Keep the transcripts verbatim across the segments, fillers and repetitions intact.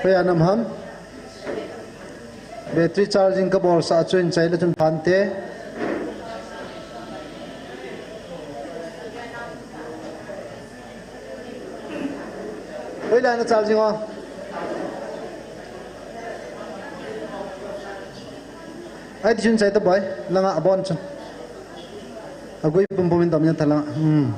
Hoiya nam ham? Battery charging kabol sah chu in chai le chun phante. Hoilai na charging o. Ai ti chun chai ta boy. Langa abon chun. Agui pum pum in dam yan thalang. Hmm.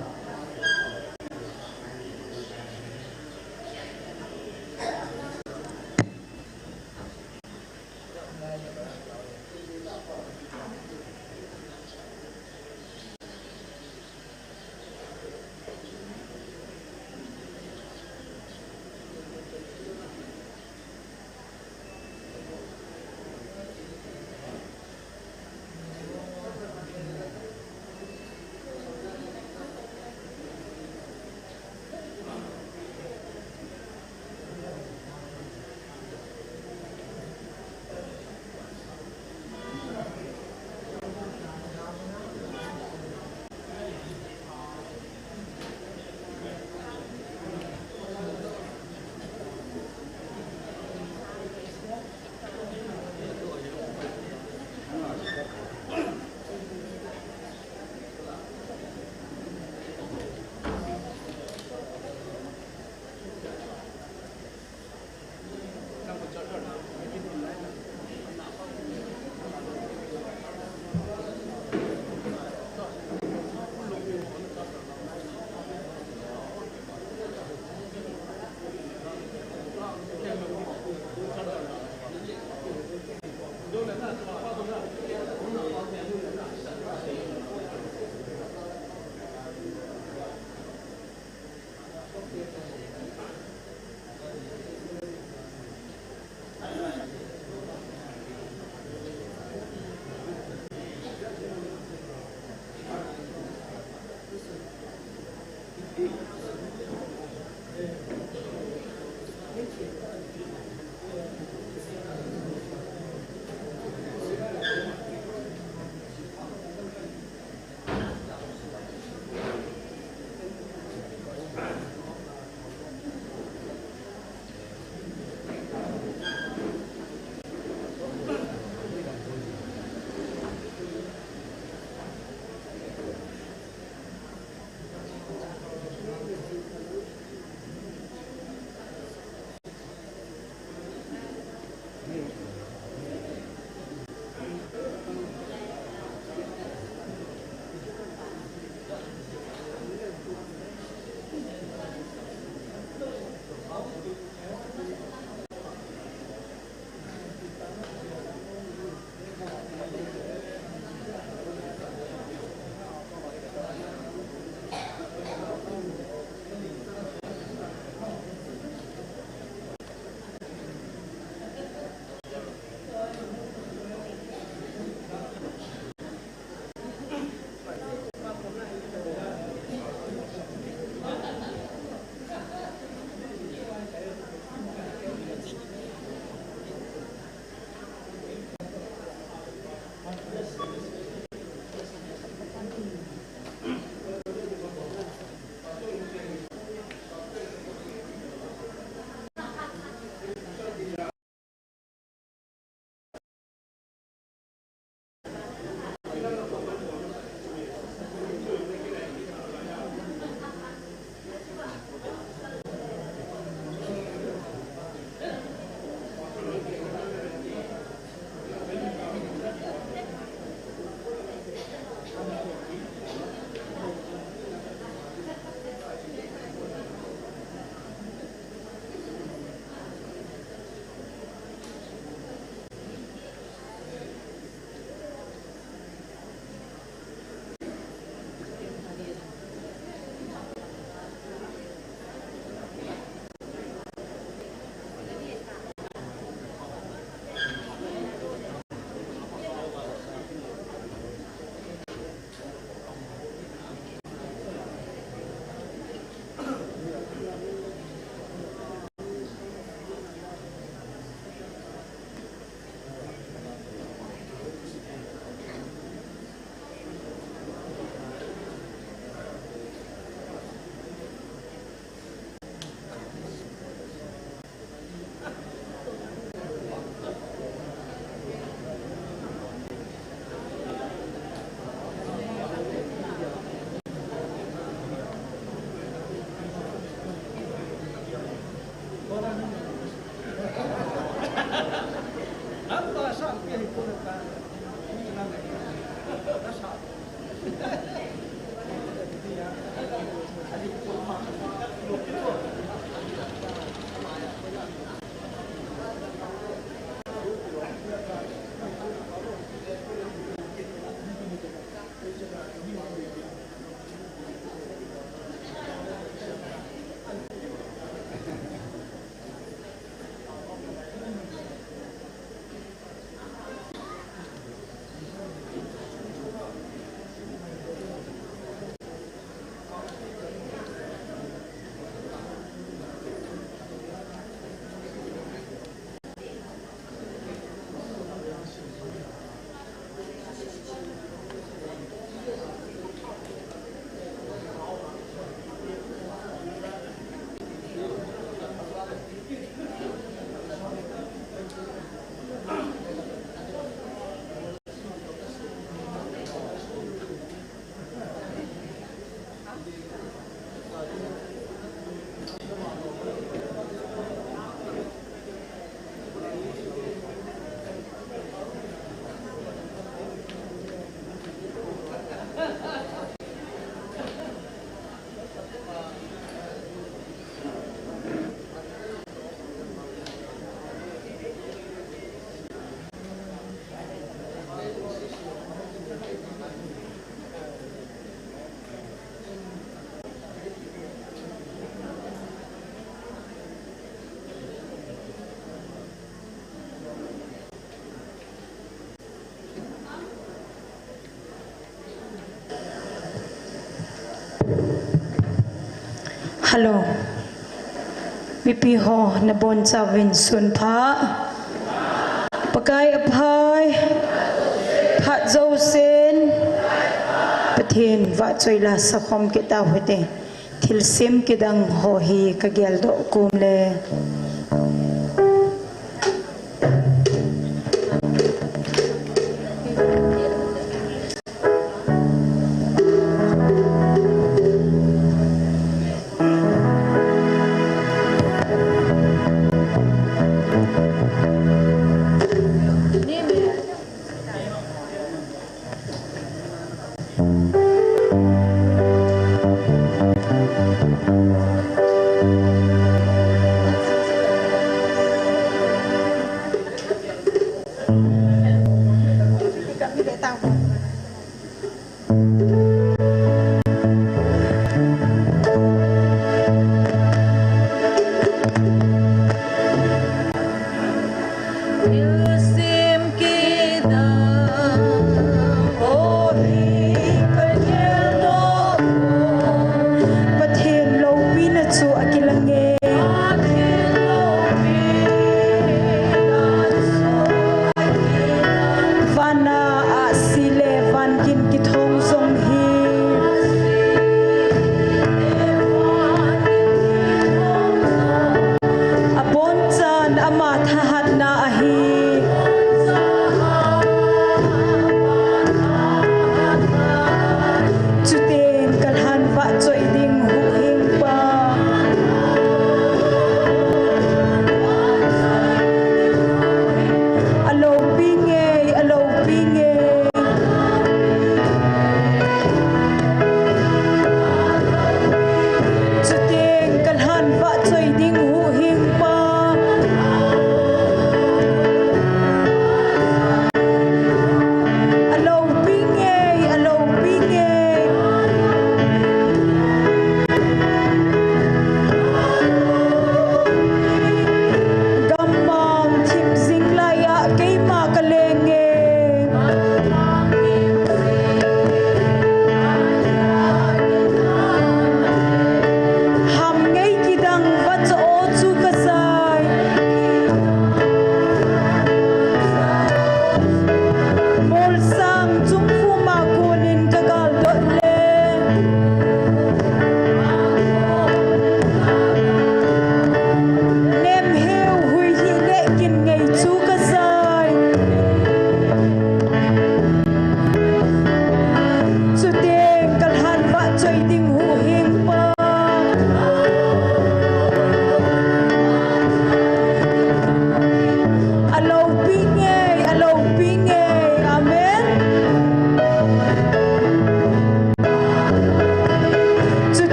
Hello. Mipi ho nabonchauvin sunpha. Pakai aphai. Phat jousen Pathen vahchoi la sakhom kit tauhite. Thilsem kidang ho hi kageldoh kom le. Pathen loupina chu akilang e. Vana ahsi le van gin kithong jong hi. Abonchan ama thahatna ahi. Chuteng kalhan vahchoi ding huhhingpa. Aloupi nge, aloupi nge. Chuteng kalhan vahchoi ding huhhingpa.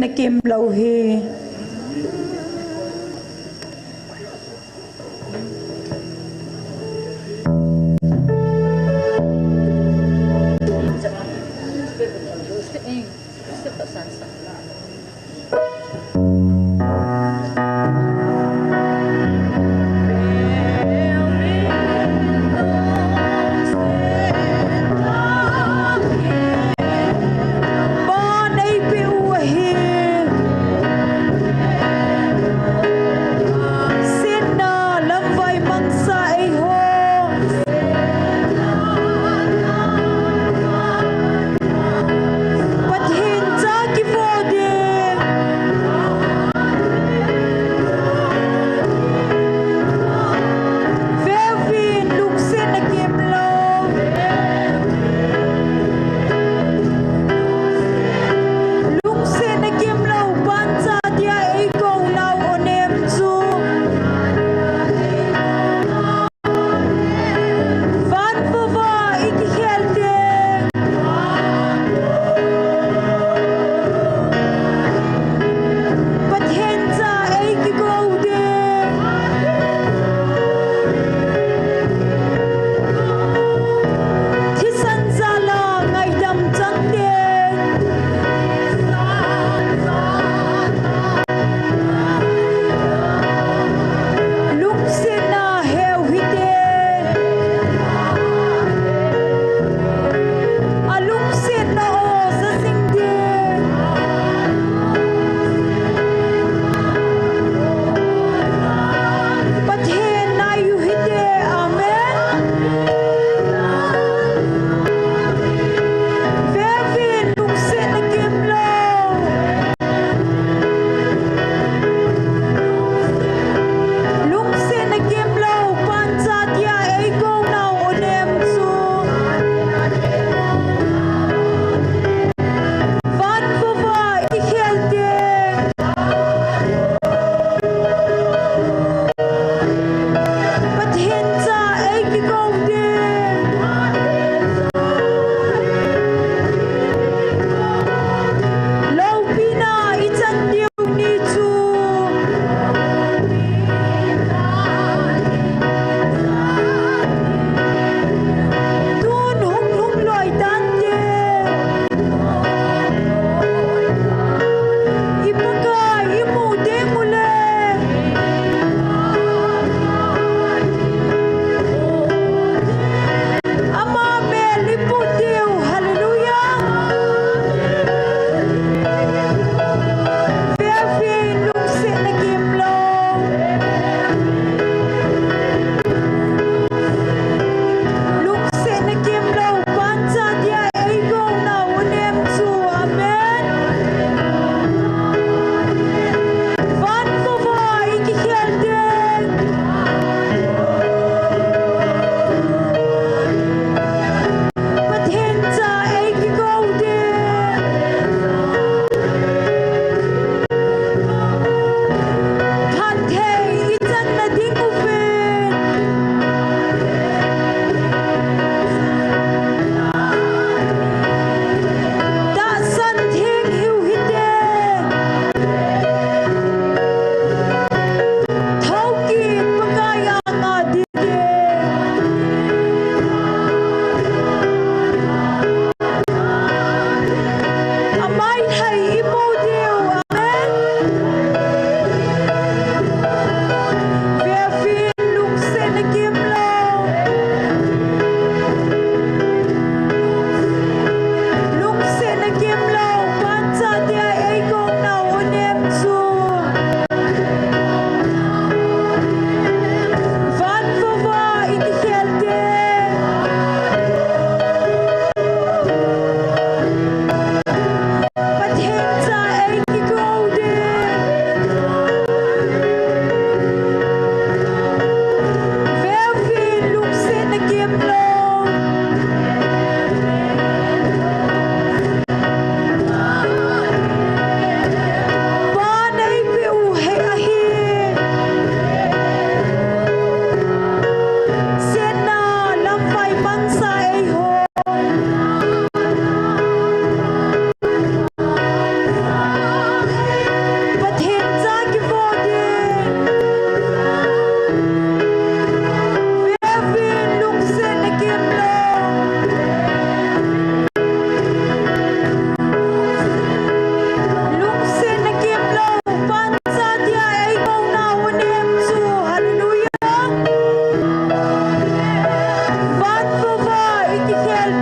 na kem lou hi. Bon eipeh u ahi.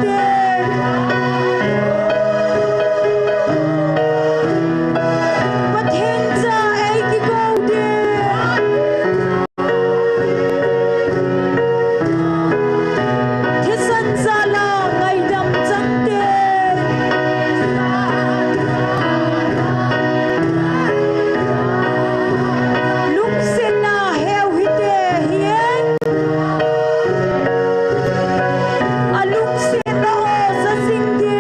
te. Pathen cha ei kikou te. Thisan jal a ngaidam chang te. Lungsetna heu hite hi e. A lungsetna o sa sing te.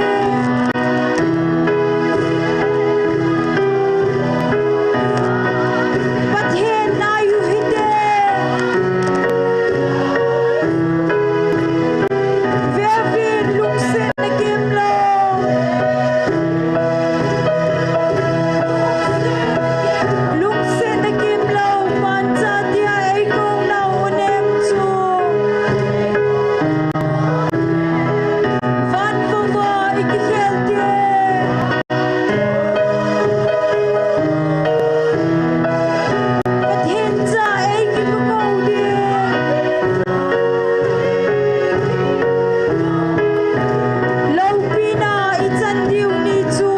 Pathen nai u hite. Vevin lungsetna kimlou. Lungsetna kimlou, pancha tia ei kou nau u nem chu. Van vava i kikhel te. Pathen cha ei kikou te. Loupina i chan diu ni chu.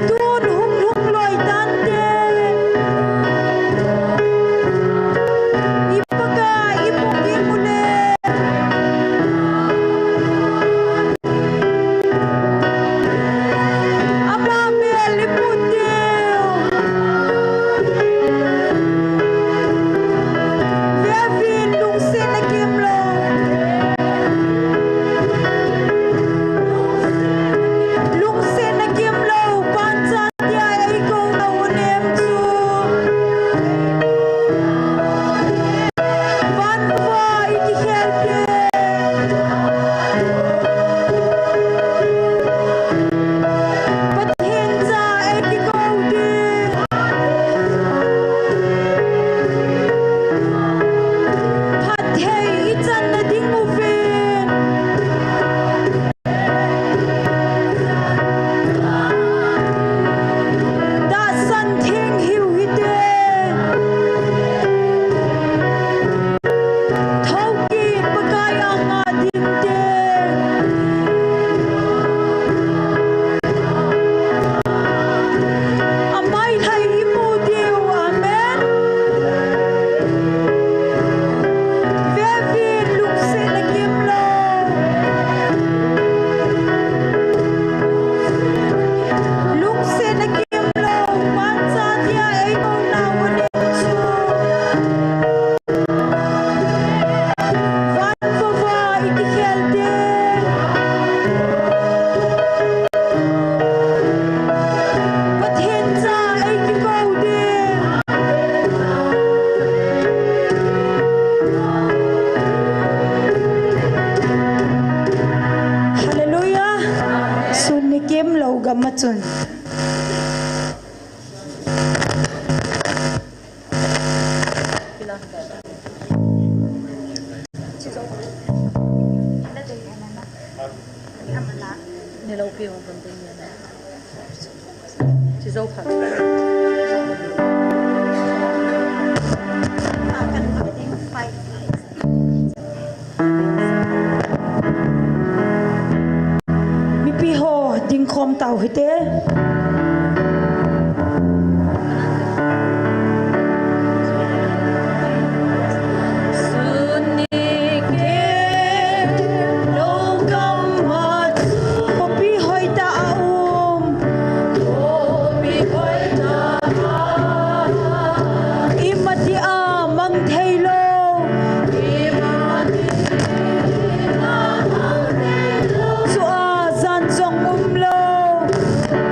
Tun hung lhung loi tan te. I Pakai i pung ding u le. Ama bel i put diu. Vevin lungsetna kimlou. Lungsetna kimlou, pancha tia ei kou nau u nem chu. Van vava i kikhel te. Pathen cha ei kikou te. Phatthei i channa ding uvin. Tahsan theng hiu hite. Thokit Pakai anga ding te. Amai thei i mu diu. Amen. Vevin lungsetna kimlou. Lungsetna kimlou, pancha tia ei kou nau u nem chu. Van vava i kikhel te. Pathen cha ei kikou te. Hallelujah. Sun ni kimlou gam a chun. Mipi ho dingkhom tau hite. Khopi hoitah a um. Ima tia mang thei lou. Chua jan jong um lou.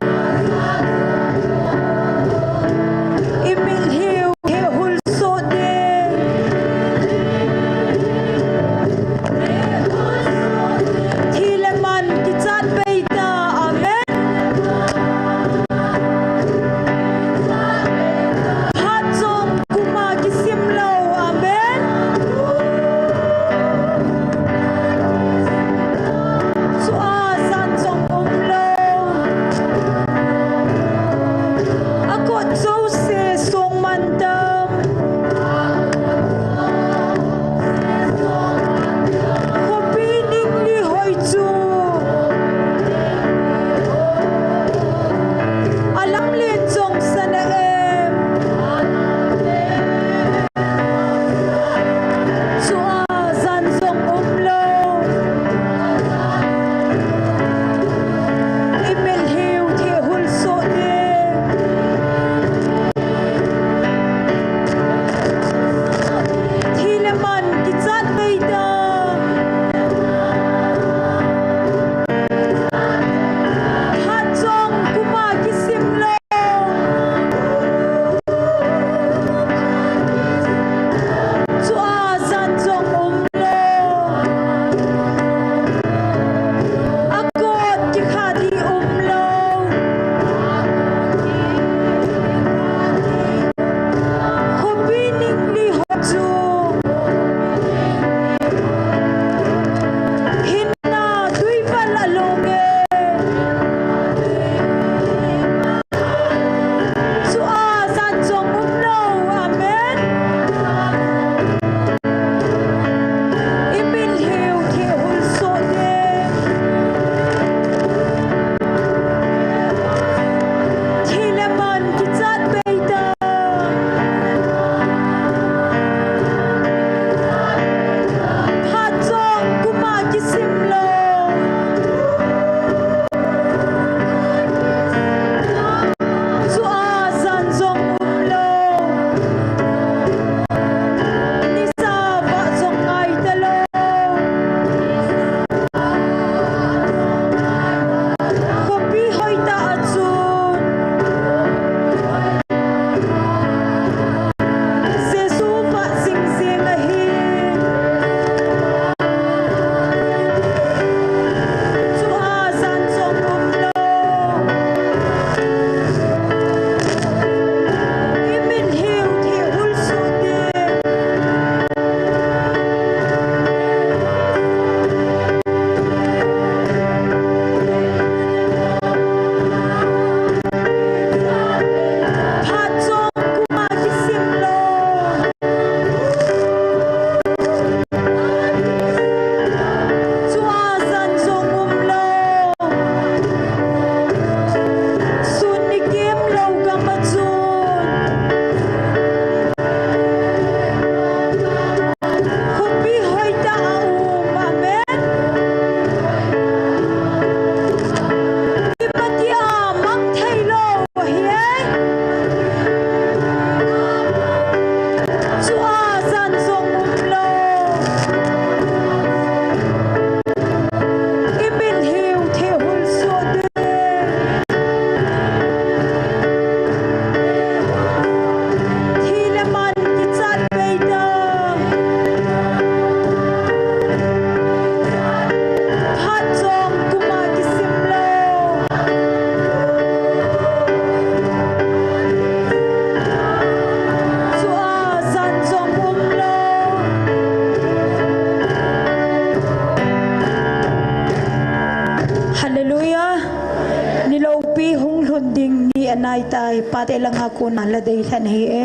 tai, pate langa kona la dei lhen hi e.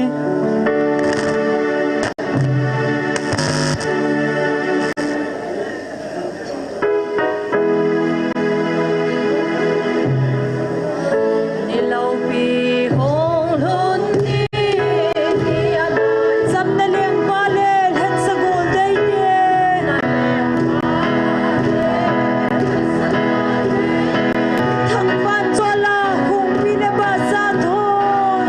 Nilopi hong lhun ni, chamna lengpa le lhensa gol dei te. Thangvan chola hungpi le basa thon.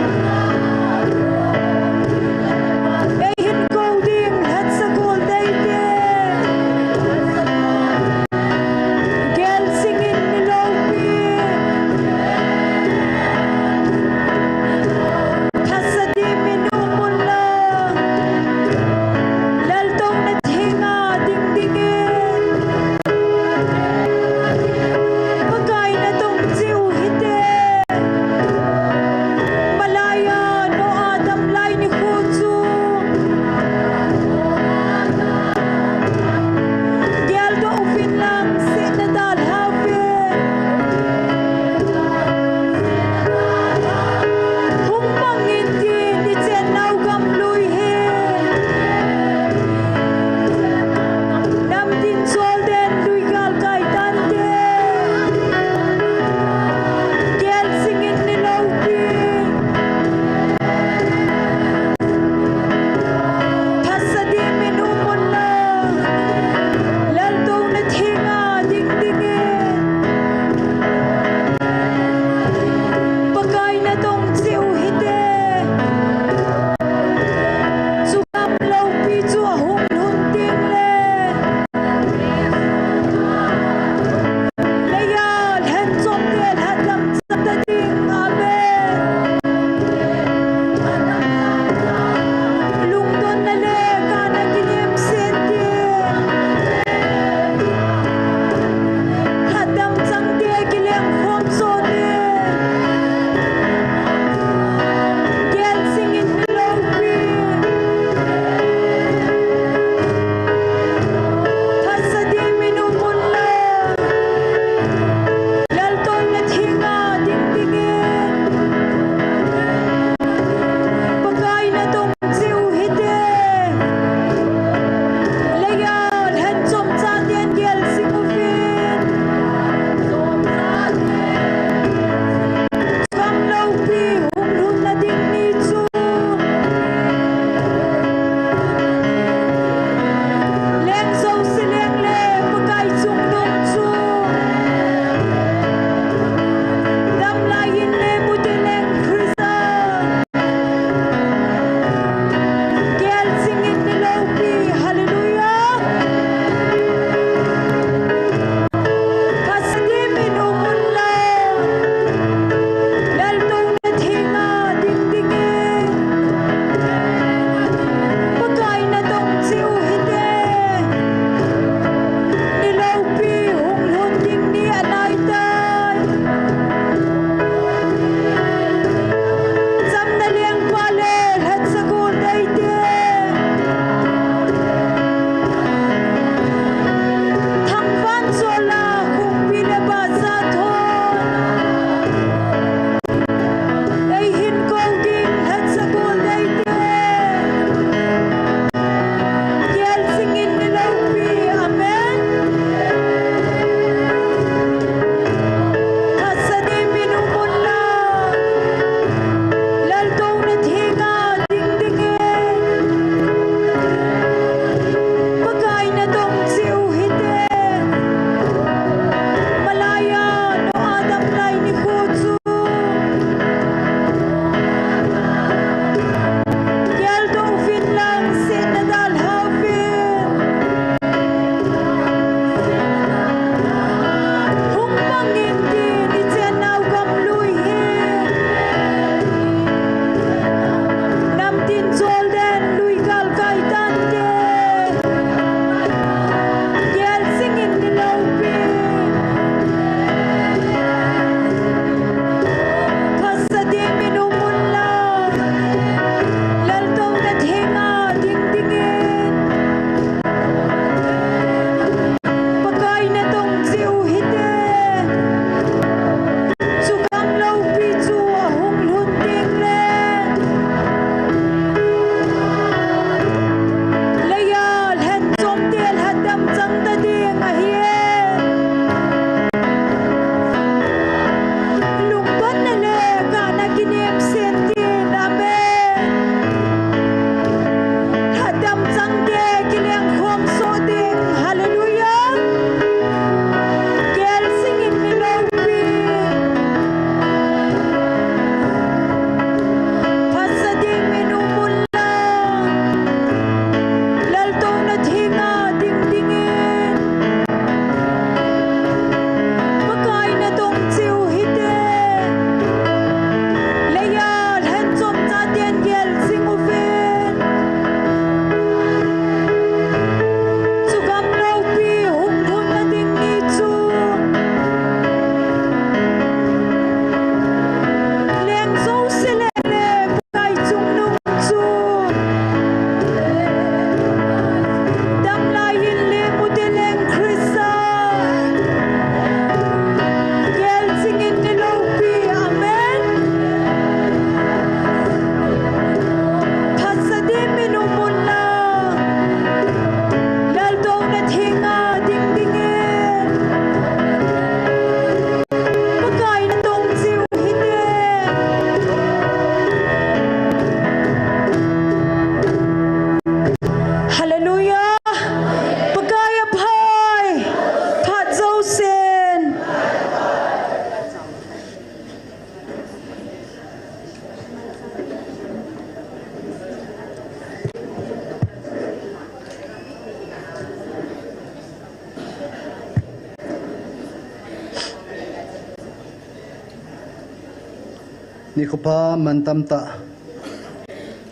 Nikho pha mantam tah.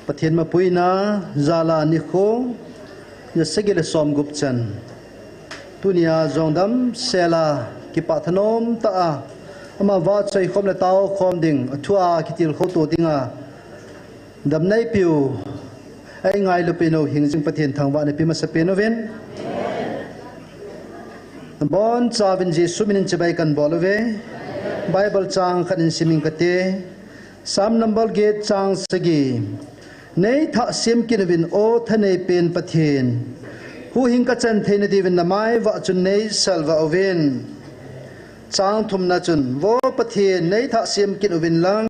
Pathen mapuina jal a nikho ni sagi le som gup chan. Tunia jong damsel a kipah thanom tah a ama vahchoi khom le tao khom ding, athua kitilkhou to dinga damna eipiu, eingailu peh u hingjing Pathen thangvahna pe masapen uvin. Abonchauvin Jesu minin chibai kahin bol uve. Bible chang khat in simin kate. Psalm number get chang sagi. Neithah sem kit uvin, O thanei pen Pathen. Huhhing kachan theina diuvin namai vah chun neisalvah uvin. Chang thumna chun, Vo Pathen, neithah sem kit uvin lang,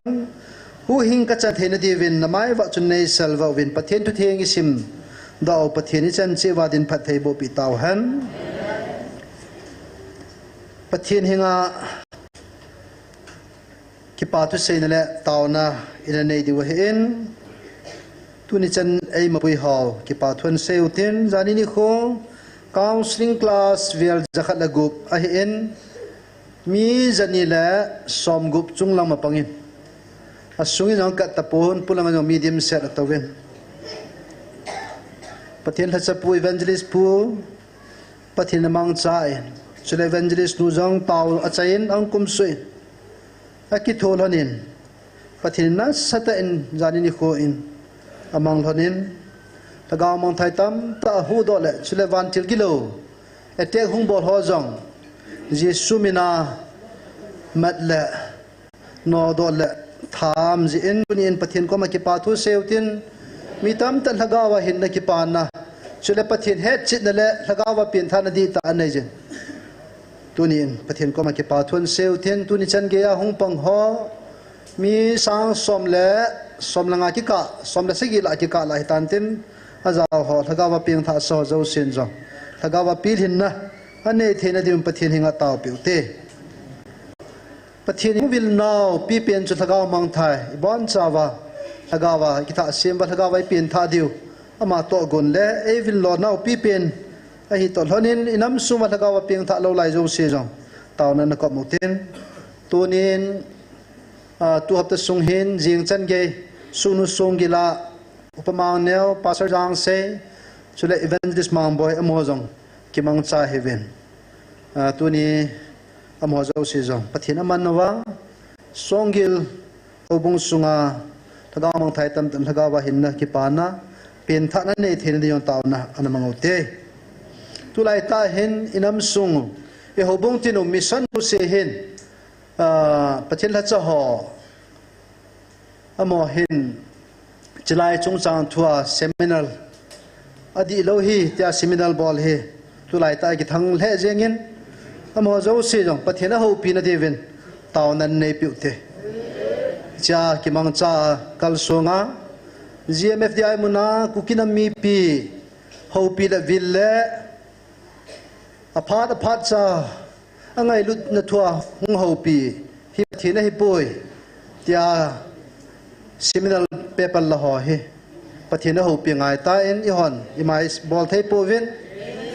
huhhing kachan theina diuvin namai vah chun neisalvah uvin. Pathen thutheng isimdoh u Pathen ichan cheh uva din phatthei bohpeh tauhen. Pathen henga kipa thuseina le taona ina nei diu ahin. Tuni chan eimapui ho kipa thu ahin sei utin, jani nikho counseling class vel jakhat le gup ahin, mi jani le som gup chunglang mapangin, asungin jong khat tapon, polanga jong mi dimset atouvin. Pathen lhacha pu, evangelist pu, Pathen amangchan, chule evangelist nu jong tao achaiyin, ahung kumsuh in, akitho lhonin, Pathen nasatah in jani nikho in amang lhonin, lhagao mangthai tamtah ahuhdoh le, chule vantil gilou attack hung bol ho jong Jesu mina mat le nodoh le tham jeh in, tuni in Pathen koma kipa thu sei utin, mi tamtah lhagao a hinna kipana, chule Pathen hetchetna le lhagao a penthahna dihtah anei jin. Tuni in Pathen koma kipa thu ahin sei utin, tuni chan geiya hung pang ho, mi sang som le som le nga kikah, som le sagi lah kikah lah hitan tin, ajao ho, lhagao a pengthahsa ho jousen jong lhagao a pilhinna anei theina diuvin Pathen henga taopeh ute. Pathen in eivilnau pipen chu lhagao mangthai, ibonchauva lhagao a ikithah sem uva, lhagao a ipenthah diu, ama tohgon le eivil lonau pipen ahi toh lhonin, inam sunga lhagao a pengthah lou lai jouse jong taona nakop utin. Tunin, ah, tu hapta sung hin jing chan gei, Sunu Songgil a Upa Mangneo, Pastor Jangsei, chule Evangelist Mangboi, amaho jong kimangcha hiuvin. Ah, tuni amaho jouse jong Pathen aman uva, Songgil houbung sunga lhagao mangthai tamtah in lhagao a hinna kipana, penthahna nei theina ding jong taona ana mang ute. Tulai tah hin inam sung, ihoubung tin u mission u se hin, ah, Pathen lhacha ho, amaho hin, chilai chungchang thua seminar adih lou hi, tia seminar bol hi, tulai tah kithang lheh jengin, amaho jouse jong Pathen ahoupina diuvin taona neipeh ute. Chia kimangcha kalsonga, G M F D I muna Kuki nam mipi houpi le vil le aphat aphat cha angailutna thua hung houpi hi Pathen ahipoi, tia seminar paper la ho hi Pathen ahoupi ngai tan, eihon imai bol thei pouvin,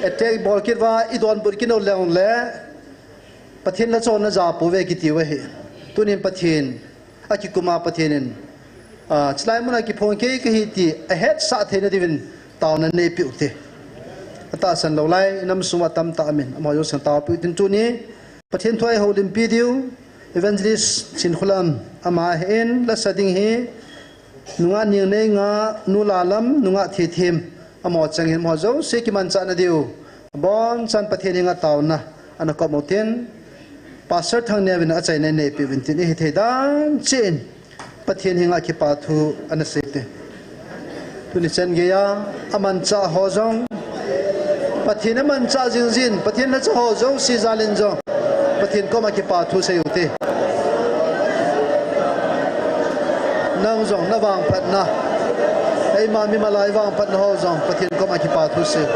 attack bol kit uva idonbut kit u leng le Pathen lhacha ho naja pouve kiti u ahi. Tunin Pathen akikuma Pathen in, ah, chilai muna kiphong kei kahi ti ahetsah theina diuvin taona neipeh ute. Atahsan lou lai inam sunga tamtah amin, amaho jouse taopeh utin, tuni Pathen thu a ihoulimpi diu Evangelist Chinkholam ama ahin, lasa ding hi nungah Ningneinga, nu Lalam, nungah Thethem, amaho chang hin amaho jouse kimanchahna diu abonchan Pathen henga taona ana kop utin, Pastor Thangneo in achaina neipeh uvin tin, ihithei dan cheh in Pathen henga kipa thu ana sei ute. Tuni chan geiya amanchah ho jong, Pathen amanchah jingjin, Pathen lhacha ho jouse jal in jong Pathen koma kipa thu sei ute. Nang jong navangphatna, eima mimal a ivangphatna ho jong Pathen koma kipa thu sei.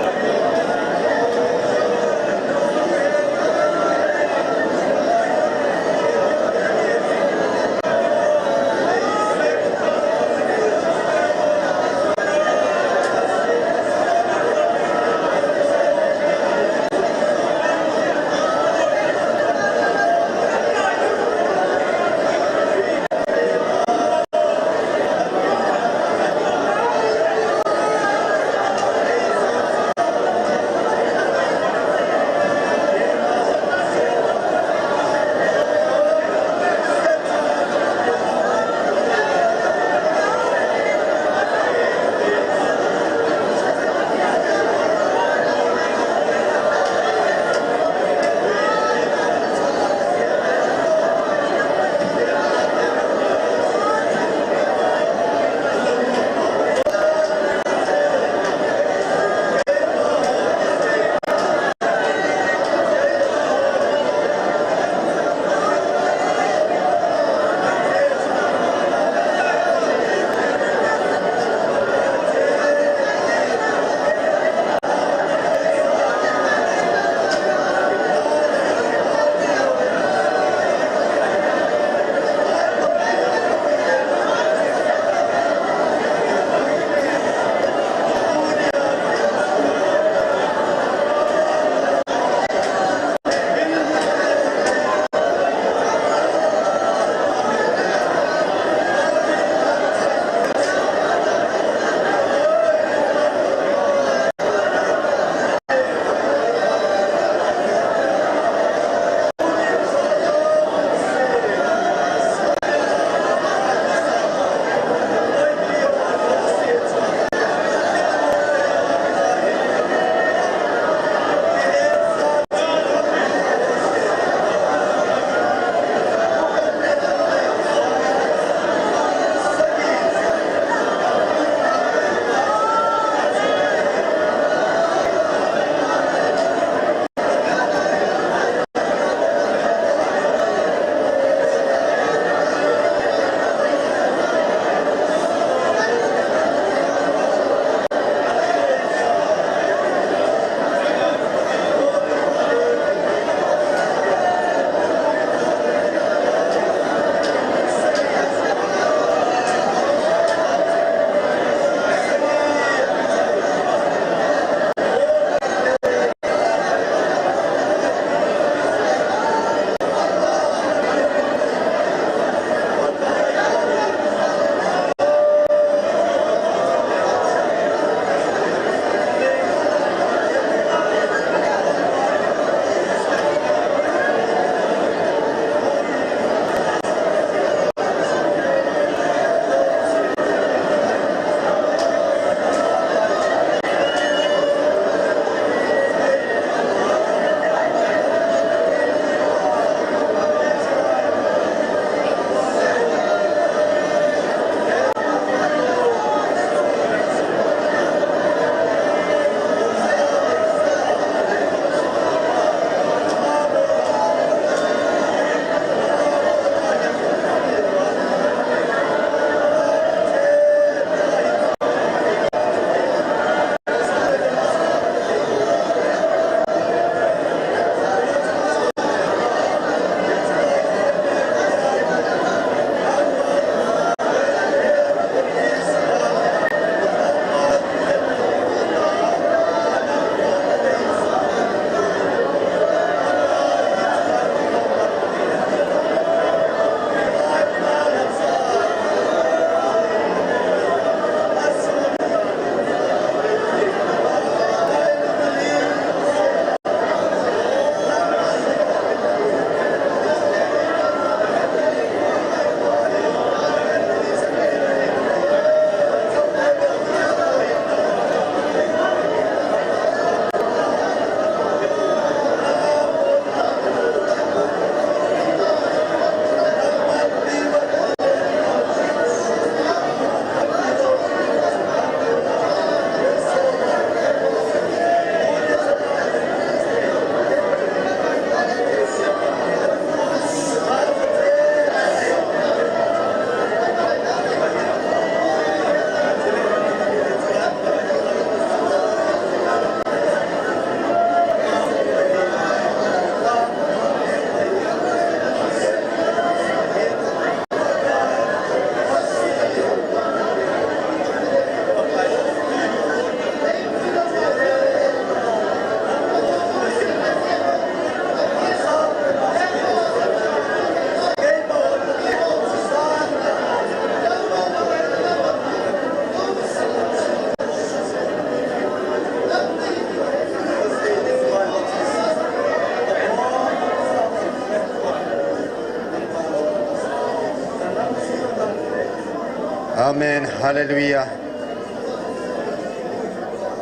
Amen. Hallelujah.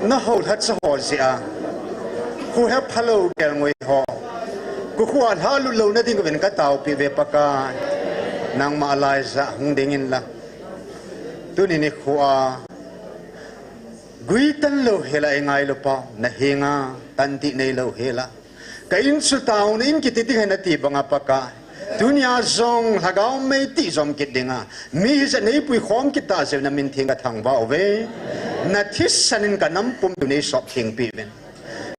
Na ho lhacha ho jeh a, khu hephalou kelngoi ho, khu khu a lhalut louna ding uvin ka taopi ve Pakai. Nangma laija hung ding inla. Tuni nikho a, guitan lou hela i ngailou pau, na henga tandi neilou hela. Ka in chu taona in kiti ding ahi nati banga Pakai, tunia jong lhagao mei tijom kit dinga, mi hijat neipui khom kit tah jeh u na min theng ka thangvah uve. Na thisan in ka nam pumpi u neisop thengpeh uvin.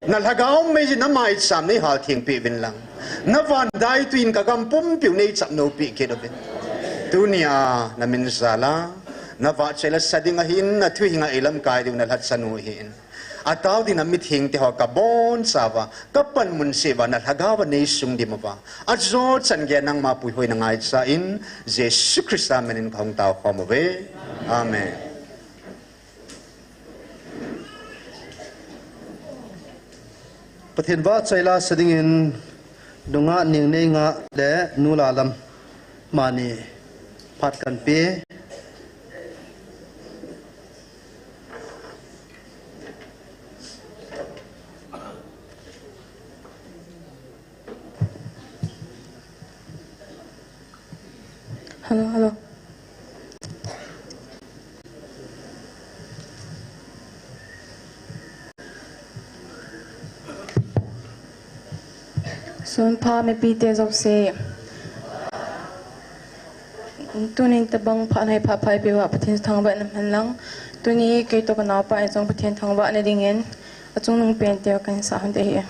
Na lhagao mei jin na maicham neihal thengpeh uvin lang, na van daitwi in ka gam pumpi u neichap nopi kit uvin. Tunia na min jal a na vahchoi la sa ding ahin, na thuhing a eilamkai diu na lhacha nu ahin. Atao ding na mithengte ho ka bonchauva, ka panmun cheh uva, na lhagao va neisung dim uva, ajo chan geiya nangma puihoi na ngaicha in, Jesu Christa min in ka hung tao khom uve. Amen. Pathen vahchoi la sa dingin, nungah Ningneinga le Nu Lalam, amani phat kan pe. Hello, hello. Sunpha mipite jouse. Tunin tabang phat hai phat phai peuva Pathen thangvah na hen lang. Tuni kei toh ka naopa in jong Pathen thangvah na dingin achungnung pente kan sa hon te hi.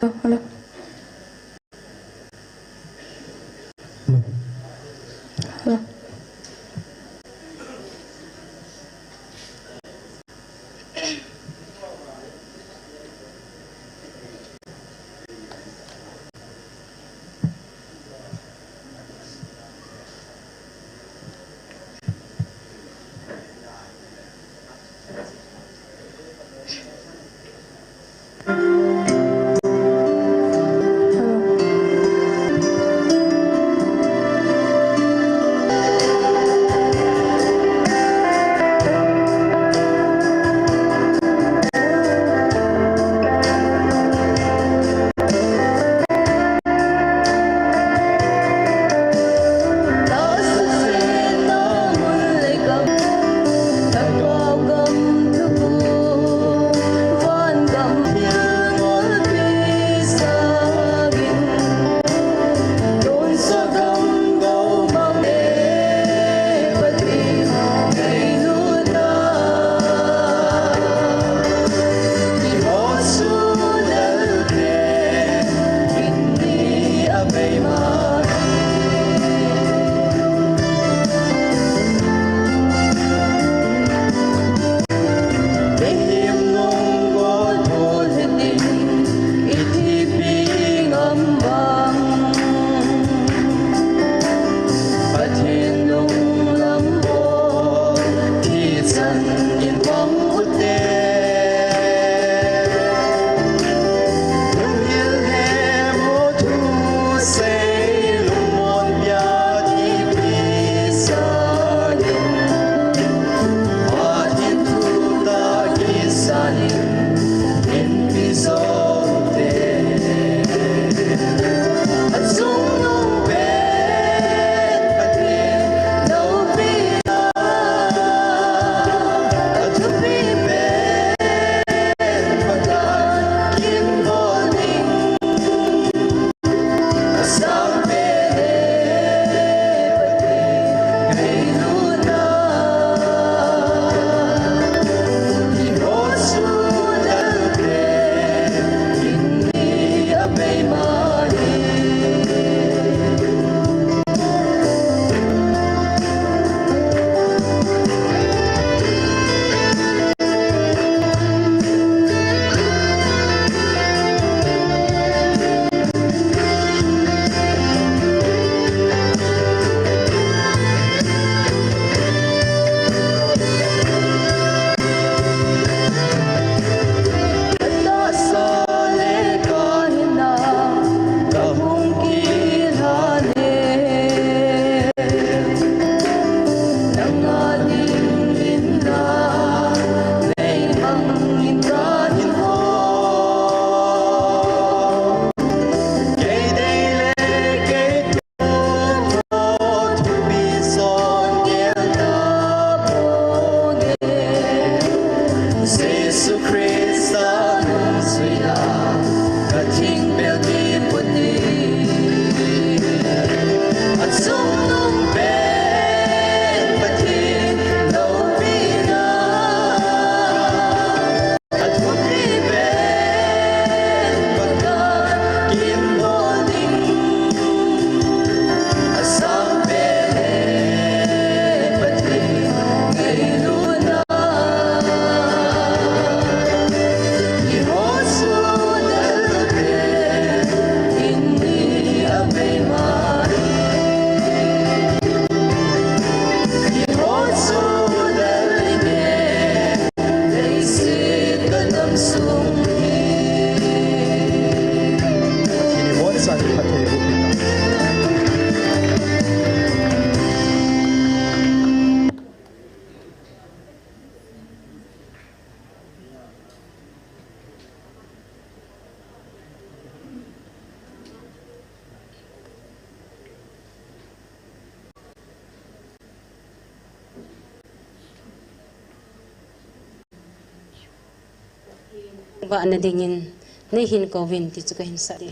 Hello, hello. Hello. Vahna dingin neihin kouvin ti chu kahin sah e.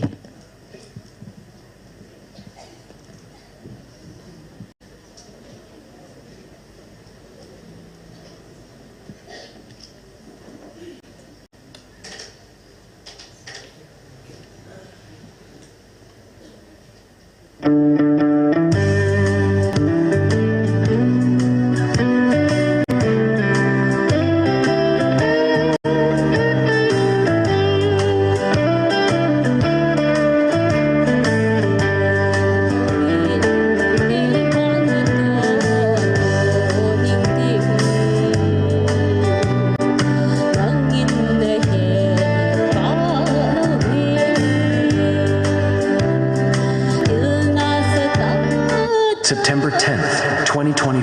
September tenth, twenty twenty.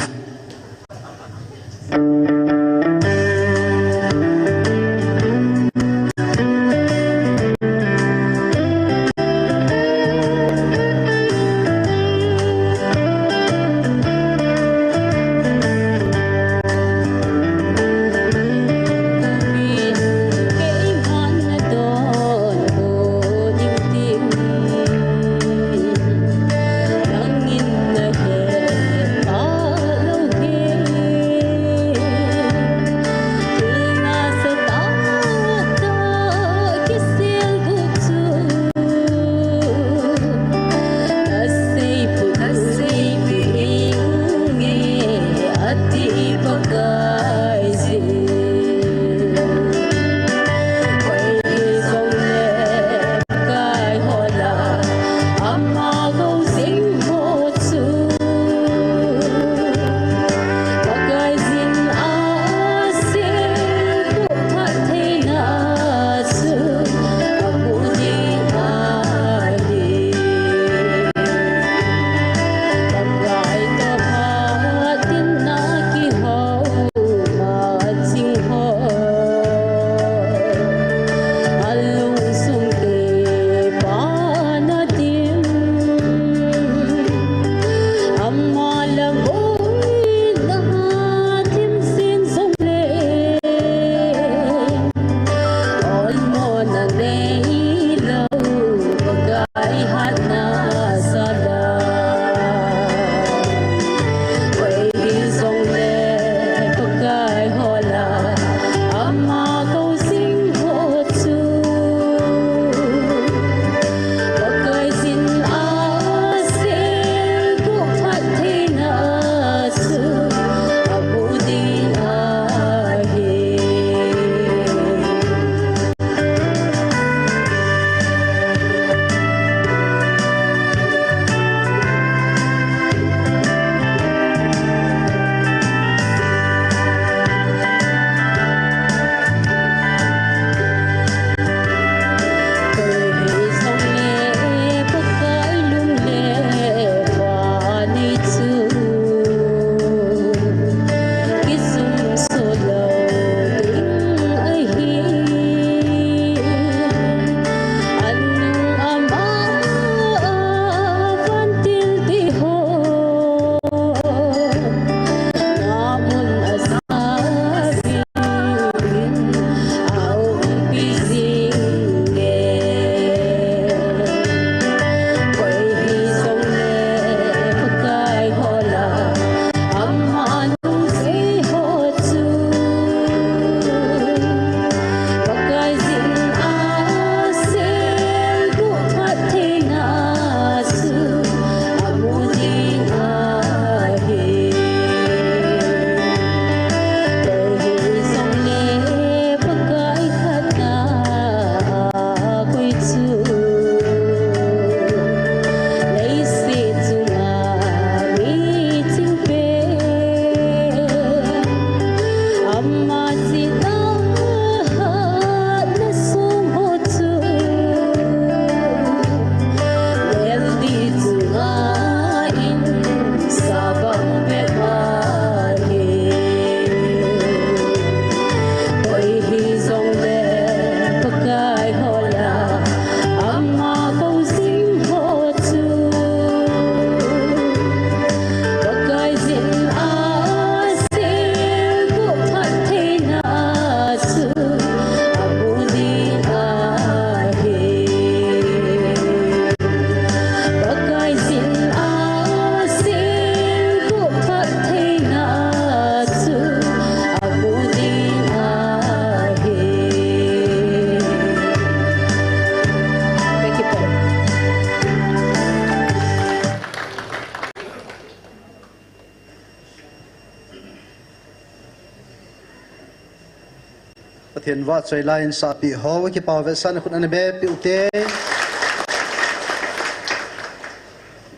Pathen vahchoi la insahpi ho, kipa vetsahna khut ana be piu te.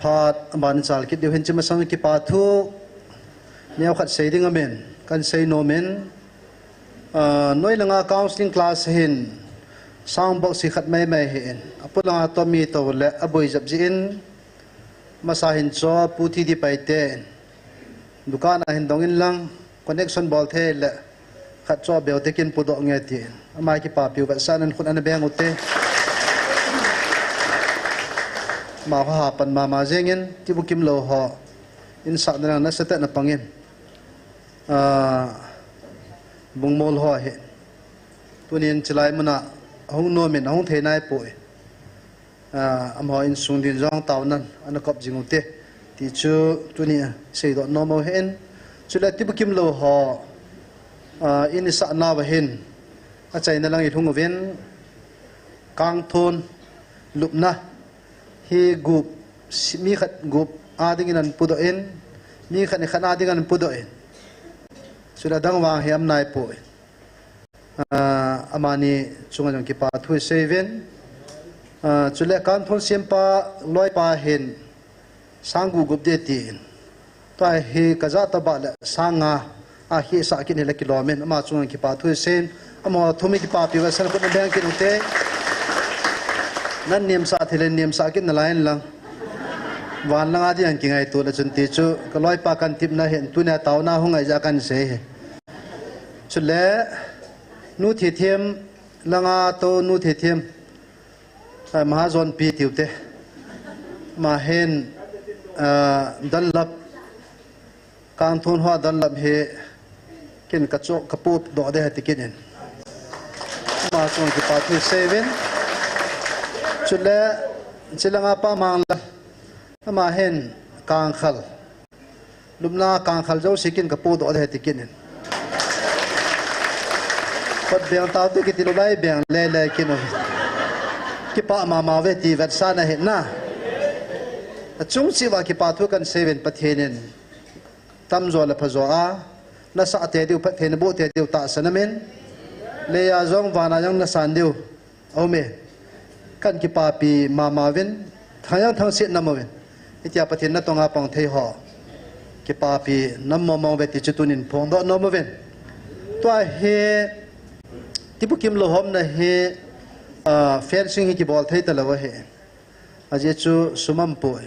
Phat aban chal kit diu hin, hiche masang kipa thu neokhat sei ding amen, kan sei nom in, ah, noi langa counseling class hin sound box hi khat maimai hi in, apu langa toh mi tou le aboi jep ji in, masa hin cho pu thi di pai te in, dukan a hin dong in lang, connection bol thei le, khat cho beu te kin pudoh nge tin. Ama kipapiu vetsahnan khut ana beng u te. Amaho hapan mama jeng in, tibukim lou ho. Insahna lang nasatah in apang in. Ah, bungmol ho hi. Tunin chilai muna, ahung nom in, ahung thei nai poi. Ah, amaho insung din jong taonan ana kop jing u te, ti chu tuni seidoh nom u ahin. Chule tibukim lou ho, ah, in isah nauva hin achaina lang ilhung uvin, kangthon lupna hi gup, si-, mi khat gup a dingin ana pudoh in, mi khat ni khat a dingin ana pudoh in. Chule adang vang hi aum nai poi. Ah, amani chunga jong kipa thu isei uvin. Ah, chule kangthon sempa loipa hin sang gup gup ding tin. Tua hi kajah tobang le sang nga a hisah kit hile kilom in, ama chunga kipa thu isei in. Amaho thum hi kipapiu vetsahnan khut ana beng kit u te. Nan nemsah thei le nemsah kit nalai in lang. Van langa ding kingaito le chun ti chu, ka loipa kan tipna hin tunia taona hung ngai jeh a kan sei hi. Chule, nu Thithem, langa tou nu Thithem, ah, Mahajon pi tiu te. Ama hin, ah, Dunlop, kangthon hoa Dunlop hi, kin ka cho, ka pudoh ding ahi ti kit in. Ama chunga kipa thu isei uvin. Chule, chilanga pa Manglal, ama hin kangkhal. Lupna kangkhal jouse kin ka pudoh ding ahi ti kit in. Kot beng tau te kiti lou lai beng le le kin u hi. Kipa mama uve ti vetsahna ahi na. Achung cheh uva kipa thu kan sei uvin Pathen in. Tamjo le phajo a. Nasah tei diu, phatthei naboh tei diu tahsan aum in. Leiya jong vana jong nasan diu. Aum e, kan kipapi mama uvin, thang jang thangset na mo uvin. Hitia Pathen natong a pang thei ho. Kipapi na mo mo uve ti chu tunin phongdoh nom uvin. Tua hi, tibukim lou ho umna hi, ah, fencing hi kibol thei talou ahi. Ajeh chu sum aum poi.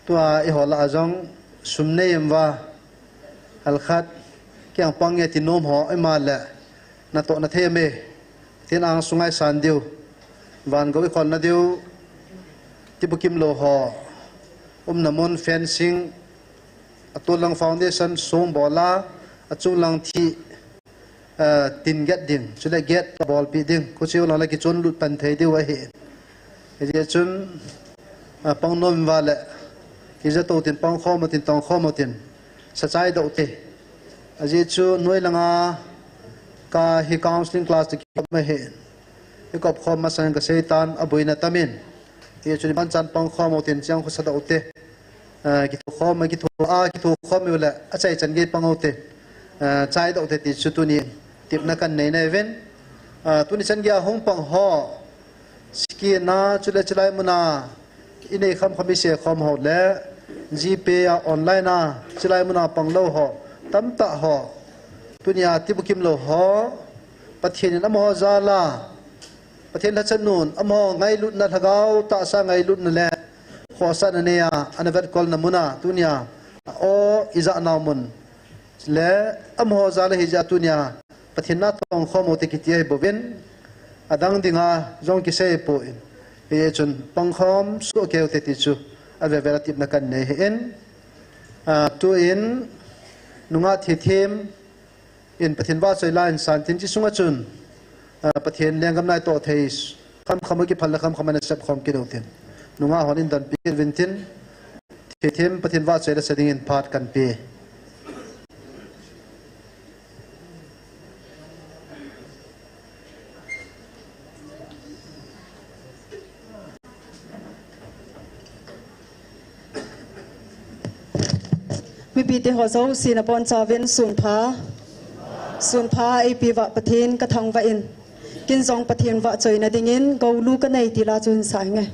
Tua eiho lah a jong sum nei em uva, halkhat, kei ang pang nge ti nom ho, ima le, natoh na thei em e, tin ang sungai san diu, van gou ikhol na diu, tibukim lou ho, umna mun fencing, atol lang foundation sung bol a, achung lang thi, eh, tin get ding, chule get abolpi ding, khuchiu lang le kichun lut pan thei diu ahi. Hijeh chun, eh, pang nom uva le, kija tou tin pang khom u tin tong khom u tin, sa chai doh te. Ajeh chu noi langa ka hi counseling class te kikhom ahi. Ikop khom masang ka seitan aboina tam in. Hijeh chun iban chan pang khom u tin chiang khu sa doh te. Ah, kitho khom, kitho, ah, kitho khom u le, achai chan gei pang u te. Ah, chai doh te ti chu tuni tepna kan nei nai uvin. Ah, tuni chan gei a hung pang ho. Sikina, chule chilai muna. Inei kham kham ise khom ho le. GPay a online a, chilai muna pang lou ho. Tamtah ho. Tunia tibukim lou ho. Pathen in amaho jal a. Pathen lhachatnu'n, amaho ngailutna lhagao tahsa ngailutna le, khohsahna neiya, ana vetkolna muna, tunia, o, ijat nau mun. Le, amaho jal a hijeh a tunia, Pathen natong khom u te kiti ahi bouvin, adang dinga, jong kisei poi. Hijeh chun, pang khom, soh kei u te ti chu, avel vel a tepna kan nei ahi in, ah, tuin, nungah Thithem, in Pathen vahchoi la insan tin chi sunga chun, ah, Pathen lenggam natoh thei kham kham a kiphal le kham kham a nasep khom kit u tin. Nungah hon in donpi kit uvin tin, Thithem Pathen vahchoi la sa dingin phat kan pe. Mipite ho jouse nabonchauvin sunpha. Sunpha eipeuva Pathen kathangvah in, ken jong Pathen vahchoina dingin golu kanei ti la chun sa inge.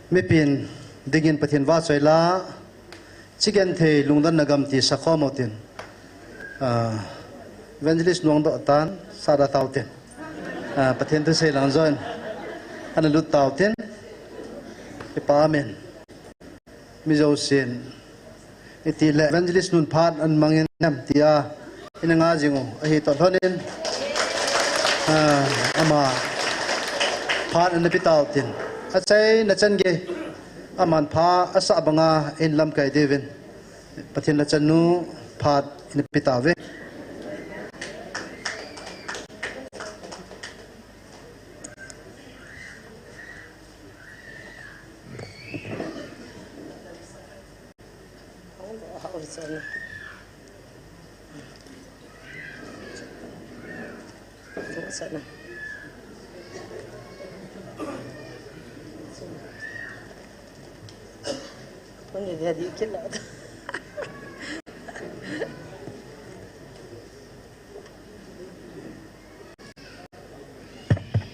Mipin dingin Pathen vahchoi la, Chigen thei lungdonna gam ti sakhom utin. Ah, Evangelist Nuangdoh tan, sada tautin. Ah, Pathen thusei lang join. Ana lut tautin. Kipa amen. Mi jousen. Itile Evangelist nun phat an mangin nam tia. Ina nga jing u, ahi toh lhonin. Ah, ama phat ana pe tautin. Achaina chan gei. Aman pha asah banga in lamkai diuvin. Pathen lhacha nu phat ina pe tauve.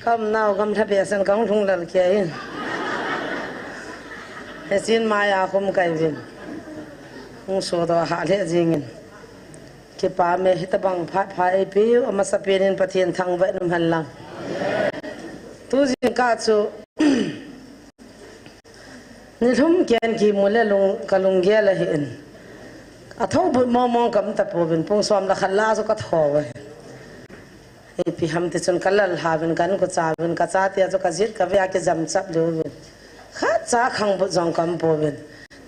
Ka umnau gamlha behseh in ka hung lhung lel kei in. Hichun maiya khum kai uvin. Hung sodoh hah lheh jingin. Kipa me, hitabang phat pha eipeu, amasapen in Pathen thangvah in umhen lang. Tu jingkah chu, nilhum ken kimu le lung, ka lunggel ahin. Athoubut mong mong ka um tapouvin, pung som le khat lah a chu ka thou ahi. Ipi ham ti chun ka lalhauvin, ka inkocha uvin, ka chate a chu ka jet ka ve a kijam chap lheh uvin. Khatcha khangbut jong ka um pouvin.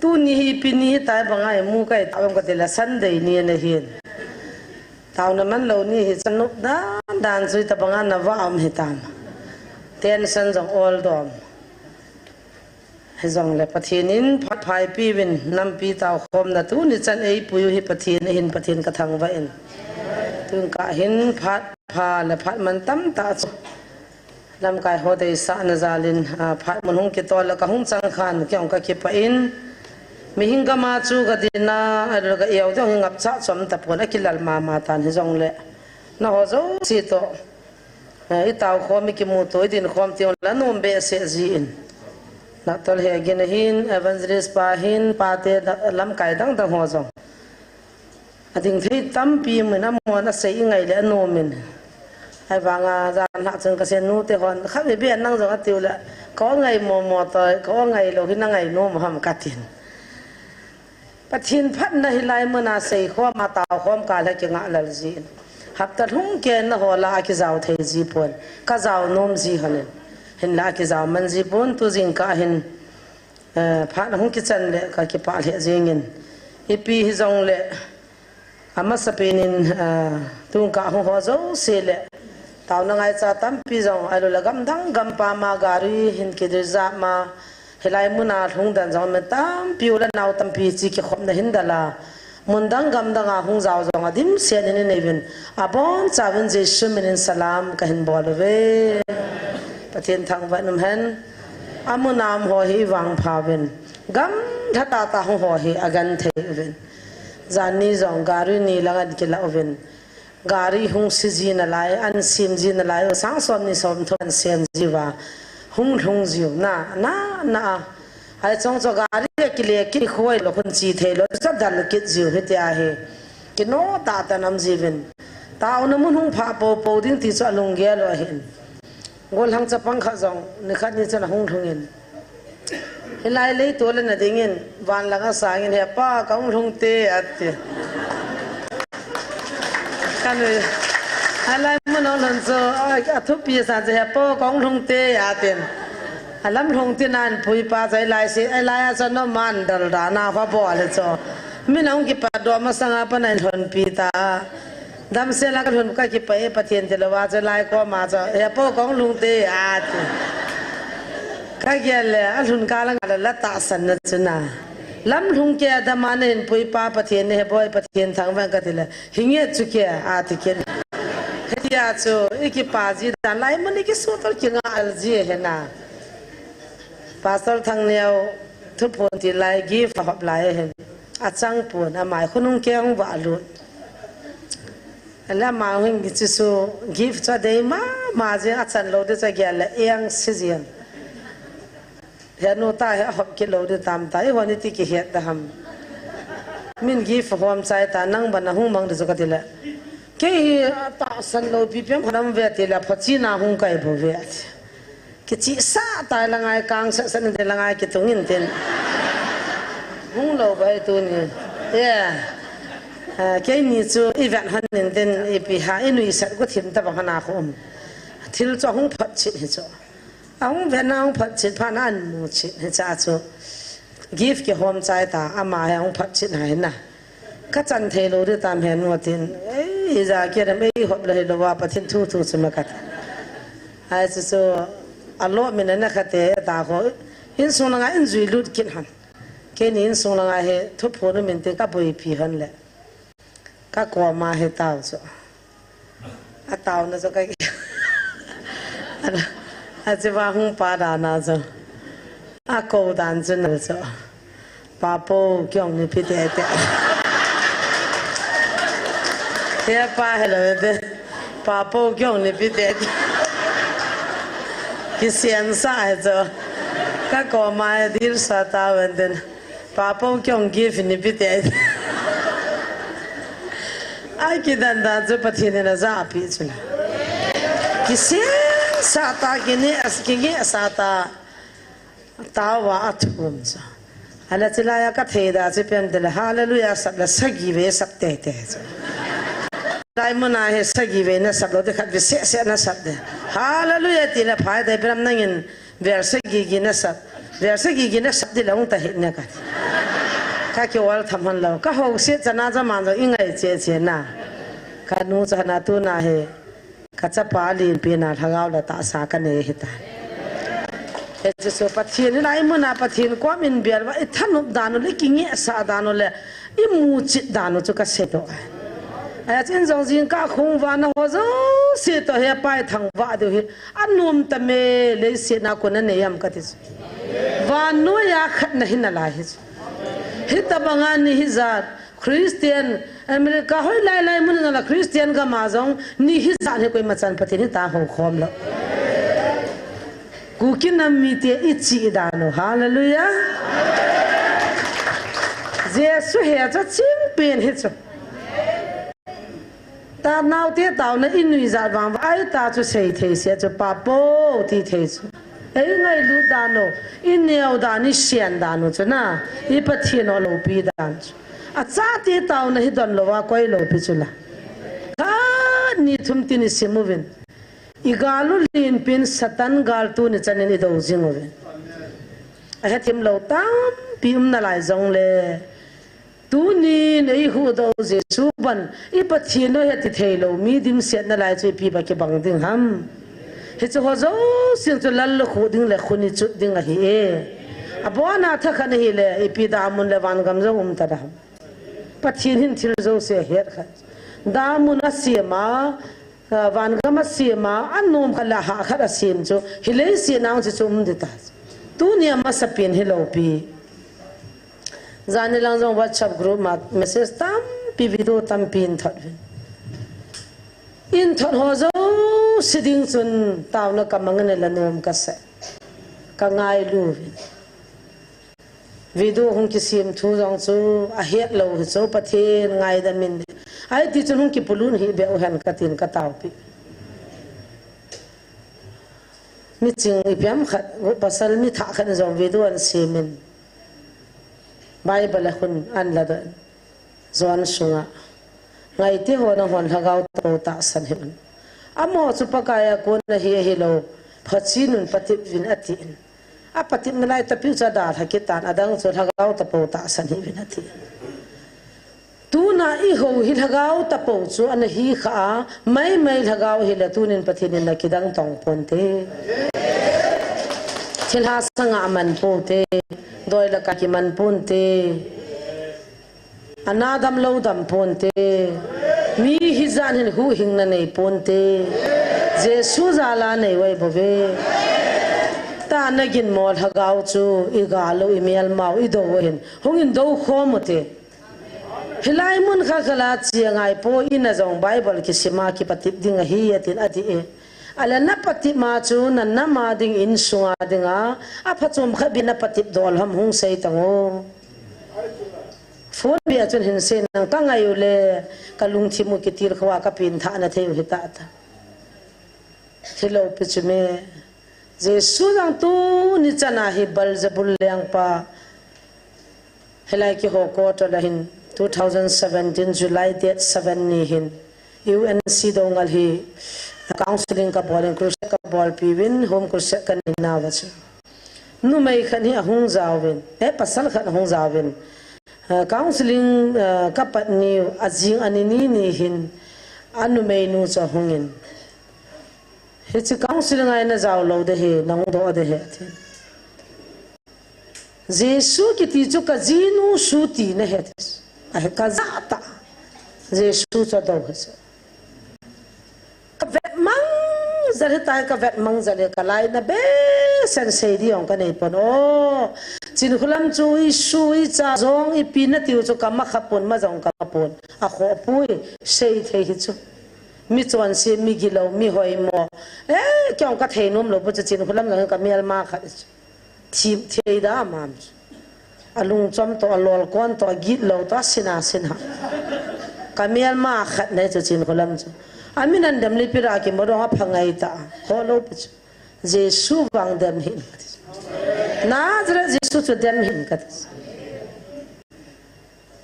Tuni hi ipi ni hitai banga imu ka hi tao em ka ti le Sunday ni ana hin. Taona manlou ni hi chan nop dan dan chu hitabanga na va um hitam. Tension jong oldom. Hijongle Pathen in phat pha eipeuvin, nampi taokhomna tuni chan eipui u hi Pathen ahin, Pathen ka thangvah in. Tun ka hin phat pha le phat man tamtah chu lamkai ho deisahna jalin, ah, phat mun hung kitol le ka hung chang khan kei jong ka kipah in. Mihing gam a chu ka dinna, a, ka eu ding hi ngapcha chom tapon, akilal mama tan hijongle. Nangho jouse toh. Eh, i taokhom, i kimuto, i dinkhom teng le anom behseh jin. Doctor Hegin ahin, Evangelist pa hin, pate da-, lamkai dang dang ho jong. Ading thei tampi min amon asei i ngai le anom in. Ahivanga jan lhah chun ka sen nute hon, khat ve be nang jong atiu le, ka ngai mo mo toh, ka ngai lou hi na ngai nom ham ka tin. Pathen phatna hilai muna seikhom a taokhom kah le kinga lel jin. Hapta lhung ken na ho lah a kijao thei ji pon. Ka jao nom ji hon in. Hinlah a kijao man ji pon tu jingkah hin, eh, phat hung kichan le ka kipah lheh jingin. Ipi hijongle, amasapen in, ah, tun ka hung ho jouse le. Taona ngaicha tampi jong, ahilou le gam dang gam pam a gari hin kidei jat ma. Hilai muna lhung dan jong mi tampi u le nao tampi chi kikhopna hin dal a. Mun dang gam dang a hung jao jong adimset in i nei uvin. Abonchauvin Jesu min in salam ka hin bol uve. Pathen thangvah in umhen. Amun a um ho hi i vangpha uvin. Gamlha tah tah hung ho hi agenthei uvin. Jan ni jong gari ni lang an kila uvin. Gari hung si ji nalai, an sem ji nalai, sang som ni som thum an sem ji uva. Hung lhung jiu, na, na, na a. Ahi chong chu gari akile kit khoi lou, khun chi thei lou, chu dal kit jiu hiti ahi. Kino tah tah in um jiuvin. Taona mun hung phah popo ding ti chu alunggel u ahin. Gollhang chapang khat jong, nikhat ni chun ahung lhung in. Hilai lei tol a na ding in, van lang a sang in, "He pa, ka hung lhung te," ati. Ka nui, hilai mun a hung lhun chu, a, athupi sa chu, "He pa, ka hung lhung te," atin. Alam lhung tin an pui pa chu, hilai si, hilai a chu no man dal da na kha bol chu. Min ahung kipat doh masang a pat in lhunpi ta. Damsel a ka lhun ka kipah e Pathen ti lou a chu lai koma chu, "He pa, ka hung lhung te," ati. Ka gel le, alhun kah lang a la tahsan na chu na. Lam lhung kei a dam a na hin pui pa Pathen ni he boi Pathen thangvah in ka ti le, "Hi nge chu kei," ati kit. Hitia chu, i kipa ji dan lai mun i kisuhthol kinga al ji he na. Pastor Thangneo thuphon ti lai gift ahop lai ahin. Achang pon amai khunung keng va lut. Ala ma hing ki chu gift chu adei mama jing achan lou ding chu agel le eng si jing. He nu ta he ahop kit lou ding tam ta, i hon iti kihet da ham. Min gift hom chai ta, nang ban a hung mang de chu ka ti le. Kei hi tahsan lou pi piam khat um ve ti le, phachi na hung kai bou ve. Kichihsah tai la ngai, kang sat sat in te la ngai kitung in tin. Hung lou bai tu ni. Yeah. Ah, keini chu i vet hon in tin, ipi ha, i nuisat gu thim ta bang hana khu um. Thil chu hung phat chit hi chu. A hung vet na hung phat chit phat na an mu chit hi cha chu. Gift kihom chai ta, ama hi hung phat chit na hi na. Ka chan thei lou di tam hen mo tin. Ei, i ja kia dam ei hop la hi lou va Pathen thu thu chu ma ka ta. Ai chu chu, a lo min na kha te ta kho. Insung la ngai in jui lut kin han. Keini insung la ngai he, thu phu nu min te ka boi pi han le. Ka ko ma he tau chu. A tau na chu ka. A, a chi va hung pa da na chu. A ko dan chu na chu. Pa po kyong ni pi te te. Te pa hello te. Pa po kyong ni pi te te. Kisian sa he chu. Ka ko ma he dil sa ta wen den. Pa po kyong gift ni pi te. Ai kidan dan chu Pathen in a ja pi chu la. Kisian sa ta kini as kingi sa ta. Tau va a thum sa. Ala chilai a ka thei da chi pian de le hallelujah sap la sagi ve sap te te sa. Lai mun a he sagi ve na sap lou de khat ve se se na sap de. Hallelujah ti le phai de pian nangin ver sagi gi na sap. Ver sagi gi na sap di la hung ta he na ka. Ka ki wal tham han lou. Ka ho se cha na cha man jo i ngai che che na. Ka nu cha na tu na he. Ka chapa lin pi na lhagao le tahsa ka nei hi ta. He chu chu Pathen hi lai mun a Pathen kom in bial va i thanop dan u le kinge sa dan u le i mu chit dan u chu ka sei to. Ai chin jong jing ka khung va na ho jo si to he pai thang va du hi a num ta me le si na ko na nei am ka ti. Van nu ya khat na hi na lai hi. Hi ta banga ni hi jat Christian, America hoi lai lai mun na la Christian gam a jong ni hi jat hi koima chan Pathen hi ta ho khom lo. Kuki nam mi te i chi dan u. Hallelujah. Jesu he cha ching pen hi chu. Ta nau te tau na i nui jat vang va ai ta chu sei thei se chu pa po ti thei chu. Ei ngailut dan u, i neo dan, i sian dan u chu na, i Pathen u loupi dan chu. A chate tauna hi don lou a koi loupi chu la. Khat ni thum tin i sim uvin. I gal u lin pin Satan gal tuni chanin i do jing uvin. A hetthem lou tampi um nalai jong le. Tunin eihuhdoh u Jesu ban, i Pathen u heti thei lou, mi dimset nalai chu ipi ba kibang ding ham. Hichu ho jousen chu lallukhuh ding le khun i chut ding ahi e. Abona thakhat ahile, ipi damun le vangam jong um ta dam. Pathen hin thil jouse ahet kha. Damun asem a, ah, vangam asem a, anom khat le ahah khat asem chu, hi leiset a chu chu um ding ta. Tuni a masapen hi loupi. Jani lang jong WhatsApp group ma message tampi, video tampi in thot uvin. In thot ho jouse ding chun tauna ka mang in la nom ka sa. Ka ngailu uvin. Video hung kisem thu jong chu ahet lou hi chu Pathen ngaidam in. Ai ti chun hung kipulut hih beh u hen ka tin ka taopi. Mi ching ipi ham khat, pasal mi thah khat in jong video an sem in. Bible a khun an la doh in. John sunga. Ngaite ho nanghon lhagao tapou tahsan hih un. Amaho chu Pakai a kon ahi ahilou. Pathen un patep uvin atin. Apatep nalai tapeh u chu adalha kit tan, adang chu lhagao tapou tahsan hih uvin atin. Tuna i ho hi lhagao tapou chu ana hi kha a, maimai lhagao hile tunin Pathen in na kidang tong ponte. Thilha sanga aman ponte, doi le kai kiman ponte. Ana dam lou dam ponte. Mi hijat hin huhhingna nei ponte. Jesu jal a nei uai bouve. Tana ginmo lhagao chu i gal u, i melmau, i do u ahin. Hung in do khom u te. Hilai mun kha khala chia ngai po, ina jong Bible kisima kipatep ding ahi atin ati e. Ala na patep ma chu na nama ding, insunga dinga aphachom khat bep na patep dol ham hung sei tang o. Phone bia chun hin sei nang ka ngai u le, ka lungthim u kitil khua ka pin tha na thei u hi ta ta. Thilo pi chu me. Jesu jang tu ni chana hi Beelzebul lengpa. Helai ki ho ko to la hin two thousand seventeen July date seven ni hin U N C do ngal hi counseling ka bol in crusade ka bol pi win home crusade ka ni na wa chu. Numei khat hi ahung jaovin, eh, pasal khat ahung jaovin. Ah, counseling, ah, ka pat ni, ajing ani ni ni hin, anumei nu chu ahungin. Hichi counseling a ina jao lou de hi, nang do de hi, ati. Jesu kiti chu ka jinu su ti na he. Ahe ka ja ta. Jesu chu do he. Ka vet mang jal he tai, ka vet mang jal he ka lai na be sen sei di ong ka nei pon. O, Chinkholam chu i su i cha jong i pi na tiu chu ka ma kha pon, ma jong ka ma pon. A kho pui sei thei hi chu. Mi chon si, mi gilo, mi hoi mo. Eh, kyong ka thei nom lo pu chu Chinkholam jong ka mel ma kha chu. Thim thei da mam chu. A lungchom to, a lolkon to, a gitlo to, a sina sina. Ka mel ma khat nei chu Chinkholam chu. A min an dem li pira ki mo dong a pha ngai ta. Ho lo pu chu. Jesu vang dem hin. Nazareth Jesu chu dem hin ka ti.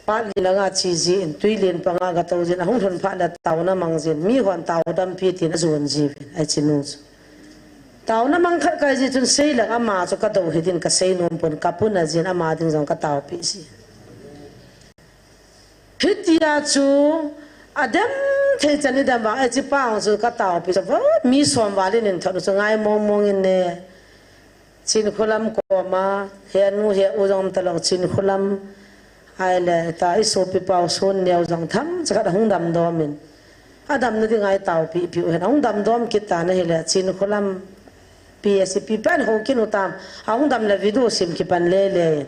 Pat li langa chi jin, tui lin panga ka to jin, ahung lhun phat le taona mang jin, mi hon tao dampi tin a jon ji vin, ai chi nu chu. Taona mang khat kai ji chun sei lang ama chu ka do hi din ka sei nom pon ka pun a jin ama ding jong ka taopi ji. Hitia chu a dem thei chan i dem vang, ai chi pa hong chu ka taopi chu, mi som val in in thot chu ngai mong mong in ne. Chinkholam koma, he nu he u jong ta lo Chinkholam. Ai le, ta i sopi pau son neo jong tham, cha khat hung dam dom in. A dam na ding ai tao pi pi u hen, hung dam dom kit ta na hi le, Chinkholam P S P pen ho kin u tam, a hung dam le video sim ki pan le le.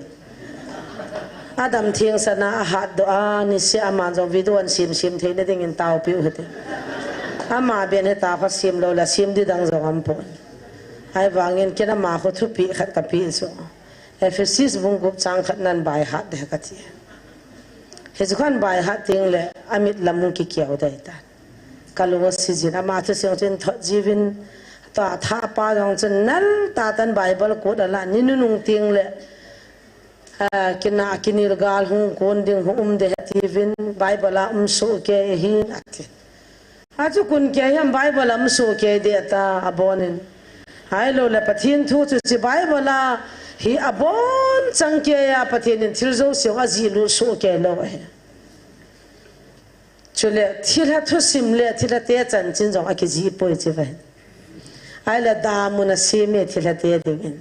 A dam thing sa na a hat do a, ni se a man jong video an sim sim thei na ding in tao pi u hete. Ama ben he ta kho sim lo la sim di dang jong am pon. Ai vangin ken ama kho thupi khat ka pi chu. Ephesus bung gup chang khat nan bai hat de ka ti. He chu khan bai hat ting le amit lam ki kiau dai ta. Ka lu si jin ama thu siang chin thot jivin ta tha pa jong chun nal ta tan Bible kut ala ni nunung ting le. Ah, kina kinil gal hung kun ding hung um de he tivin Bible a um su ke hin ati. Achu kun ke hiam Bible a um su ke de ta abonin. Ai lo le Pathen thu chu chi Bible a hi abon chang ke a Pathen in thil jo siu a ji lu su ke lo he. Chule thilha thusim le thilha te chanchin jong a kiji poi chi ve. Ai le damun a sime thilha te dingin.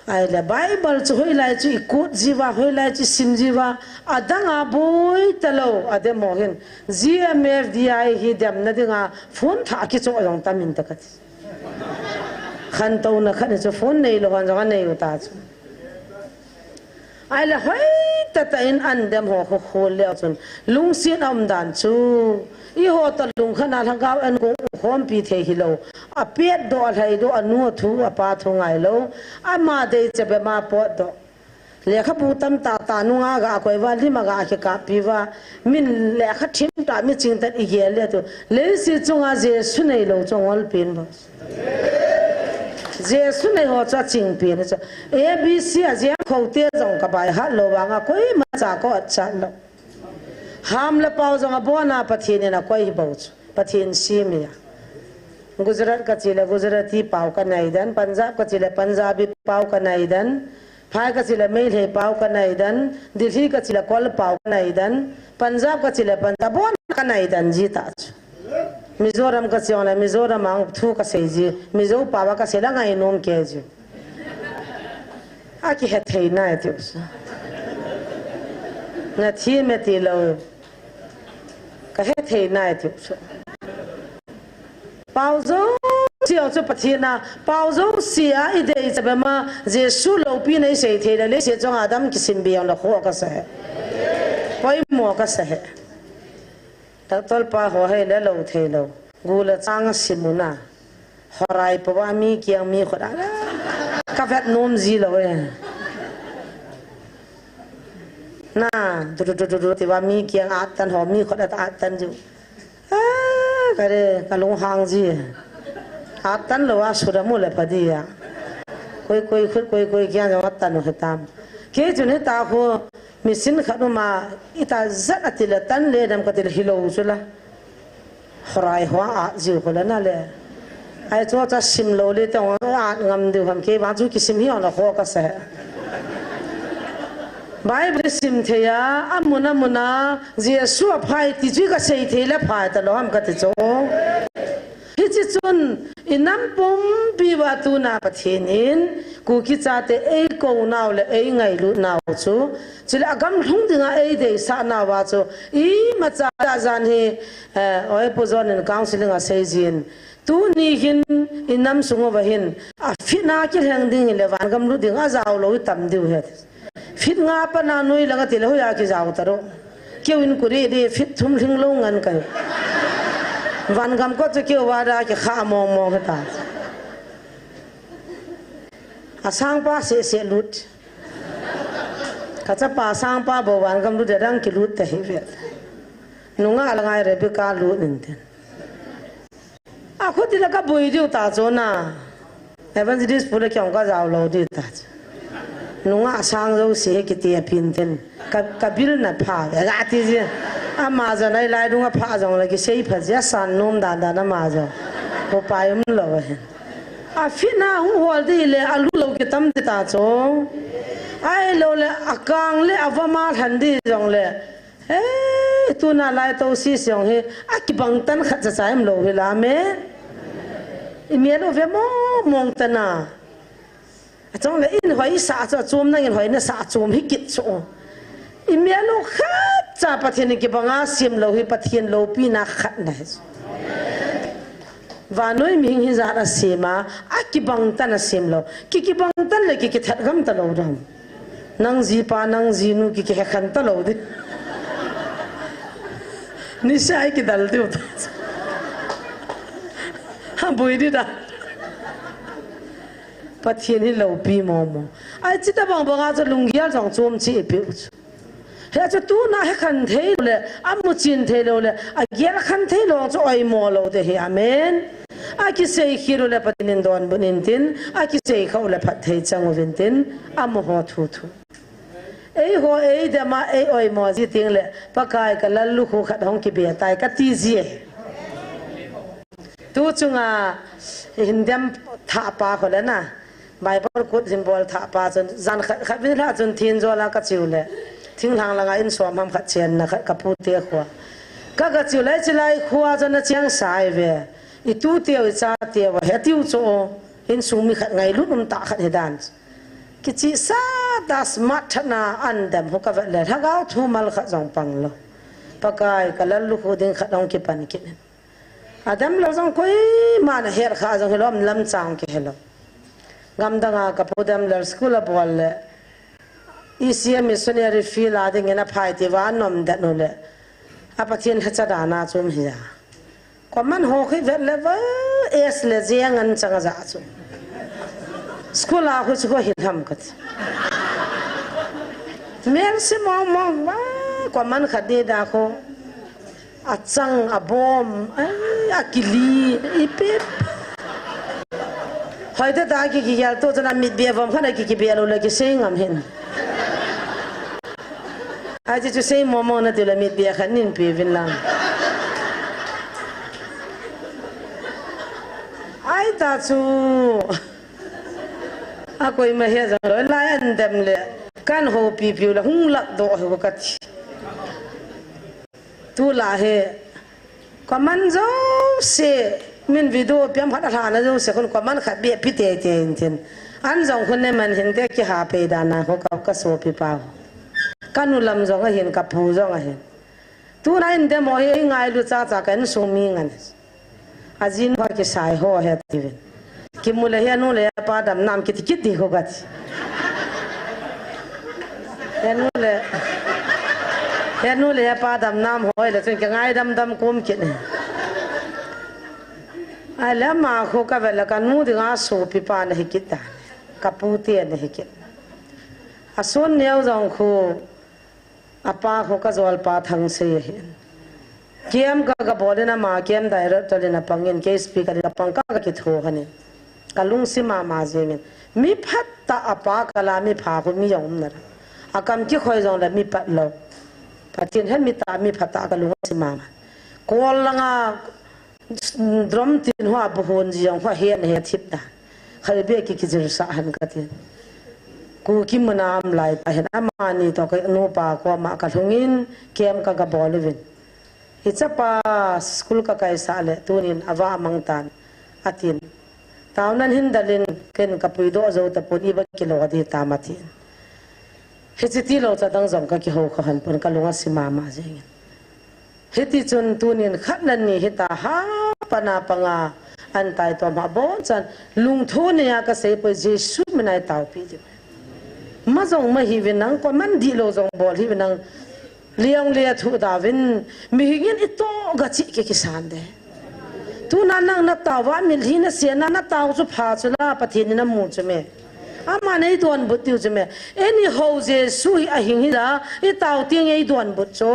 Ai le Bible chu hoilai chu i kut jiva, hoilai chu sim jiva, adang a boi ta lo, a dem ho hin. G M F D I hi dem na dinga phone tha kicho jong tamin ta kati. Khan to na khan chu phone nei lo han jong a nei u ta chu. Ai le hoi ta ta in an dem ho khu khu le chun lungsin a um dan chu. I ho ta lung khan a lhagao en kong u khom pi thei hi lo. A pet do a hlai do a nu thu a pa thu ngai lo. Ama dei che be ma pot do. Lekhabu tam ta ta nunga ga koi va lima ga ke ka pi va. Min lekha thim ta mi ching tan i gel le tu. Leisi chunga Jesu nei lo chu ngol pin ba. Jesu nei ho chu a ching pi ni chu. A B C a jeng kho te jong ka bai hat lo vanga koima cha ko at cha lo. Ham le pau jong a bona Pathen in a koi hi bo chu. Pathen si mi a. Gujarat ka chi le Gujarati pau ka nai dan, Punjab ka chi le Punjabi pau ka nai dan, Phai ka chi le Meitei pau ka nai dan, Delhi ka chi le Kol pau ka nai dan, Punjab ka chi le Punjab bona ka nai dan ji ta chu. Mizoram ka chi le Mizoram ang thu ka sei ji, Mizo pau ka sei la ngai nom ke ji. A ki he thei nai ti u sa. Na thi me ti lo. Ka he thei nai ti u sa. Pau jouse chu Pathen a, pau jouse a i dei cha be ma, Jesu lopi nei sei thei le, le se chong Adam kisim biang lo kho ka sa he. Poimo ka sa he. Doctor pa ho he le lo thei lo. Gu le chang a simuna. Horai pa wa mi kiang mi khut a. Ka vet nom ji lo e. na, du du du du du, ti va mi kiang atan ho, mi khut atan ju. Ah, ka re, ka lunghang ji. Atan lou a sura mu le pha dia. Koi koi khut koi koi kiang jong atan u hitam. Kei chun hita khu machine khat uma ita zat ati le tan le dam ka ti le hilou chu la. Horai hoa a jiu khu la na le. Ai chu cha sim lou le tong a ngam diu ham kei vang chu kisim hi ona kho ka se. Bible sim thei a, amun amun a, Jesu aphai ti chu ka sei thei le phai ta lou ham ka ti chu. Hichi chun, i nam pumpi va tuna Pathen in, Kuki chate ei kou nau le ei ngailut nau chu, chule agam lhung dinga ei deisah nau va chu, imacha jan hi, eh, oi Pu John in counseling a sei jin, tuni hin i nam sung uva hin, a fitna kilheng ding hi le van gam lut ding a jao lou i tam diu he. Feet nga pana noi langa ti le hoiya kijao ta ro. Keu in kuri di feet thum lhing lou ngan kai. Van gam ko chu keu va da kikha mong mong he ta. A sangpa se se lut. Ka chapa sangpa bo van gam lut de dang kilut te hi ve. Nunga la ngai Rebecca lut in ten. A khuti la ka bui diu ta chu na. Evangelist pu le kiong ka jao lou diu ta chu. Nunga sang jouse kiti a pin ten. Ka, ka bil na pha. Ga ti ji. Ama jo nai lai dunga pha jong la kisei pha ji a san nom dan dan ama jo. Ko pai um lou he. A fitna hung hol di le a lu lou kitam di ta chu. Ai lou le a kang le a va ma lhan di jong le. He, tuna lai to si siong hi, a kibang tan khat cha cha em lou hi la me. I mial u ve mong mong tan a. A chong le in hoi sa chu a chom nang in hoi na sa a chom hi kit chu. I mial u khat cha Pathen in kibang a sim lou hi Pathen loupina khat na hi. Vanoi mihing hi jat a sim a, a kibang tan a sim lou. Ki kibang tan le ki kithat gam ta lou dam. Nang jipa, nang jinu ki kihekhen ta lou di. Nisa ai kidal diu ta. Ha bui di da. Pathen hi loupi mong mong. Ai chi ta bang bang a chu lunggel jong chom chi i piu chu. He chu tuna he khan thei lou le, a mu chin thei lou le, a gel khan thei lou chu oimo lou te hi. Amen. A kisei khi lou le Pathen in donbut in tin, a kisei kha u le phat thei chang uvin tin, a mu ho thu thu. Ei ho, ei dem a, ei oimo ji ting le, Pakai ka lallukhu khat hong kibe tai ka ti ji e. Tu chunga hin dem thah pa kho le na. Bible kut hin bol thah pa chun, jan khat, khat vin hla chun thin jola ka chiu le. Thinglhang langa in som ham khat chen na khat ka pu te khua. Ka ka chiu le chi lai khua chun na chiang sai ve. I tu teu i cha teu he tiu chu o. In sung mi khat ngailut um ta khat hi dan. Kichi sa da smart thana an dem ho ka vet le. Lhagao thu mal khat jong pang lou. Pakai ka lallukhu ding khat hong kipan kit. A dem lou jong koima na her kha jong hilou, lam chang kihe lou. Gamdang a ka pu dem lou school a bol le. E C M missionary field a ding in a phai ti va nom det nu le. A Pathen lhacha dan a chom hi a. Koman ho khi vet le va es le jeng an chang a ja chu. School a khu chu ko hi lam ka ti. Mel si mong mong va koman khat ni da khu. A chang, a bom, ai, a kili, i pip. Hoi te ta ki ki gel to chana mit bia vom khana ki ki bia lo le ki sei ngam hin. Ai chi chu sei mo mo na ti le mit bia khan nin pi vin lang. Ai ta chu. A koima he jang lo lai an dem le. Kan ho pi piu le hung lak do ho ka ti. Tu la he, koman jouse, min video piam khat a lhana jouse, khun koman khat bia pi tei tei in tin. An jong khun ne man hin te ki ha pei dan a ho ka, ka sopi pa. Ka nu lam jong a hin, ka pu jong a hin. Tu na in demo hi, i ngailu cha cha ka in sung mi ngan. A jin ho kisai ho he ti vin. Kimu le he nu le pa dam nam kiti kiti ho ka ti. He nu le, he nu le pa dam nam ho le chun ki ngai dam dam kum kit ne. Ai le ma khu ka ve le ka nu ding a sopi pa na hi kit ta. Ka pu te na hi kit. A sun neo jong khu Apa khu ka jolpa Thangsei ahin. Camp ka, ka bol in ama camp director in apang in, kei speaker in apang ka, ka kitho khan in. Ka lungsim mama jeng in. Mi phatah apa kala mi pha khu mi jong um nalai. Akam kikhoi jongle mi phat lou. Pathen hen mi tah mi phatah ka lungsim mama. Kol langa drum tin hoa buhon ji jong hoa hen he thip da. Khalbe ki kijil sa han ka tin. Kuki muna um lai ta hen amani toh ka nupa koma ka lhung in camp ka, ka bol uvin. Hichapa school ka kaisah le tunin ava mang tan atin. Taonan hin dalin ken ka puidoh jou tapon iba kilo di tam atin. Hichi tilou cha dang jong ka kihou kha han pon ka lunga si mama jeng in. Hiti chun tunin khat nan ni hita ha pana panga an tai tom ha bon chan lungtho nei a ka sei poi Jesu mina i taupi di. Ma jong ma hi ve nang ko man di lo jong bol hi ve nang liang le thu da vin mi hi ngin i to ga chi ke kisan de. Tuna nang na tau va mi hi na se na na tau chu pha chu la Pathen ni na mu chu me. Ama nei don but tiu chu me. Eni ho Jesu hi a hing hi la i tau ti ngei don but chu.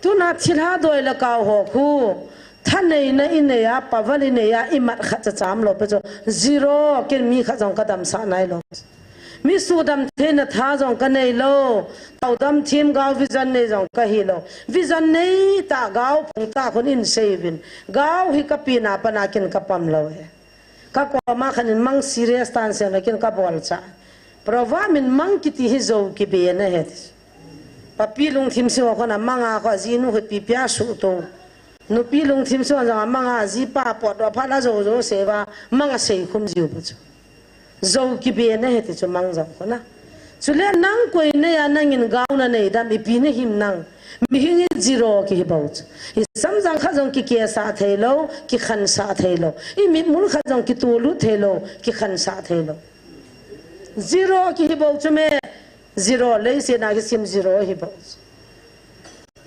Tuna thilha doi la kau ho khu. Tha nei na i nei a, paval i nei a, i mat khat cha cham lo pe chu. Zero, ken mi khat jong ka dam sa nai lo. Mi su dam thei na tha jong ka nei lo. Tau dam thim gau vision nei jong ka hi lo. Vision nei ta gau phung ta khun in sei vin. Gau hi ka pi na pa na ken ka pam lo he. Ka koma khan in mang serious tan se na kin ka bol cha. Proverb min mang kiti hi zo ki be na he. Papi lungthim si ho khona manga kho ji nu he pi pia su to. Nupi lungthim si ho jong manga ji pa pot wa pha la zo zo se va manga sei khum jiu pa chu. Zo ki be na he ti chu mang jong khona. Chule nang koi na ya nangin gau na nei dam ipi na him nang. Mihing hi zero ki hi bou chu. I samjang khat jong ki kesa thei lo, ki khansa thei lo. I mitmul khat jong ki tulu thei lo, ki khansa thei lo. Zero ki hi bou chu me, zero lei se na ki sim zero hi bou chu.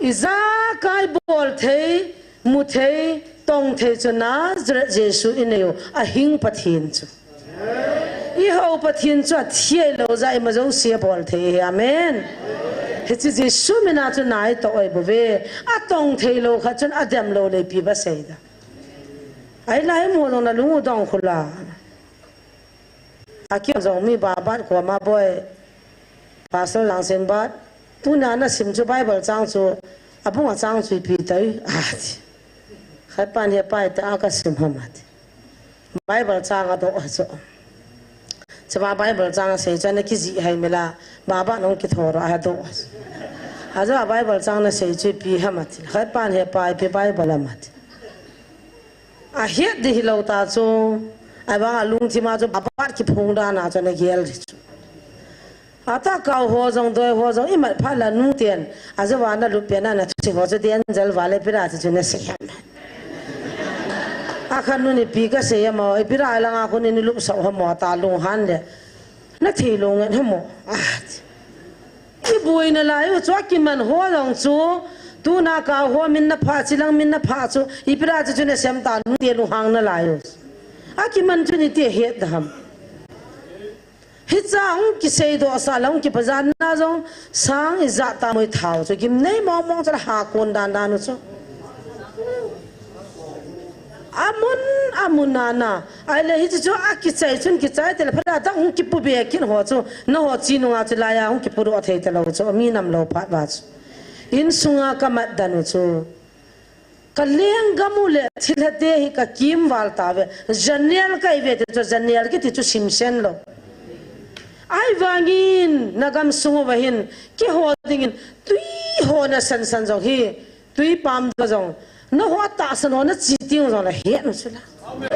I ja kai bol thei, mu thei, tong thei chu Nazareth Jesu i nei u, a hing Pathen chu. I ho Pathen chu a thiai lo ja i ma jo sia bol thei hi. Amen. Hichi Jesu mina chu nai to oi bo ve. A tong thei lo kha chun a dem lo le pi ba sei da. Ai lai mo dong na lungu dong khula. A ki jong mi ba bat ko ma boi. Pastor Langsen bat. Tuna na sim chu Bible chang chu. A bunga chang chu i pi tai. Ah, ti. Khat pan he pai ta a ka sim ha ma ti. Bible chang a doh a chu. Chama Bible chang a sei chu ana kiji hai mila, baba nong kithor a doh a chu. A chu a Bible chang na sei chu pi ha ma ti. Khai pan he pai pi Bible a ma ti. A het di hi lo ta chu. A bang a lungthim a chu baba ki phung dan a chu na gel di chu. Ata kau ho jong doi ho jong i mat phat la nu ten. A jawa na lup pe na na thusi ho chu den jal va le pira chu na sei ham. A khan nu ni pi ka sei mo i pira la nga khu ni lup sau ha mo ta lung han le. Na thei lo ngen ha mo. Ah. I boi na lai u chu a ki man ho jong chu. Tuna kau ho min na pha chi lang min na pha chu. I pira chu chu na sem ta nu te lung hang na lai u. A ki man chu ni te het da ham. Hicha hung kisei doh sa la hung kipajan na jong sang i ja ta moi thau chu gimnei mong mong chu la ha kon dan dan u chu. Amun, amun na na. Ai le hichi chu a kichai chun kichai te le phala ta hung kipu be kin ho chu. Na ho chi nunga chu la ya hung kipu ro thei te lo chu. Mi nam lo phat va chu. In sunga ka mat dan u chu. Ka lenggam u le thilha te hi ka kimval ta ve. Janel ka i ve ti chu, janel kiti chu simsen lo. Ai vangin na gam sung uva hin, keiho dingin, tui ho na sansan jong hi, tui pam da jong. Na ho tahsan ho na chi ting jong la het nu chu la. Amen.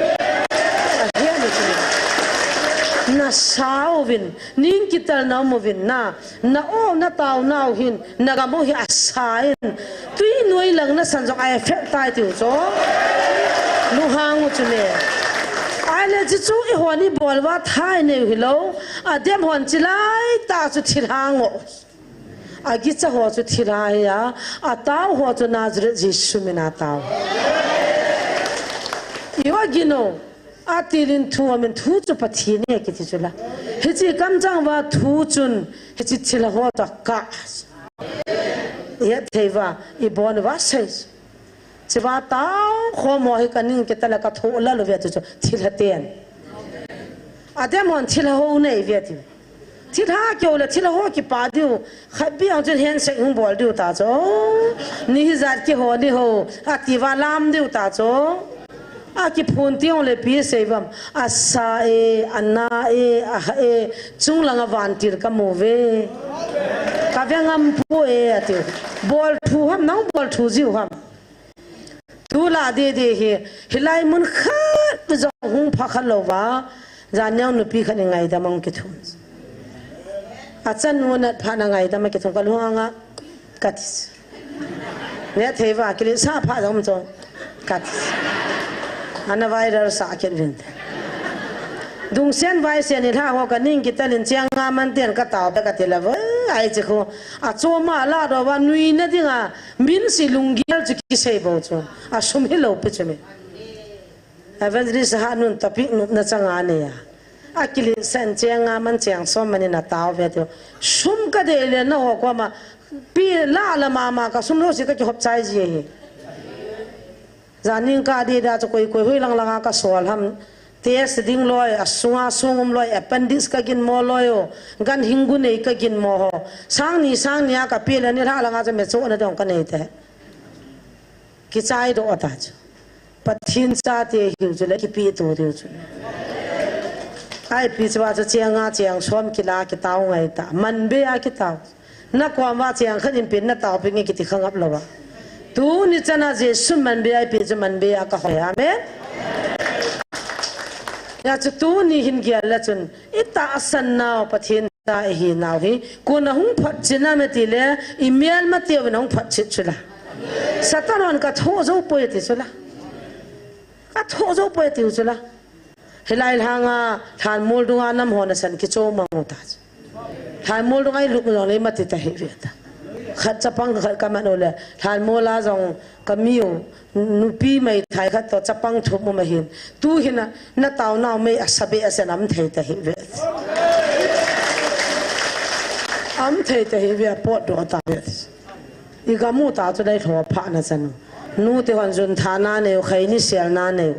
Ahian chu. Na sa uvin, ning kitel na um uvin na, na o na tau nau hin, na gam u hi a sa in. Tui noi lang na san jong a effect tai tiu chu. Lunghang u chu ne. Ai le chi chu i hon i bol va thai neu hi lo. A dem hon chi lai ta chu thil hang u. A gicha ho chu thilha hi a, a tau ho chu Nazareth Jesu min a tau. I va gino, a tilin thu a min thu chu Pathen e kiti chu la. Hiche kamchang uva thu chun, hiche thilha ho toh kah. Ihet thei uva, ibon uva sei. Hiche uva tao khom ho hi kaning kitel a kathoh lal uve ti chu, thilha ten. Adem hon thilha ho nei uve ti. Thilha keu le, thilha ho kipa diu. Khat bia chun handshake hung bol diu ta chu. Ni hijat kiho ni ho. Ati uva lam diu ta chu. Akiphun teng le ipi sei uvam. Asa e, ana e, aha e. Chunglang a vantil kamu uve. Kave ngam poi e, ati. Bol thu ham, nang bol thu jiu ham. Tulai didi hi, hilai mun khat jong hung pha khalou va, jan neo nupi khat in ngaidam a hung kithum. Achanu nat phat na ngaidam a kithum kalung anga kati. Ve thei uva, kiletsah pha jong chu kati. Ana viral sah kit uvin. Dungsen vaisen nilhah ho kaning kitel in cheng nga man ten katao pe kati le vo. Ai chi khu. Achom a ladoh uva nuina dinga min si lunggel chu kisei bou chu. Asum hilou pi chu mi. Evangelist Hanun topic nopna chang a nei a. Akiletsah in cheng nga man cheng som man in atao ve ti. Sum kadei le naho koma pi la la mama kasum lou si kakihop chai ji hi. Jan ning kadida chu koi koi hoi lang langa kasol ham. Test ding loi, asunga sung um loi, appendix kaginmo loi o, gan hinggu nei kaginmo ho. Sang ni, sang ni a kapeh le nilhah langa chu mechohna dong kanei te. Kichai doh ata chu. Pathen chate hiu chu le kipeh to diu chu. Ai pi chu va chu cheng nga cheng som kila kitao ngai ta. Man be a kitao. Nakom uva cheng khat in pen natao peh nge kiti khangap lou va. Tuni chana Jesu man be a ipi chu man be a kahoi. Amen. Hijeh chun tuni hin gel le chun itahsan nau Pathen cha ihi nau hi. Kona hung phatchet nam ati le imelma teu in hung phatchet chu la. Satan hon kathoh jou poi ati chu la. Kathoh jou poi ati chu la. Hilai lhanga lhanmol dunga nam ho nasan kicho mang u ta. Lhanmol dunga ilut jong le mati ta hi ve ta. Khat chapang khat kaman u le lhanmol a jong kamiu nupi meithai khat toh chapang thum um ahin. Tu hina natao nau mei asa be asen am thei ta hi ve. Am thei ta hi ve apot doh ta ve. Igamu ta chu dai lho pha na chanu. Nu te hon jun tha na neu khai ni sel na neu.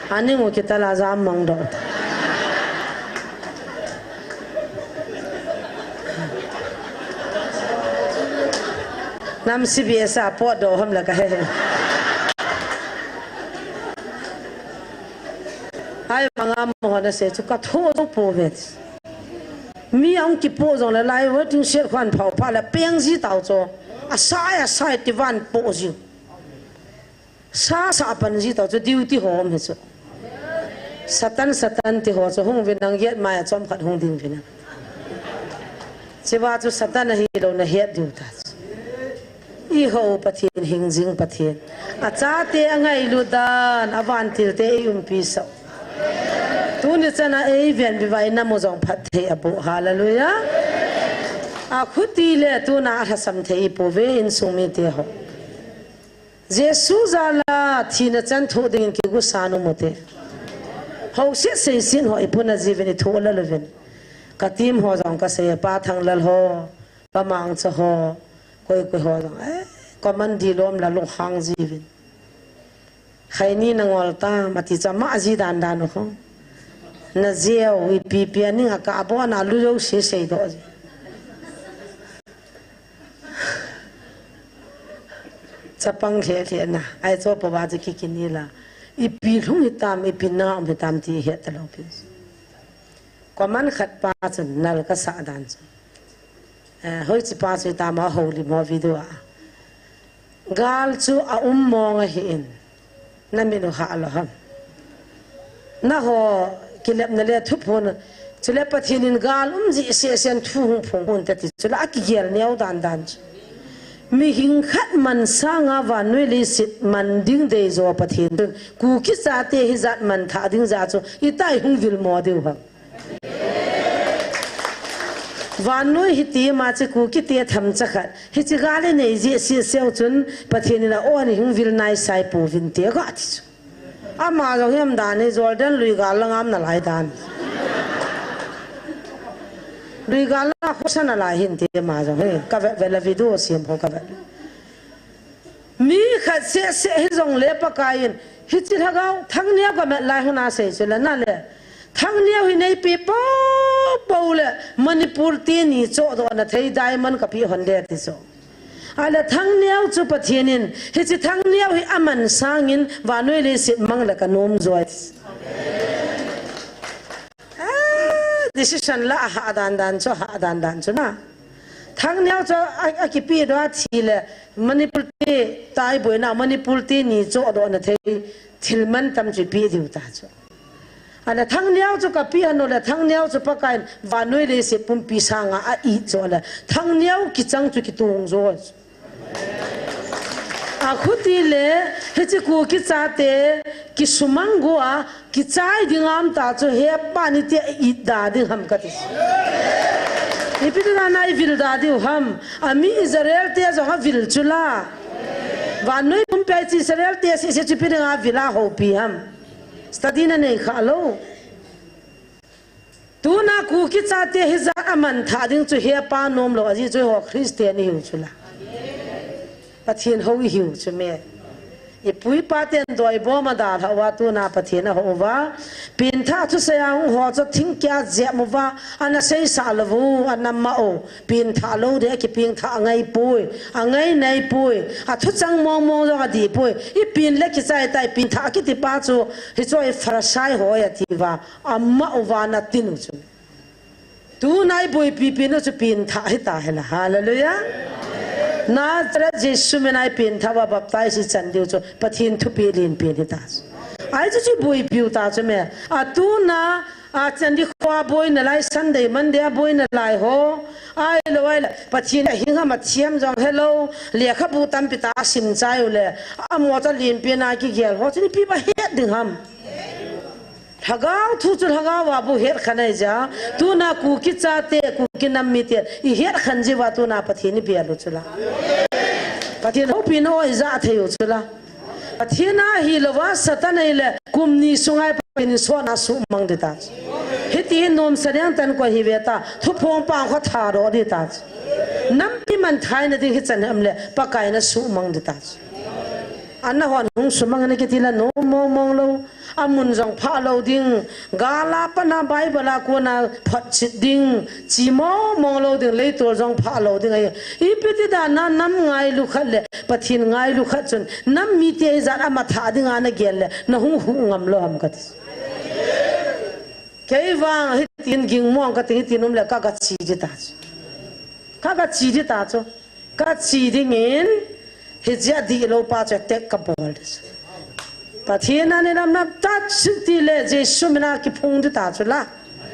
Ani ngu kita la jam mang doh. Nam C B S a pot doh ham la kahe he. Ai manga mo na se chu kathoh jou poi ve. Mi ahung kipoh jong le lai waiting shed khuan phao pha le peng ji tao cho. Asai, asai ti van poh ji. Sa, sa pan ji tao cho duty ho um hi cho. Satan, Satan ti ho cho hung vin nang yet mai a chom khat hung ding vin. Chiva cho Satan ahi lou na het diu ta cho. Eiho Pathen, hingjing Pathen. Achate angailut dan, avantil te eiumpi sah. Tuni chana eiven bivai namu jong phatthei aboh. Hallelujah. Akhuti le tuna alhasam thei ipouve insung mite ho. Jesu jal a thina chan thoh dingin kigosa nom ute. Houset seiset ho ipuna jiuvin ithoh lal uvin. Ka team ho jong kasei, Pa Thanglal ho, Pa Mangcha ho, koi koi ho jong, eh, command lom la lunghang jiuvin. Khaini nangol tam, ati cha ma ji dan dan ho. Najeu, ipi pi a ning a kabon a lu jouse seidoh ji. Chapang lheh lheh na, ai cho pa va chu kikini la. Ipi lhung hitam, ipi na um hitam ti het talou pi. Command khat pa chun nal kasah dan chu. Eh, hoiche pa chu hitam a houlim ho video a. Gal chu aum mong ahin. Namin u hah lou ham. Naho kilepna le thuphon. Chule Pathen in gal um jeh seh seh in thu hung phong hon te ti. Chule akigel neo dan dan chu. Mihing khat man sanga vannoi leiset man ding deijo Pathen chun. Kuki chate hijat man thah ding jeh chu. Itai hung vil mo diu ham. Vannoi hiti ma chu Kuki te themcha khat. Hiche gal inei jeh seh seh u chun Pathen in a-on hung vil nai sai pouvin te ga ti chu. Ama jong hiam dan hi Jordan lui gal lang am nalai dan. Lui gal la khosa na lai hin ti ma jong he. Ka vet vet la video sem ho ka vet. Mi khat seh seh hi jong le Pakai in. Hichi lhagao Thangneo ka met lai huna sei chu la na le. Thangneo hi nei pi po po le Manipur ti ni cho do na thei diamond ka pi hon le ti so. A le Thangneo chu Pathian in, hichi Thangneo hi aman sangin vanoi leiset mang le ka nom joi. Ah, decision la a ha dan dan chu, ha dan dan chu na. Thangneo chu a, a kipi do a thi le Manipur ti tai boina, Manipur ti ni cho do na thei thil man tam chu pi diu ta chu. A le Thangneo chu ka pi hanu le Thangneo chu Pakai in vanoi leiset pumpi sanga a i cho le Thangneo kichang chu kitung jo. A khuti le hichi Kuki chate kisumang gua kichai ding am ta chu he pa ni te i da ding ham ka ti. Ipi ding na i vil da diu ham. A mi Israel te jong a vil chu la. Vanoi pumpi a chi Israel te si si chu pi ding a vil a ho pi ham. Study na nei kha lo. Tuna Kuki chate hi jat a man tha ding chu he pa nom lo a ji chu ho Christian i hiu chu la. Pathian ho i hiu chu me. I pu i pa ten doi bom a da lha uva tuna Pathian a ho uva. Pin tha chu sei a hung ho chu thing kia jep uva. Ana sei sa lo vu, ana ma o. Pin tha lo de, a kipin tha a ngai pui, a ngai nai pui, a thu chang mong mong jong a di pui. I pin le kichai tai, pin tha kiti pa chu, hi chu i Pharisai ho a ti va, a ma u va na tin u chu. Tu nai bui pi pin u chu pin tha hi ta hi la. Hallelujah. Nazareth Jesu min a i pin tha va baptize i chan diu chu, Pathian thupi lin pin hi ta chu. Ai chu chu bui piu ta chu me. A tu na A chan di khua boina lai, Sunday, Monday a boina lai ho. Ai lo, ai lo. Pathian a hing ham a thiam jong he lo. Lekhabu tampi ta a sim chai u le. A mo cha lin pi na kigel ho. Chun ipi ba het ding ham. Lhagao thu chu lhagao a bu het khan ai ja. Tuna Kuki chate, Kuki nam mite. I het khan ji va tuna Pathian i bia lu chu la. Pathian hopina oi ja thei u chu la. Pathian a hi lo va Satan a hi le kum ni sunga i Pathian in sona sumang di ta. Hiti hin nom sa ding tan ko hi ve ta. Thuphong pang kho tha ro di ta. Nampi man thai na ding hi chan ham le Pakai na sumang di ta. Ana hon hung sumang na kiti la nom mong mong lo. A mun jong pha lo ding. Gala pana Bible a kona photchit ding, chi mong mong lo ding, leitol jong pha lo ding ahi. Ipi ti dan a nam ngailu khat le, Pathian ngailu khat chun, nam mite ijat a matha ding a na gel le, na hung huh ngam lo ham ka ti. Kei vang hitin ging mong ka ti hitin um le ka ka chi di ta chu. Ka ka chi di ta chu. Ka chi dingin, hijeh a dih lo pa chu tek ka bol di chu. Pathian a ni lam na ta chu ti le Jesu min a kiphung di ta chu la.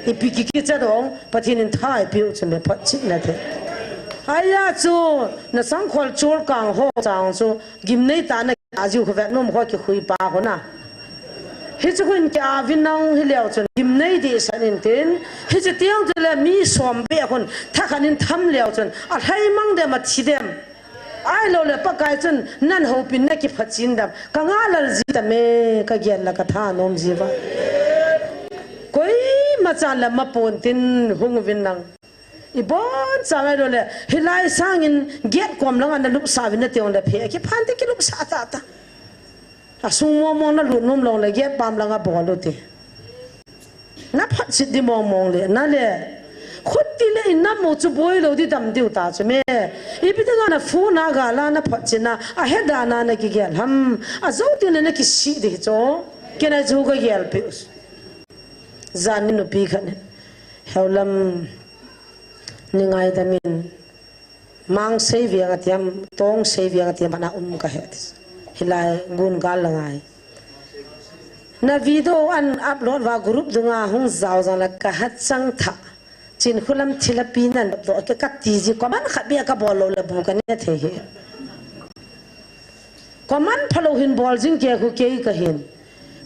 Ipi ki ki cha dong, Pathian in thai piu chu me phat chi na the. Aya chu, na sangkhol chul kang ho chang chu, gimnei ta na a jiu kho vet nom kho kikhui pa kho na. Hichu khun kia vin nang hi leo chun gimnei di san in tin. Hichu tiang chu le mi som be khun thakhan in tham leo chun. A lhai mang dem a thi dem. Ai lo le Pakai chun nan hopin na kiphat chin dam. Ka nga lal ji ta me ka gen la ka tha nom ji va. Koima chan la ma pon tin hung vin nang. I bon cha ngai lo le, hilai sangin gate kom langa na lupsa vin na tiong le phe, kiphan te kilupsa ta ta. A sung mong mong na lut nom long le gate pam langa bol u te. Na phat sit di mong mong le, na le. Khut ti le i nam mo chu boi lo di dam diu ta chu me. Ipi te nga na fu na ga la na phat sit na, a he da na na ki gel ham. A zo ti le na ki si di cho. Ke na chu ka gel pi. Jan ni nupi khat ne. Heulam ni ngai ta min. Mang sei viang a tiam, tong sei viang a tiam, ana um ka he. Hilai gun gal la ngai. Na video an upload va group dunga hung zau zang la ka hat chang tha. Chin khulam thila pi nan do ke ka ti ji ko man khat bia ka bol lo la bu ka ne the he. Ko man phalo hin bol jing ke khu ke ka hin.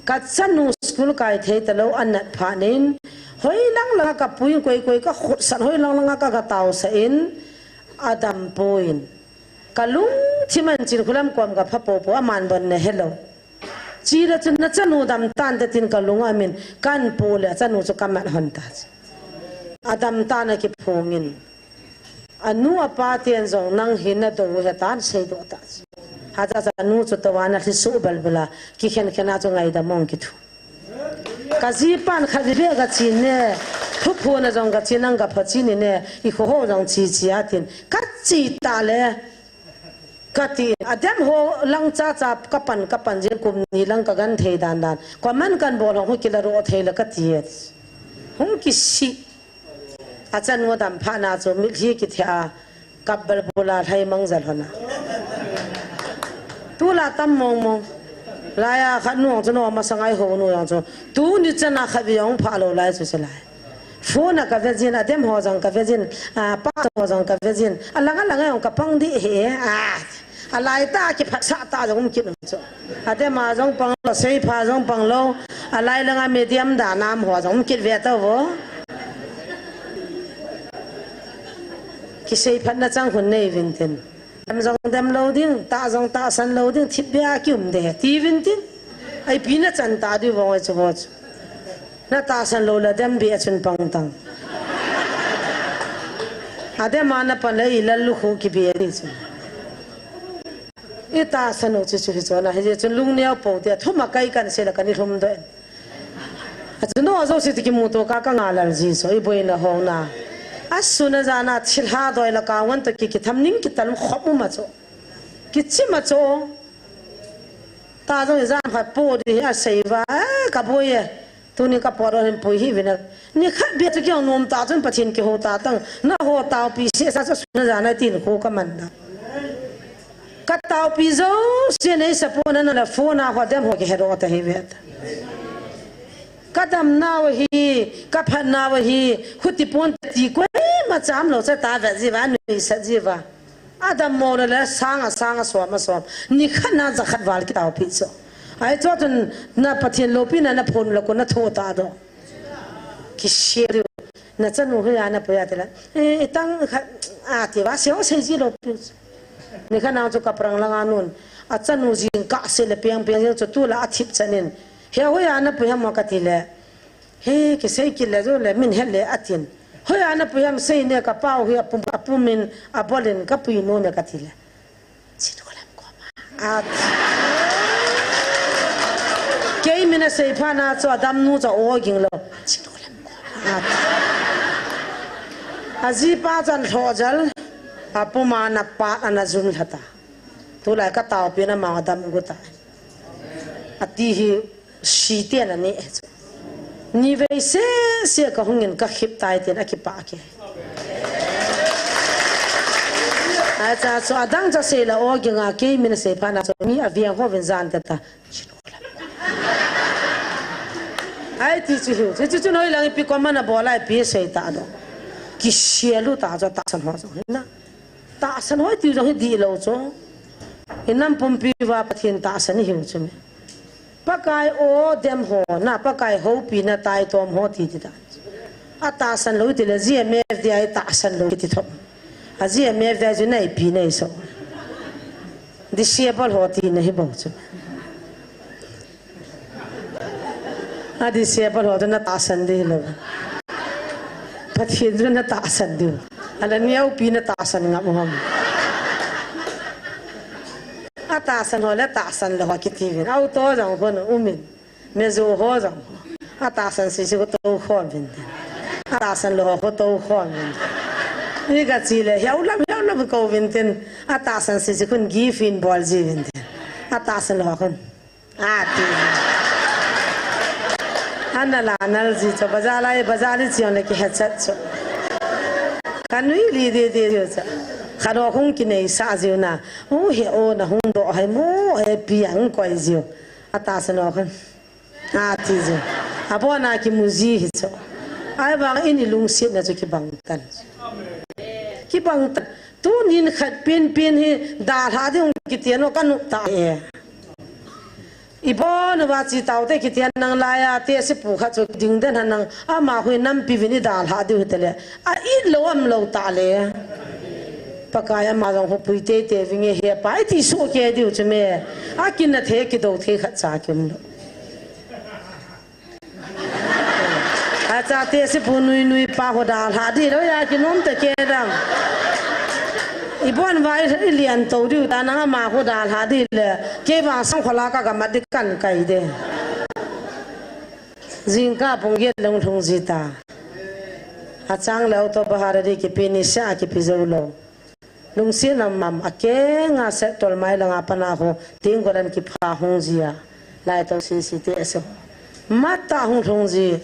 Ka chanu school kai thei ta lo an nat pha nin. Hoi lang langa ka pui koi koi ka khut san hoi lang langa ka ka tau sa in. Adam puin. Ka lung thi man chin khulam kom ka pha po po a man bon ne hello. Chi la chun na chanu dam tan te tin ka lung a min kan pu le chanu chu ka man hon ta. Adam tah na kiphongin. Anu apa ten jong nang hi nadou u hetan seidoh tah. Hijeh chun anu chu toh ana lhisu balbula, kikhen khen a chu ngaidam mong kithu. Kajipan khat vei beh kache ne, thuphon a jong kache nang kaphachen ne, ikho ho jong che che atin, kache tah le, kati, adem ho lang chacha kapan, kapan jing kum ni lang kagenthei dan dan. Koiman kanbol hong hung kila ro thei le kati. Hung kisih. Achanu adam phat na chu mitlhi kithia a kap balbula lhai mang jal hon a. Tulai tam mong mong. Laiya khat nu chu no masang a ihou nu jong chu. Tuni chan a khat vei jong phalou lai chu se lai. Phone a kave jin, adem ho jong kave jin, a, pastor ho jong kave jin, alang alang a jong kapang ding ahi, a, alai tah a kiphatsah tah jong um kit u chu. Adem a jong panglou, seipha jong panglou, alai lang a medium dan a um ho jong um kit ve tauvo. Kiseiphatna chang hun nei uvin tin. Dem jong dem lou ding, tah jong tahsan lou ding, thipbeh a kium ding ahi, ti uvin tin. Ipi nachan tah diu vang ahi chu ho chu. Natahsan lou le dem beh a chun pang tang. Adem a napan le ilal lukhuh kibeh ding chu. Itahsan u chu chu hi chu ana, hijeh chun lungneo pou tia, thum a kai kan sei le kan ilhum doh in. Achun no jouse toh kimuto kah a kanga lal ji chu, iboina hong na. Asun ajan a thilha doi le ka ngan toh ki, kitham ning kitalkhop um a chu. Kichim a chu. Tah jong ijat khat po ding hi asei uva, eh, kaboi e. Tuni kapot u hin pui hih uvin a. Nikhat beh chu kihou nom tah chun Pathen kihou ta tang. Naho taopi seh sa chu asun ajan a tin khu kaman na. Kataopi jouse nei support na le phone a ho dem ho kihe doh ta hi ve ta. Kadam nau hi, kaphat nau hi, huti pon ti koima cham lou cha ta ve ji uva, nuisat ji uva. Adam mo le le sang a sang a som a som. Nikhat na jakhat val kitaopi chu. Ahi chu chun na Pathen loupina naphon le kon natho ta doh. Kisel diu. Nachanu hoiya napui a tile. Eh, itang khat, a, ti uva, sei ho sei ji lou pi. Nikhat na chu kaprang lang a nun. Achanu jingkah sei le peng peng jing chu tulai athip chan in. He hoiya napui ham kati le. He, kisei kit le jo le, min het le atin. Hoiya napui ham sei ne, kapau hi apum, apum in, abol in, kapui nom e kati le. Chin golem koma. Ati. Kei min asei phat na chu Adam nu chu aw ging lou. Chin golem koma. Ati. Ajipa chu ana lhoh jal. Apum a ana pat ana jun lha ta. Tulai kataopi na mang Adam gu ta. Ati hi. Sih ten ani e chu. Nivei sese kahung in kakhip tai tin akipah kei. Acha chu adang cha sei la aw ging a kei min asei phat na chu mi aveng ho vin jan te ta. Ahi ti chu hiu. Chu chu chu noi lang ipi koima nabol a ipi sei ta doh. Kisel u ta chu tahsan ho jong hi na. Tahsan ho iti jong hi dihlou chu. Inam pumpi uva Pathen tahsan ihiu chu me. Pakai aw dem ho na, Pakai houpina taitom ho ti ti ta. Atahsan lou iti le G M F D I tahsan lou iti thou. A G M F D I chu neipi neiso. Disable ho tina hi bou chu. A disable ho chu natahsan ding lou. Pathen chu natahsan diu. Ala neopi natahsan ngam u ham. Atahsan ho le tahsan lou ho kiti uvin. Auto jong khun umin. Mejo ho jong. Atahsan sese khu tou khom uvin tin. Atahsan lou ho khu tou khom uvin tin. Ni kachi le, hiau lam, hiau lam kou uvin tin. Atahsan sese khun gift in bol ji uvin tin. Atahsan lou ho khun. Ati. Ana la nal ji chu, bazar lai, bazar li chiang le kihechat chu. Kanui li de de ji chu. Khat ho khun kineisah jiu na. U he o nahung doh hai mo, he pi ang koi jiu. Atahsan ho khun. Ati ji. Abona kimu ji hi chu. Ahivang in ilungsetna chu kibang tan. Kibang tan. Tunin khat pen pen hi dalha ding kiti a no kanu ta e. Ibon uva chi taute kiti a nang laiya te sipu khat chu ding den ha nang ama hui nampi vin idalha diu hite le. A it lou am lou ta le. Pakai ama jong hopui teitei vinge he pa iti soh kei diu chu me. Akinna thei kidou thei khat cha kium lou. A Chate si pu nui nui pa ho dalha di lou ya kinom te ke dam. Ibon vai ilian to diu ta nang ama ho dalha di le. Kei vang sang khola ka gamat di kan kai de. Jingkah pung get lung lhung ji ta. Achang le auto bahar di kipi ni sa kipi jou lou. Lungsetna mama kenga seh tolmai langa pana ho, tinggolan kipha hung jia. Lai to sisi te ase. Mata hung lhung ji.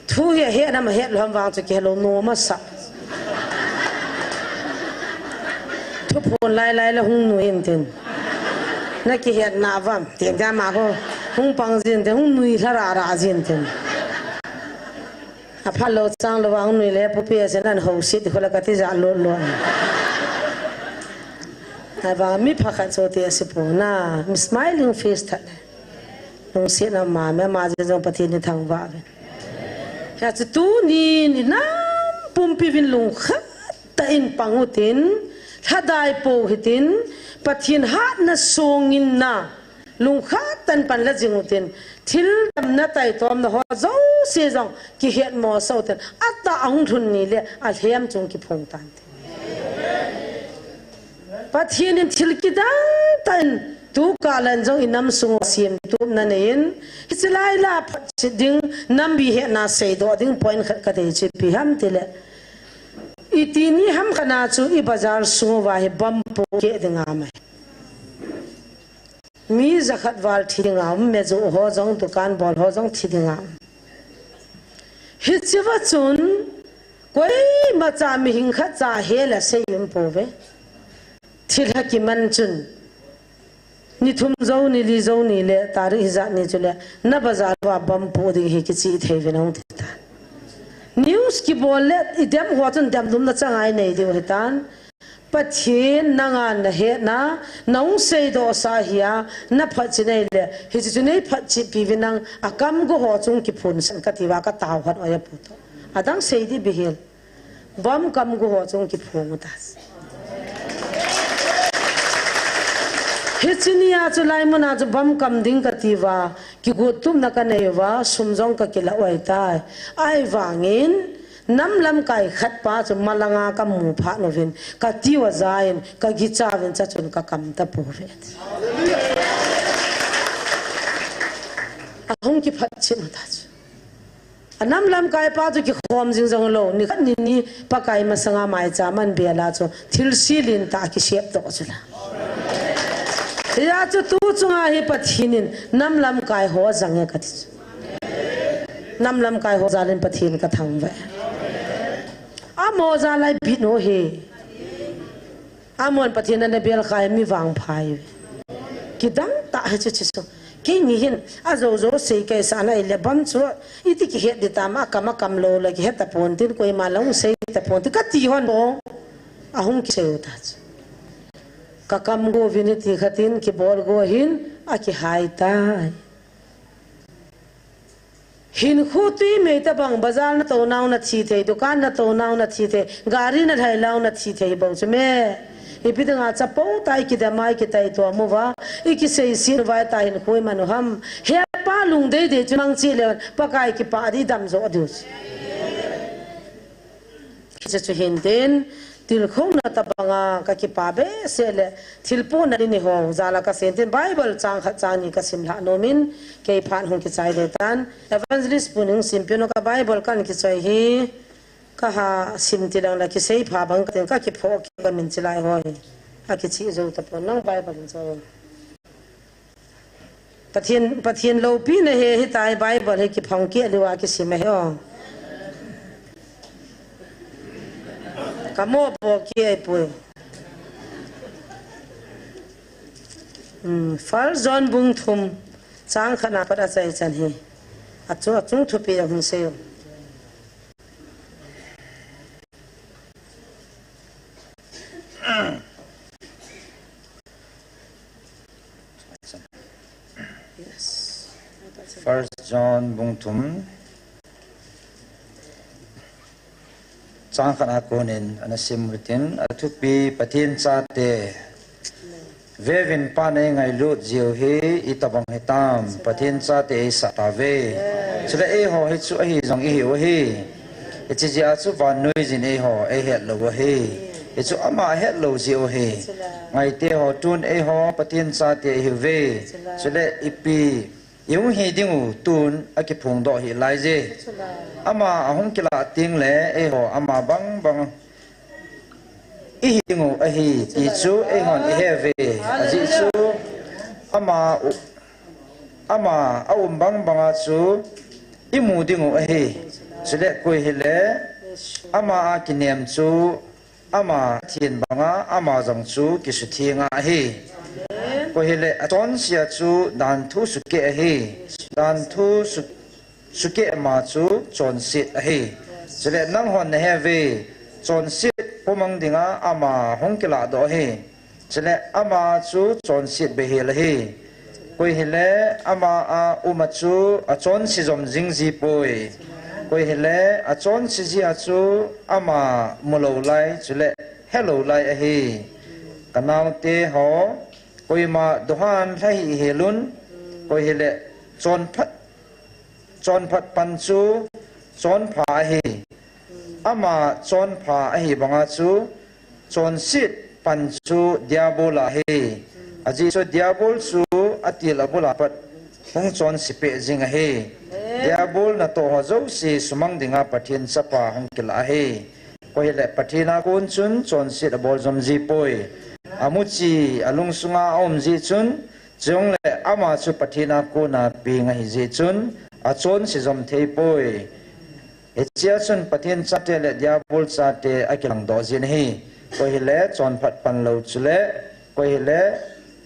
Thu hi he na ma het lhom vang chu kihe lou nu masa. Thuphon lai lai la hung nu hin tin. Na kihet na vam. Tin da ma ho. Hung pang jin tin, hung nui hla ra ra jin tin. Apha lou chang lou vang nui le pupi ase nan ho sit khola kati ja lo lo. Ai vang mi pha khat cho te ase pu na, mi smiling face that. Lungsetna mama, ama jeng jong Pathen in thangvah uvin. Hiche tunin inam pumpi uvin lungkhat tah in pang utin, lhadai pou hitin, Pathen hatna songin na, lungkhat tah in pan la jing utin, thil damna taitomna ho jouse jong kihet mo sa utin, atah ahung lhun ni le alhem chung kiphong tan tin. Pathen in thil kidang tah in tu kah lan jong inam sung u semtupna nei in, hiche lai la phatchit ding, nampi hetna seidoh ding point khat ka dei chu ipi ham tile, iti ni ham khat na chu i bazar sung uva hi bomb pohkeh ding a mai. Mi jakhat val thi ding a um, mejoh ho jong, dukan bol ho jong thi ding a um. Hiche va chun, koima cha mihing khat cha hel a sei um pouve. Thil ha kiman chun, ni thum jou, ni li jou ni le, tarik hijat ni chule, na bazar uva bomb poh ding hi kichih thei uvin ahung ti ta. News kibol le, idem ho chun demlumna changai nei diu hitan. Pathen nanga nahetna, nahung seidoh sa hi a, na phatchit nei le, hiche chu nei phatchit pi uvin nang, akam go ho chung kiphun san kati uva ka tao khat oi apu to. Adang sei di bihil. Bomb kam go ho chung kiphung u ta. Hiche ni a chu lai mun a chu bomb kam ding kati uva, kigot tupna ka nei uva, sum jong ka kila oi tai. Ahivangin, nam lamkai khat pa chu malanga ka mu phat uvin, ka tiu a ja in, ka gicha uvin cha chun ka kam ta pouve. Ahung kiphatchit u ta chu. Anam lamkai pa chu kikhom jing jong lou, ni khat ni ni Pakai masanga maicham aman bel a chu, thil silin tah kisep doh chu la. Hia chu tu chunga hi Pathen in nam lamkai ho jang e kati chu. Nam lamkai ho jal in Pathen ka thangvah e. Amaho jal a i bit u hi. Amahon Pathen ana bel kha e, mi vangpha e. Kidang tah hi chu chu chu. Keini hin, ajo jo sei kei sa na ile bomb chu, iti kihet di tam, akam akam lou le kihet tapon tin, koima la hung sei tapon tin, kati hon bou. Ahung kisei u ta chu. Ka kam go uvin iti khat in, kibol go hin, akihai tai. Hinkho twi mei tabang, bazar na tou nau na thi thei, dukan na tou nau na thi thei, gari na lhai lau na thi thei bou chu me. Ipi dinga chapo tah i kidem a i kitaitom uva, i kiseiset uva i ta hinkho i man u ham. He pa lungdei dei chu mang chih leu, Pakai kipah di dam jo diu chu. Hiche chu hin tin, tilkhouna tabanga ka kipah behseh le, thilpohna ni ni ho, jal a ka sei tin, Bible chang khat chang ni ka sim lhah nom in, kei phat hung kichai le tan, Evangelist pu in hung simpi u ka Bible kan kichoi hi, ka ha sim ti lang la kisei pha bang ka tin, ka kiphoh kei ka min chilai ho hi, akichih jou tapon, nang Bible in choi. Pathen, Pathen loupina hi, hitia Bible hi kiphong keh lou a kisim ahi o. Ka mo po kei pui. Hmm, First John bung thum, chang khat na pat a chai chan hi. Achung, achung thupi a hung sei u. Yes. First John bung thum, chang khat a konin ana sim u tin, athupi Pathen chate. Vevin Pan eingailut jiu hi itobang hitam, Pathen chate eisah tauve. Chule eiho hi chu ahi jong ihiu ahi. Hiche jeh a chu vannoi jin eiho eihet lou u ahi. Hichu ama ahet lou jeh u ahi. Ngaite ho, tun eiho Pathen chate ihiuve. Chule ipi ihung hi dingu tun akiphongdoh hih laiye. Ama ahung kilah tengle eiho ama bangbang ihi dingu ahi ti chu eihon ihe uve. Ajeh chu ama u-, ama aum bangbanga chu imu dingu ahi. Chule koi hile ama a kinem chu ama thin banga ama jong chu kisuthenga ahi. Koi hile achonse a chu danthu sukeh ahi. Danthu su-, sukeh ma chu chonset ahi. Chule nanghon nahe uve, chonset pumang dinga ama hung kilahdoh ahi. Chule ama chu chonset beihel ahi. Koi hile ama a um a chu achonse jom jing jipoi. Koi hile achonse jeh a chu ama mulou lai, chule helou lai ahi. Kanaote ho, koima duhan lha hih helun, koi hile chonphat, chonphat pan chu chonpha ahi. Ama chonpha ahi banga chu chonset pan chu Diabol ahi. Ajeh chu Diabol chu atil abul a pat hung chonse peh jing ahi. Diabol natoh ho jouse sumang dinga Pathen chapa hung kilah ahi. Koi hile Pathen a kon chun chonset abol jom jipoi. Amuchi alungsunga aum jeh chun, chule ama chu Pathen a kona peng ahi jeh chun achonse jom theipoi. Hichea chun Pathen chate le Diabol chate akilangdoh jin ahi. Koi hile chonphat pan lou chule, koi hile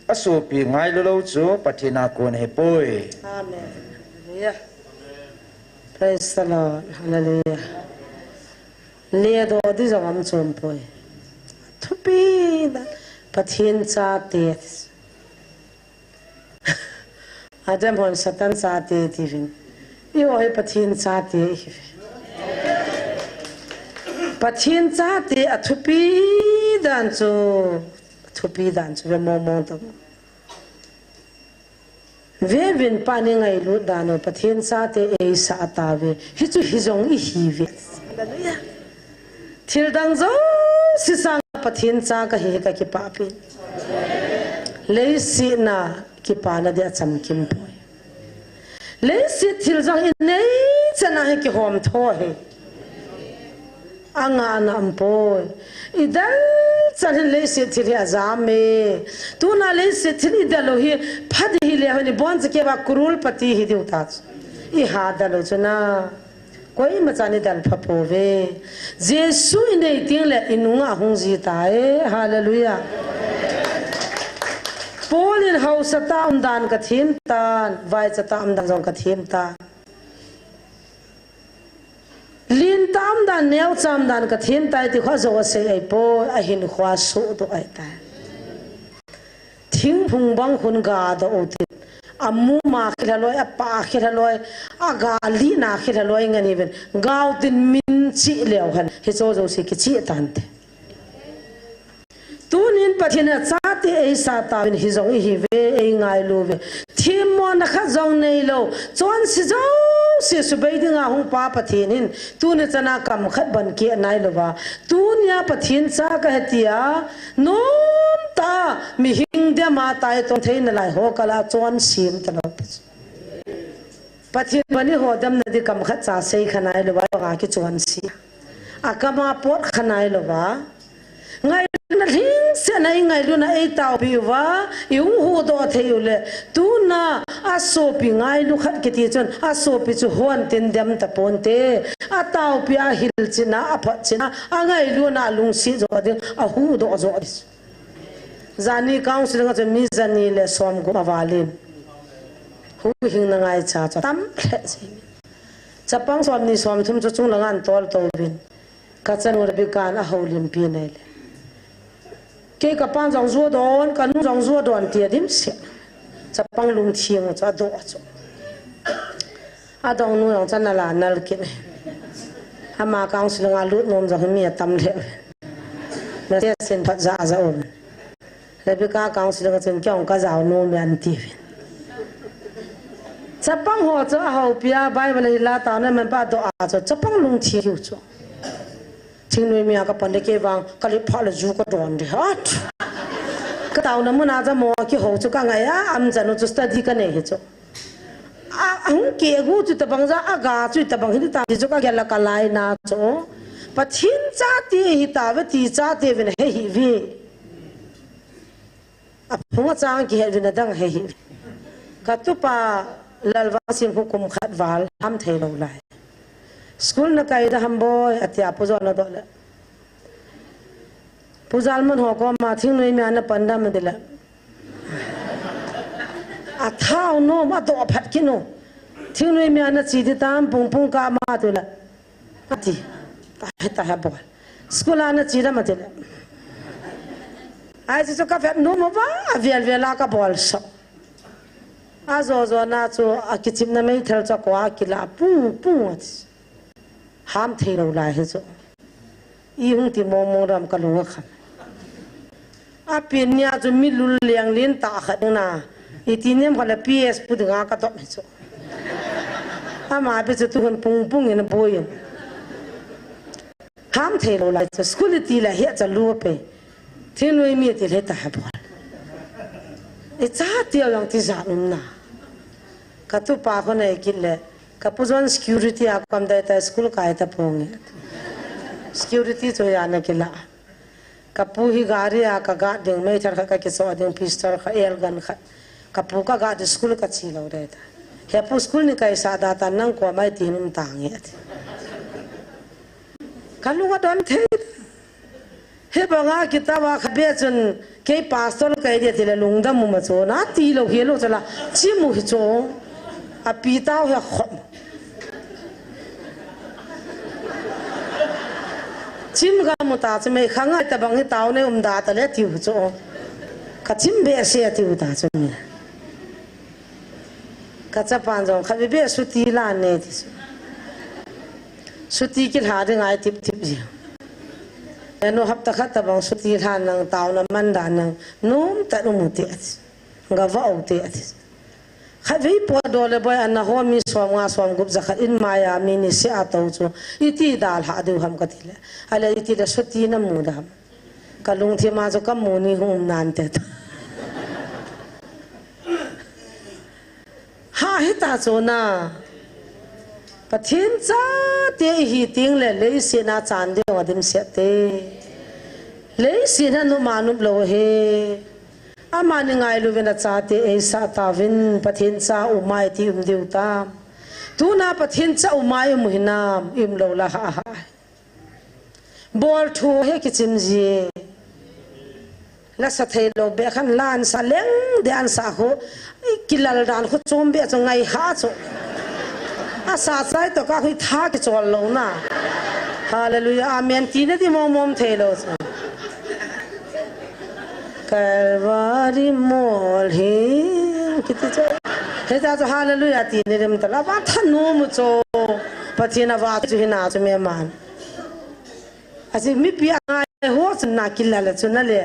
asopi ngailu lou chu Pathen a kon ahipoi. Amen. Hallelujah. Praise the Lord. Hallelujah. Ledoh di jong aum chompoi. Thupi dan Pathen chate. Adam hon Satan chate tiuvin. Eiho hi Pathen chate ihiuve. Pathen chate athupi dan chu, athupi dan chu ve mong mong tauve. Vevin Pan eingailut dan u Pathen chate eisah tauve. Hichu hijong ihiuve. Thildang jouse sanga Pathen cha kahi kakipah peh. Leiset a kipana dia chamkim poi. Leiset thil jong inei chan a hi kihom tho ahi. Angahna aumpoi. Idel chan hin leiset thil hi ajam e. Tuna leiset thil idel u hi pha ding hileh hin iboncha keuva crorepati hi diu ta chu. Iha del u chu na. Koima chan idel pha pouve. Jesu inei tengle inunga hung ji tai. Hallelujah. Paul in haosa tah a um dan kathem tan, vaicha tah a um dan jong kathem tan. Lentah a um dan, neocha a um dan kathem tai ti kho ajou asei ahipoi, ahinkho sohdoh ahitai. Thingphung bang khun gadoh u tin. Amuma khilha loi, apah khilha loi, agalina khilha loi ngen uvin. Gao tin min chih leu hen. Hicho jouse kichih tante. Tunin Pathen in achate eisah tauvin hijong ihiuve, eingailu uve. Themmona khat jong neilou. Chonse jouse subei dinga hung pa Pathen in. Tuni chana kam khat ban keh nailouva. Tunia Pathen cha kahi tia. Nomtah a mihing dema taitom theina lai ho kal a chonse umtalou. Pathen bani ho damna di kam khat cha sei kha nailouva, banga kichonse. Akam a pot kha nailouva. Ngailutna lhingsetna ingailuna eitaopi uva, ihung huhdoh thei uleh. Tuna asopi ngailu khat kiti chun, asopi chu hon tin dem taponte. Ataopi a hilchetna, aphotchetna, angailuna alungset jo ding, ahuhdoh jo ding. Jani counseling a chun mi jani le somgup avalin. Huhhingna ngaicha chu tam lheh jeng. Chapang somni somthum chu chunglanga antol touvin. Kachanu Rebecca in ahoulimpi naile. Kei kapan jong judon, kanu jong judon tia dimset. Chapang lungthim chu adoh chu. Adongnu jong chu anal anal kit. Ama counseling a lut nom jong hi mi atam lheh. Message in phat ja ja um. Rebecca counseling a chun kei jong kajao nom e ati uvin. Chapang ho chu ahoupi a Bible hi la taona man pa doh a chu chapang lungthim u chu. Thingnoimi a kapan le kei vang kalip phat le ju kadon de hat. Kataona mun a chu mo kihou chu kangai a, am chanu chu study kanei hi chu. A, ahung kegu chu tabang ja, aga chu tabang hi ta, ti chu kagel a kalai na chu. Pathen chate hitauve ti chate vin he hi vi. Aphung achang kihet vin adang he hi. Katupa Lalvangsim khu kum khat val ham thei lou lai. School na kai da ham boi, atia Pu Jal na doh le. Pu Jal man ho koma thingnoimi a na pan dam ati le. Athao nom, adoh phat kit nu. Thingnoimi a na chi ti tam pung pung ka ma tu le. Ati. Ta he ta he bol. School a na chi dam ati le. Ai chu chu ka vet nom uva, avel vel a kabol so. Ajo jo na chu akichimna meithal chu akoi a kila pung pung ati. Ham thei lou lai hi chu. I hung ti mong mong dam kalung akham. Apen nia chu mi lul leng len tah khat na. Iti nem khat le P S pu dinga kadoh hi chu. Ama pe chu tuhun pung pung in aboi in. Ham thei lou lai chu school iti le hi a cha lu pe. Thingnoimi ti le ta ha bol. I chate jong tijat um na. Katupa khu nei kit le. Ka pu John security a kom dai ta school kai ta pong e. Security chu ya na kila. Ka pu hi gari a ka guard ding, meithal khat ka kiso ding, pistol khat, air gun khat. Ka pu ka guard ding school ka chi lou dai ta. He pu school ni kai sa da ta nang ko mai ti num tang e ati. Ka lung adon thei. Hibanga kitah a khabe chun kei pastor kai dia tile lungdam mu ma chu na ti lou hi lou chala chimu hi chu api tau hi khom. Chim ga mu ta chu me khanga tabang hi tau ne um da ta le tiu chu. Ka chim be se tiu ta chu me. Ka chapan jong khat veve suti la ne ti chu. Suti kila ding ai tip tip ji. Enu hapta khat tabang suti la nang tauna man da nang nom ta nu mu ti ati. Nga va o ti ati. Khat vei po do le boi ana ho mi som nga som gup ja khat in maya mi ni se a to chu. Iti dal ha du ham ka ti le. Ale iti le suti na mu da ham. Ka lungthim a chu ka mu ni hung um nan te ta. Ha hi ta chu na. Pathen chate i hi ting le leiset a chan ding a dimset te. Leiset a nop ma nop lou hi. Amani ngailu vin a chate eisah tauvin Pathen cha umai ti um diu tam. Tuna Pathen cha umai um hinam, um lou la ha ha. Bol thu hi kichim ji. La sa thei lou be khan la an sa leng de an sa khu. I kilal dan khu chom be chu ngai ha chu. A sa chai to ka hui tha kichol lou na. Hallelujah. Amen. Ti na di mom mom thei lou chu. Kalvari mol hi. Kiti chu. He cha chu hallelujah ti ni rim ta la. Va tha nu mu chu. Pathen a va chu hi na chu me man. Aji mipi a ngai ho chun na kilal a chun na le.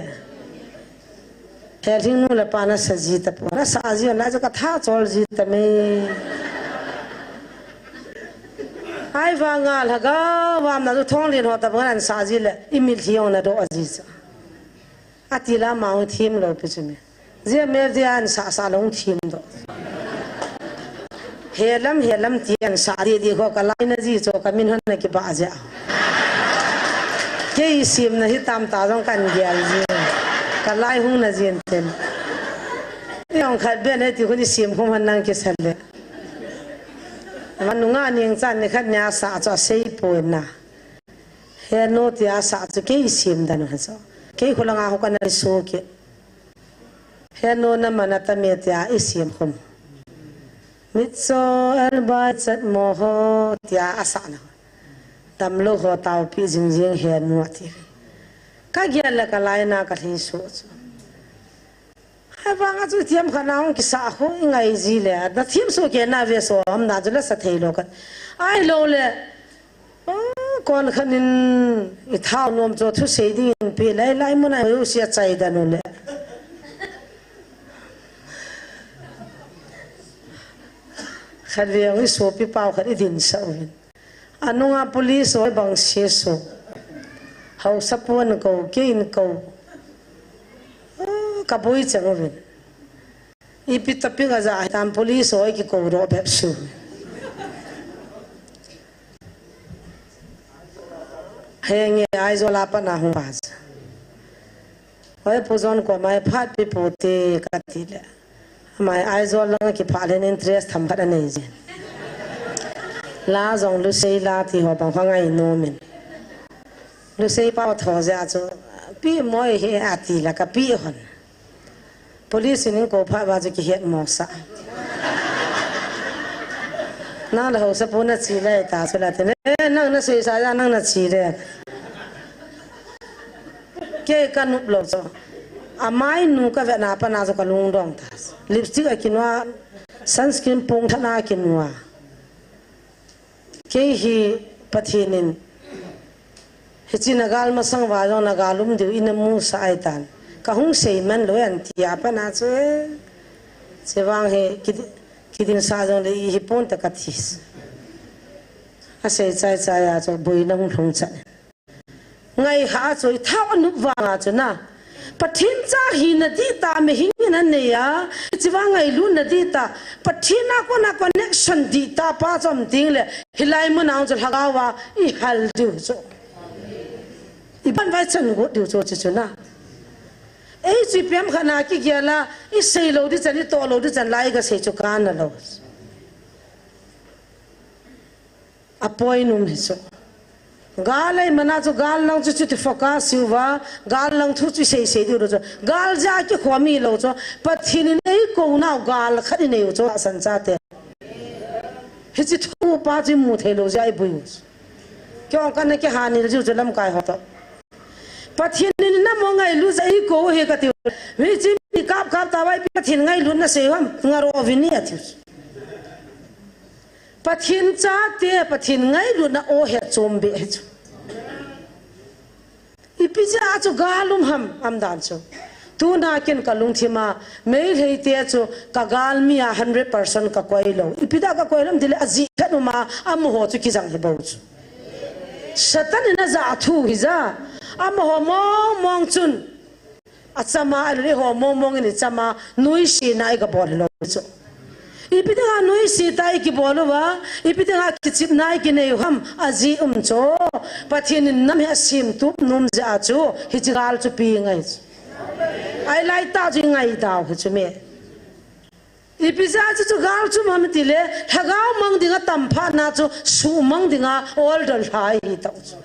He lhing nu le pa na sa ji ta po. Na sa ji na chu ka tha chol ji ta me. Ai va nga la ga va na chu thong lin ho ta ba na sa ji le. I mi lhi ong na do a ji cha. Ati la ma ong thim lou pi chu me. Zia me zia an sa sa long thim do. He lam, he lam ti an sa di di kho ka lai na ji cho ka min hon na ki ba zia. Kei sim na hi tam ta jong kan gial ji. Ka lai hung na jin ten. Yong khat be ne ti khu ni sim khum han nang ki sa le. Man nu nga ning chan ni khat nia sa cho sei po na. He nu tia sa chu kei sim dan ha cho. Kei khu la nga khu ka na so ki. He nu na mana ta me tia i siam khum. Mitso el bai chat mo ho tia a sa na. Tam lo ho tau pi jing jing he nu a ti. Ka gial la ka lai na ka thei so chu. Hai vang a chu thiam kha na hong ki sa khu i ngai ji le. Na thiam so ke na ve so am na chu la sa thei lo ka. Ai lo le. Oh, kon khan in i thao nom cho thu sei ding in pi lai lai mun ai u sia chai dan u le. Khat veng i sopi pau khat i dinsah uvin. Anunga police ho bang se so. Haosapu in kou, kei in kou. Ah, ka boi chang uvin. Ipi topic a ja hitam police ho kikou doh bep su. Henge Aizawl a pat na hung va ja. Oi, Pu John koma phat pi pu te ka ti le. Amai Aizawl lang kipha le interest tham khat anei jin. La jong Lusei la ti ho bang hang ai no min. Lusei pau tho ja chu pi moi he a ti la ka pi hon. Police in kou phat va chu kihet mo sa. Nang le Haosapu na chi le ta chu la te. Eh, nang na sei sa ja nang na chi le. Kei ka nup lou chu. Amai nu ka ve na pat na chu ka lungdong ta. Lipstick a kinua, sunscreen pung thana kinua. Kei hi Pathen in, hiche na gal masang va jong na gal um diu in na mu sa ai tan. Ka hung sei man lou an ti a pat na chu. Che vang hi kidi-, kidin sa jong le i hi pon ta ka ti. A sei chai chai a chu boina hung lhung chan. Ngai kha a chu i thao a nup vang a chu na. Pathen cha hina ding ta mihing in anei a. Hiche vang ngailutna ding ta. Pathen a kona connection ding ta pa chom ding le. Hilai mun a chu lhagao a i hal diu chu. I ban vai chan got diu chu chu chu na. Ei chu i piam kha na kigel a. I sei lou ding chan i toh lou ding chan lai ka sei chu ka na lou. A poi num hi chu. Gal ei mana chu gal lang chu chuti focus siu va, gal lang thu chu sei sei diu chu. Gal ja kikhom mi lou chu. Pathen in ei kou nau gal khat i nei u chu a san cha te. Hiche thu pa chu mu thei lou ja i bui u chu. Kei ong kan na kei ha ni ju chu lamkai ho to. Pathen in na mo ngailu ja i kou hi ka ti u. Hiche mi kap kap ta vai Pathen ngailutna sei ham ngaro vin ni a ti u chu. Pathen chate, Pathen ngailutna o he chom be he chu. Ipi jeh a chu gal um ham, am dan chu. Tuna ken ka lungthim a, Meitei te chu ka gal mi a hundred percent ka koi lou. Ipi da ka koi lou ham ti le a jih khat um a, amaho chu kijang hi bou chu. Satan in a ja thu hi ja, amaho mong mong chun. A chama a lule ho mong mong in i chama nuisat na i ka bol lou chu. Ipi dinga nuisat ta i kibol uva, ipi dinga kichepna i kinei u ham a jeh um chu. Pathen in nam hi a sem tup nom jeh a chu, hiche gal chu pe ngai chu. Ai lai ta chu i ngai dau hi chu me. Ipi jeh a chu chu gal chu um ham ti le, lhagao mang dinga tam phat na chu, suhmang dinga ol dol lhai hi tau chu.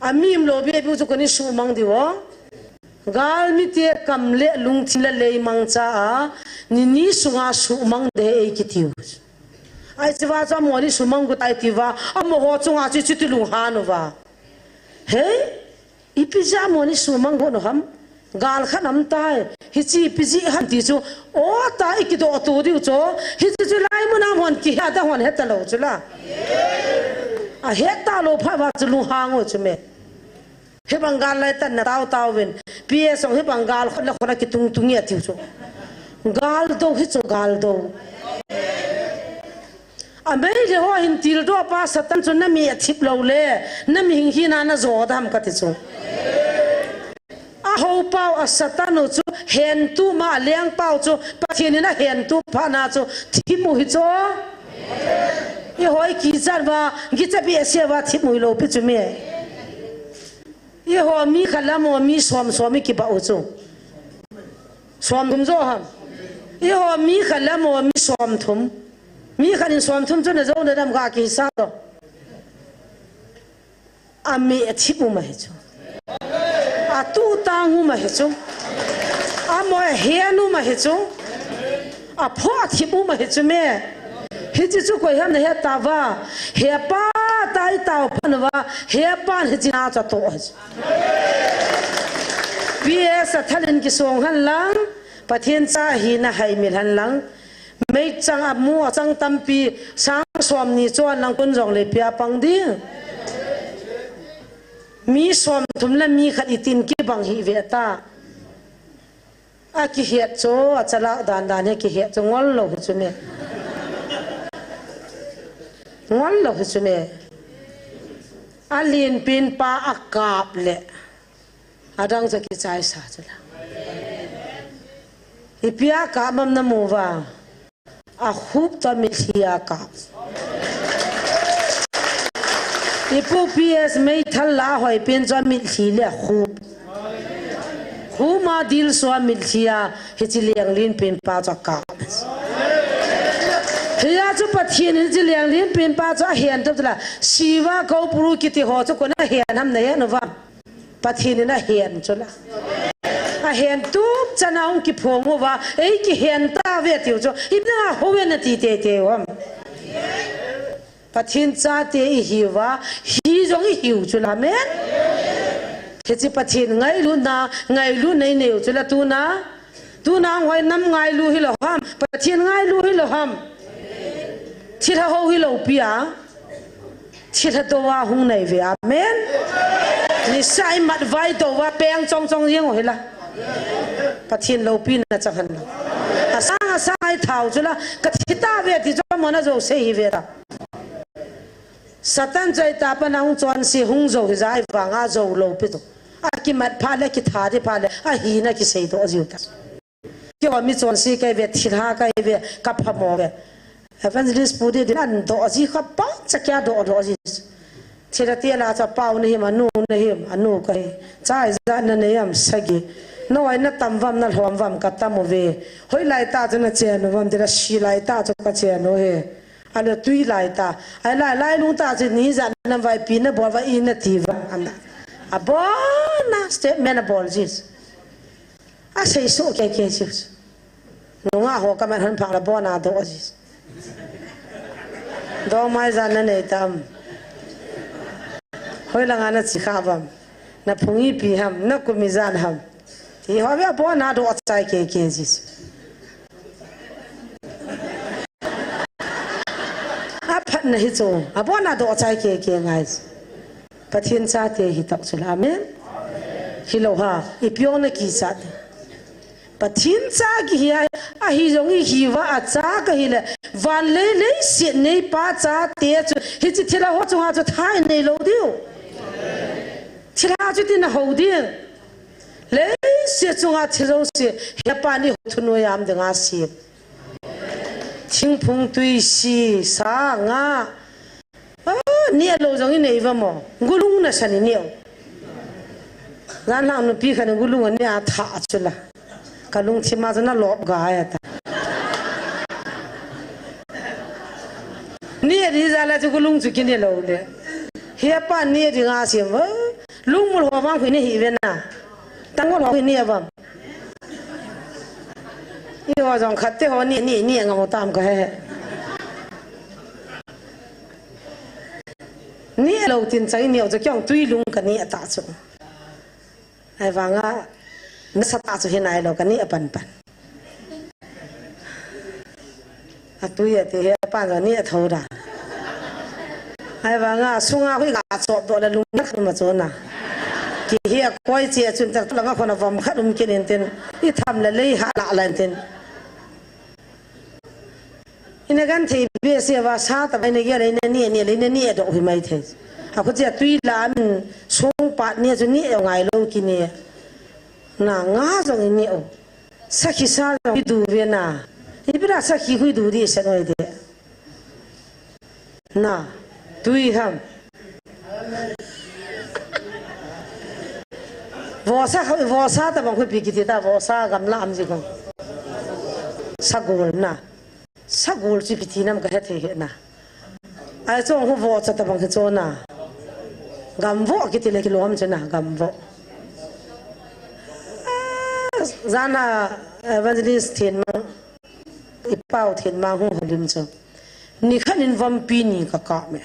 A mi um lou bia bia chu kani suhmang diu o. Gal mite kam le lungthim le lei mangcha a, ni ni sunga suhmang de ei kitiu. Ai chiva chu amoni suhmang gu tai tiva, amaho chunga chu chuti lunghan uva. Hei, ipi jeh a amoni suhmang gu no ham? Gal khat um tai, hiche ipi jeh ham ti chu, o ta i kidoh tu diu chu, hiche chu lai mun a hon kihe a da hon heta lou chu la. A heta lou phat va chu lunghang u chu me. Hibang gal lai tan na tau tau vin, P S ong hibang gal khot la khot la kitung tung nge tiu chu. Gal do hi chu gal do. A Meitei ho hin tildoh pa Satan chu na mi a thip lou le, na mihing hina na jo dam ka ti chu. A ho pau a Satan u chu hen tu ma a leng pau chu Pathen in a hen tu phat na chu thip u hi chu. I hoi kichat va, kicha bi a sia va thip u hi lou pi chu me. I ho mi khat lam ho mi som som i kiba u chu. Som thum jo ham. I ho mi khat lam ho mi som thum. Mi khat in som thum chu na jo na dam ga kisa to. A mi a thip u ma hi chu. A tu tang u ma hi chu. A mo a hen u ma hi chu. A pho a thip u ma hi chu me. Hiche chu koi ham na he ta va. He pa tai tau phan va. He pan hiche na cha to hi chu. P S a thalin kisong han lang. Pathen cha hina hai mil han lang. Meichang a mu a chang tampi sang som ni chuan lang kun jong le pia pang ding. Mi som thum le mi khat i tin kibang hi ve ta. A kihet chu, a chalak dan dan hi kihet chu ngol lou hi chu me. Ngol lou hi chu ne. Alenpen pa akap le adang chu kichaisa chu la. Ipi a kap ham namu uva? Akhup toh mitlhi a kap. Ipu P S meithal la ahoipen chu amitlhi le akhup. Khuma dilsu a mitlhi a hiche lenglenpen pa chu akap. Hia chu Pathen in hiche lenglenpen pa chu ahen tup chu la, Siva Kaupuru kiti ho chu koin ahen ham nahet uva? Pathen in ahen chu la. Ahen tup chan a hung kiphong uva, ei kihen tauve tiu chu, ipi dinga hou ve nati teitei u ham? Pathen chate ihiuva, hi jong ihiu chu la, amen. Hiche Pathen ngailutna, ngailutna inei u chu la tuna. Tuna hung hoi nam ngailu hilou ham, Pathen ngailu hilou ham? Thilha hou hilou pi a. Thilha dou a hung nai uve, amen. Nisa imat vai dou uva peng chong chong jeng u hi la. Pathen loupina chang hen lang. Asang asang a ithau chu la, kathi tauve ti chu amahon ajou sei hi ve la. Satan chu aitah a pat a hung chonse hung jou hija ahivanga jou lou pi chu. Akimat phat le, kitha di phat le, ahina kiseidoh jiu ta. Keiho mi chonse kahi ve, thilha kahi ve, kaphamo ve. Evangelist pu Didi in adoh ji kha pa, cha kia doh doh ji. Thilha ti la cha pau nahim, anu nahim, anu kahi. Cha ijat nanei ham, sagi. Nahoi natam uvam, nalhom uvam, katam uve. Hoilai tah chu nachen uvam, ti la silai tah chu kachen u ahi. Ahilou twi lai tah. Ahilai, lailung tah chu ni ijat navaipi nabol uva i nati uvam. Ana. Abon a statement abol ji. Asei soh kei kei ji. Nungah ho kamat hon phat le abon a doh ji. Dongma ijat nanei tam. Hoilanga nache kha uvam. Naphung ipi ham, nakum ijat ham. Ti ho ve abon a doh chai kei kei ji. Aphatna hi chu, abon a doh chai kei kei ngai. Pathen chate hi tah chu la, amen. Hilou ham, ipi jong nakichat. Pathen cha kihi a, ahi jong ihiuva, acha kahi le, van le leiset neipa chate chu, hiche thilha ho chunga chu tha inei lou diu. Thilha chu tin ahou ding. Leiset chunga thil jouse, hepa ni ho thunoi a um dinga sem. Thingphung tui si, sa nga. Ah, neh lou jong inei uvam o. Gulung nasan ineh u. Jan lang nupi khat in gulung aneh a thah chu la. Ka lungthim a chu nalop gai ata. Neh di jal a chu gulung chu kineh lou le. Hepa neh dinga sem. Ah, lungmul ho vang khu ineh hih uve na. Tangol ho khu ineh uvam. Eiho jong khat te ho neh, neh, neh ngam u tam kahe. Neh lou tin chang ineh u chu kei jong tui lung kaneh tah chu. Ahivanga nasatah chu hinai lou kaneh pan pan. Atui ati hepan jong neh tho da. Ahivanga sunga khu iga chop doh le lung na khat um a chu na. Kihe a koi che chun ta langa khon a vom khat um kit in tin. Itham le lei ha la la in tin. Ina genthei behseh uva sa tah uva ina gel a ina neh, neh le ina neh doh hi mai thei. Akhu che tui la min song pat neh chu neh ngai lou kineh. Na nga jong ineh u. Sakhi sa jong idu uve na. Ipi dia sakhi khu idu di se noi de. Na, tui ham. Vohsa, vohsa tabang khu ipi kiti ta, vohsa gamla ham ji kong. Sagol na. Sagol chu ipi ti nam kahe thei hih na. Ahi chu khu vohsa tabang hi chu na. Gamvoh kiti le kilom chu na, gamvoh. Ah, jana evangelist Thenmang, i pau Thenmang hung houlim chu. Nikhat in vompi ni kakap me.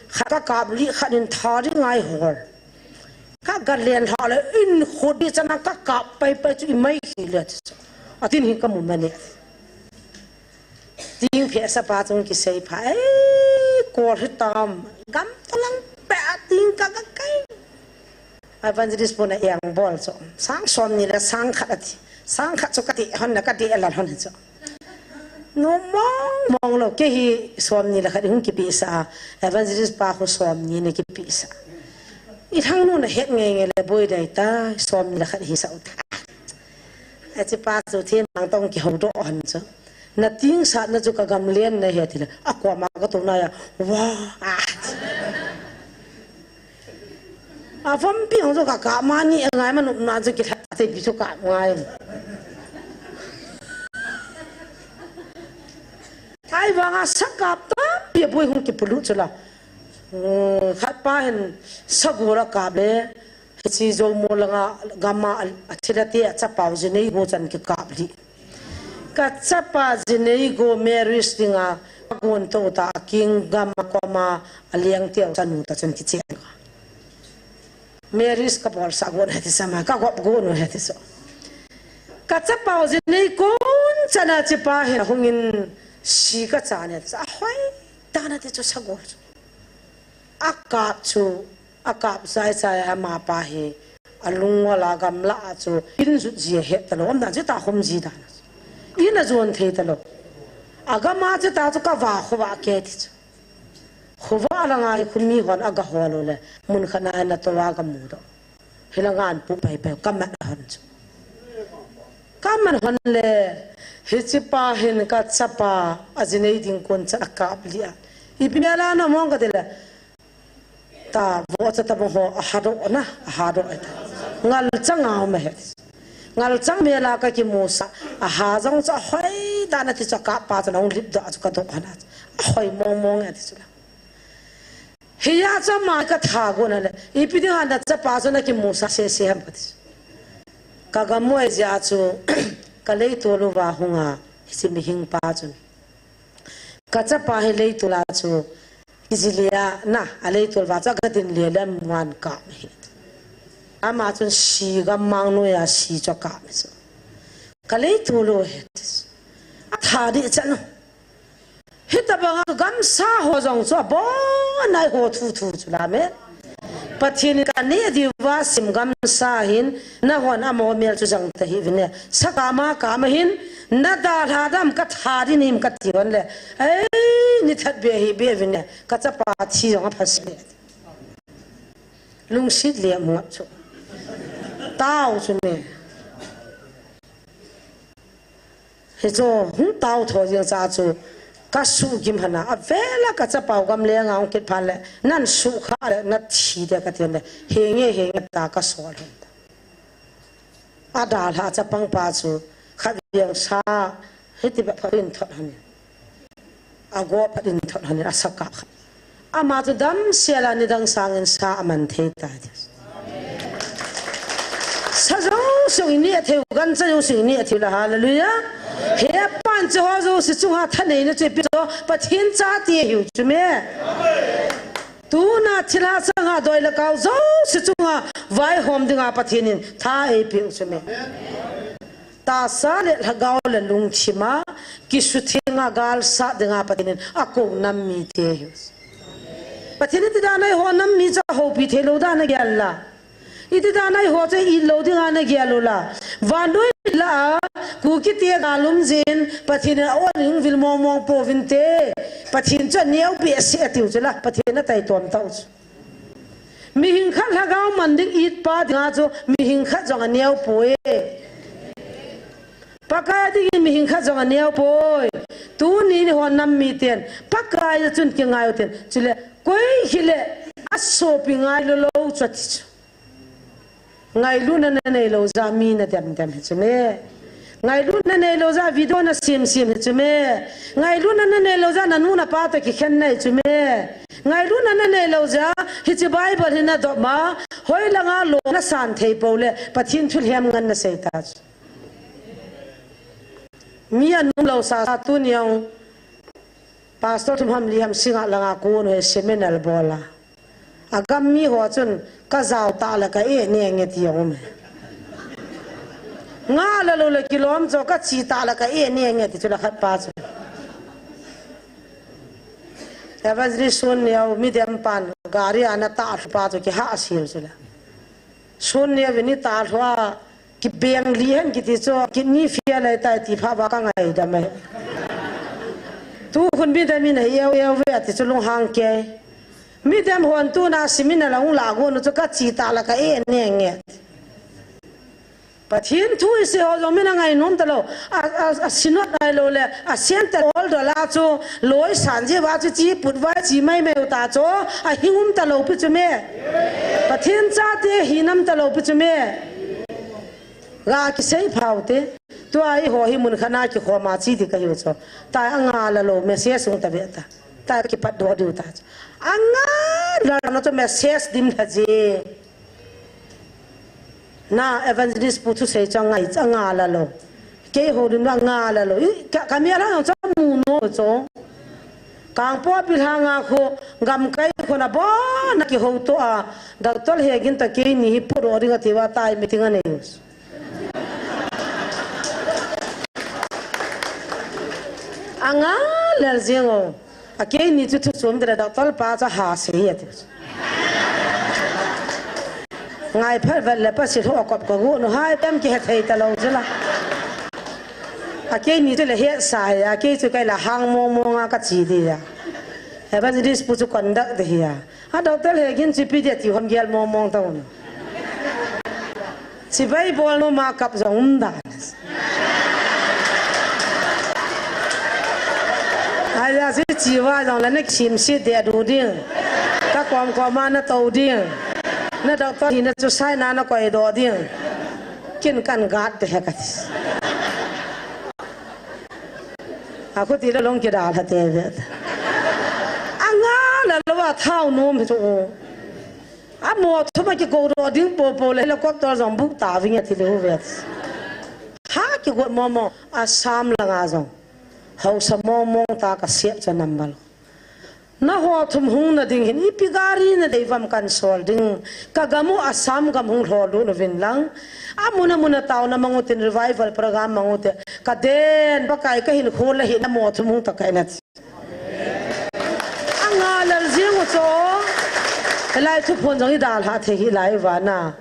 Khat kakap lih khat in tha ding ngai hol. Kaga len lha le in khut di chana kakap pai pai chu imai khi le chu. Atin hi kamu mane. Ting phesa pa chung kisei pha. Ei, kol hitam. Gam tolang pe ating kaga kai. Evangelist puna eng bol chu. Sang som ni le sang khat ati. Sang khat chu kati hon na kati la hon chu. Nu mong mong lou kei hi somni le khat hung kipehsah a, evangelist pa khu somni na kipehsah. I thangnu na het ngei ngei le boi dai ta, somni le khat hi sa u ta. Achi pa chu themang tong kihoudoh hon chu. Na tingsatna chu ka gamlen na he tile. Akoma ka tou na ya. Wa. Ah. A vampi hong chu ka kap mani ngai ma nupna chu kilhat te pi chu kap ngai. Ahivanga sa kap tampi boi hung kipolut chu la. Hmm, khat pa hin sagol a kap le. Hiche Zomo langa gama a, a thilha te a chapa u Jinei Go chan kikap lih. Ka chapa Jinei Go marriage dinga ka gon tou ta a king gama koma a leng teu chanu ta chun kichen. Marriage ka bolsah gon heti sama, ka gop gon u heti so. Ka chapa u Jinei Go chan a chipa hin hungin si ka chan heti sa. A hoi, tana te chu sagol chu. A kap chu, a kap chai chai a ama pa hi, a lungwal a gamla a chu, in jut ji a het talou, um dan chu ta khum ji dan. In a jon thei talou. A gama chu ta chu ka va khuva ke ti chu. Khuva langa hi khumi hon a ga hol u le, mun khat na na to a ga mu doh. Hilanga an pu pai pai, ka mat hon chu. Ka mat hon le, hiche pa hin ka chapa, a Jinei ding kon cha a kap lih a. Ipi mela na mong ka ti le, ta vo cha ta mo ho, a ha doh na, a ha doh ai ta. Ngal chang a um a he. Ngal chang mela ka kimu sa, a ha jong cha hoi dan a ti cha kap pa cha na hung lip doh a chu ka doh hon a. A hoi mong mong a ti chu la. Hiya cha ma ka tha gon a le. Ipi dinga na chapa chu na kimu sa se se ham ka ti. Ka gam moi jia chu ka leitol uva hung a, hiche mihing pa chun. Ka chapa hi leitol a chu, kiji le a na, a leitol uva chu a ga din le le muan ka mi hi. Ama chun si gam mang noi a si chu ka mi chu. Ka leitol u he ti. A tha di cha no. Hitabanga gamsa ho jong chu abon nai ho thu thu chu la me. Pathen in ka neh diuva sim gamsa hin, nahon amaho mel chu jang tahih uvin e. Sa kama kama hin, na dalha dam ka tha ding him ka ti hon le. Ei, ni that be hi be uvin e. Ka chapa thi jong a phas be. Lungset le mu chu. Tao chu me. Hichu hung tao tho jeng cha chu ka suhgim hana, avela ka chapa u gamlenga hung kit phat le, nan suhkha le, na thi de ka ti le, henge, henge ta ka sol hon ta. A dalha chapang pa chu, khat veng sa, hiti ba pha in thot hon in. A go phat in thot hon in, a sa kap kha. Ama chu damsel a nidang sangin sa aman thei tai. Sa jouse i neh thei u, gancha jouse i neh thei u la, hallelujah. He pan che ho jouse chunga thaneina chu ipi chu, Pathen chate hiu chu me. Tuna thilha sanga doi le kau jouse chunga vaihom dinga Pathen in tha eipeu chu me. Tahsa le lhagao le lungthima, kisuthenga galsat dinga Pathen in akou nam mite hi. Pathen in iti dan a eiho nam mi chu ahoupi thei lou dan a gel la. Iti dan a eiho chu it lou dinga na gel u la. Vannoi la a, Kuki te galum jin, Pathen in a-ol hung vil mong mong pouvin te. Pathen chu aneo behseh atiu chu la, Pathen ataitom tau chu. Mihing khat lhagao man ding it pa dinga chu mihing khat jong aneo poi. Pakai dingin mihing khat jong aneo poi. Tuni ni hon nam miten Pakai a chun kingai u ten. Chule koi hile asopi ngai lou lou chu ati chu. Ngailutna na neilou jeh a mi na dem dem hi chu me. Ngailutna neilou jeh a video na sem sem hi chu me. Ngailutna na neilou jeh a na nu na pa toh kikhen na hi chu me. Ngailutna na neilou jeh a hiche Bible hi na dop ma, hoilanga lo na san thei pou le, Pathen thu lhem ngen na sei ta chu. Mi anung lou sa sa tuni a Pastor thum ham li ham singa langa kon u hi seminar bol a. Agam mi ho chun ka jao ta le ka eh nenge ti jong um e. Nga la lou le kilom chu ka chi ta le ka eh nenge ti chu la khat pa chu. Evangelist Sun Neo mi dem pan gari a na ta pa chu kihah sil chu la. Sun Neo vin i ta lhua, kibeng li hen kiti chu, kidney fail lai tai ti pha va ka ngaidam e. Tu khun midem in ahi eu eu ve ati chu lunghang kei. Midem hon tuna seminar la hung la gon u chu ka chi ta la ka e ne nge. Pathen thu i sei ho jong min a ngainom talou. A, a, a synod ngai lou le, a center hall dola chu, loi san jeh uva chu chi put vai chi mai mai u ta chu, a hing um talou pi chu me. Pathen chate hi nam talou pi chu me. Ga kisei phau te. Tua i ho hi mun khat na kikhom a chi di ka hiu chu. Tai a nga la lou, message sung ta ve ta. Tai kipat doh diu ta chu. A nga la na chu message dim tha je. Na evangelist pu thusei chu a ngai, a nga la lou. Kei houlim la nga la lou. I, ka, ka mi a la nang chu mu no chu. Kangpokpi langa khu gamkai khu na bon a kihou to a. Doctor Hegin toh keini hi pu doh ding a ti uva tai meeting a nei. A nga lel jeng o. A keini chu thu chom de la doctor pa chu ha sei ati. Ngai phat vet le pa si lho kop ka gu no hai pem kihe thei talou chu la. A keini chu le he sa ya, kei chu kai la hang mong mong a ka chi di ya. Evangelist pu chu conduct de ya. A doctor Hegin chu pi de ti hon gel mong mong ta un. Chibai bol no ma kap jong um dan. Aja si chiva jong la ne sim si de du ding. Ka kom kom ma na to ding. Na doctor hi na chu sai na na koi do ding. Kin kan gat de he ka ti. A khu ti la long ki da la te ve. A nga la lou a thau nom chu. A mo thum a kikou doh ding popo le helicopter jong buk ta ving a ti le hu ve. Ha kigot mo mo a sam la nga jong. Hausa mo mo ta ka siap cha nam bal. Na ho thum hung na ding hin ipi gari na dei vam kan sol ding. Ka gam u a sam gam hung lho lu na vin lang. A mun a mun a tau na mang u tin revival program mang u te. Ka den Pakai ka hin khol la hi na mo thum hung ta ka na. A nga lel jeng u chu. Helai thuphon jong i dalha thei hi lai uva na.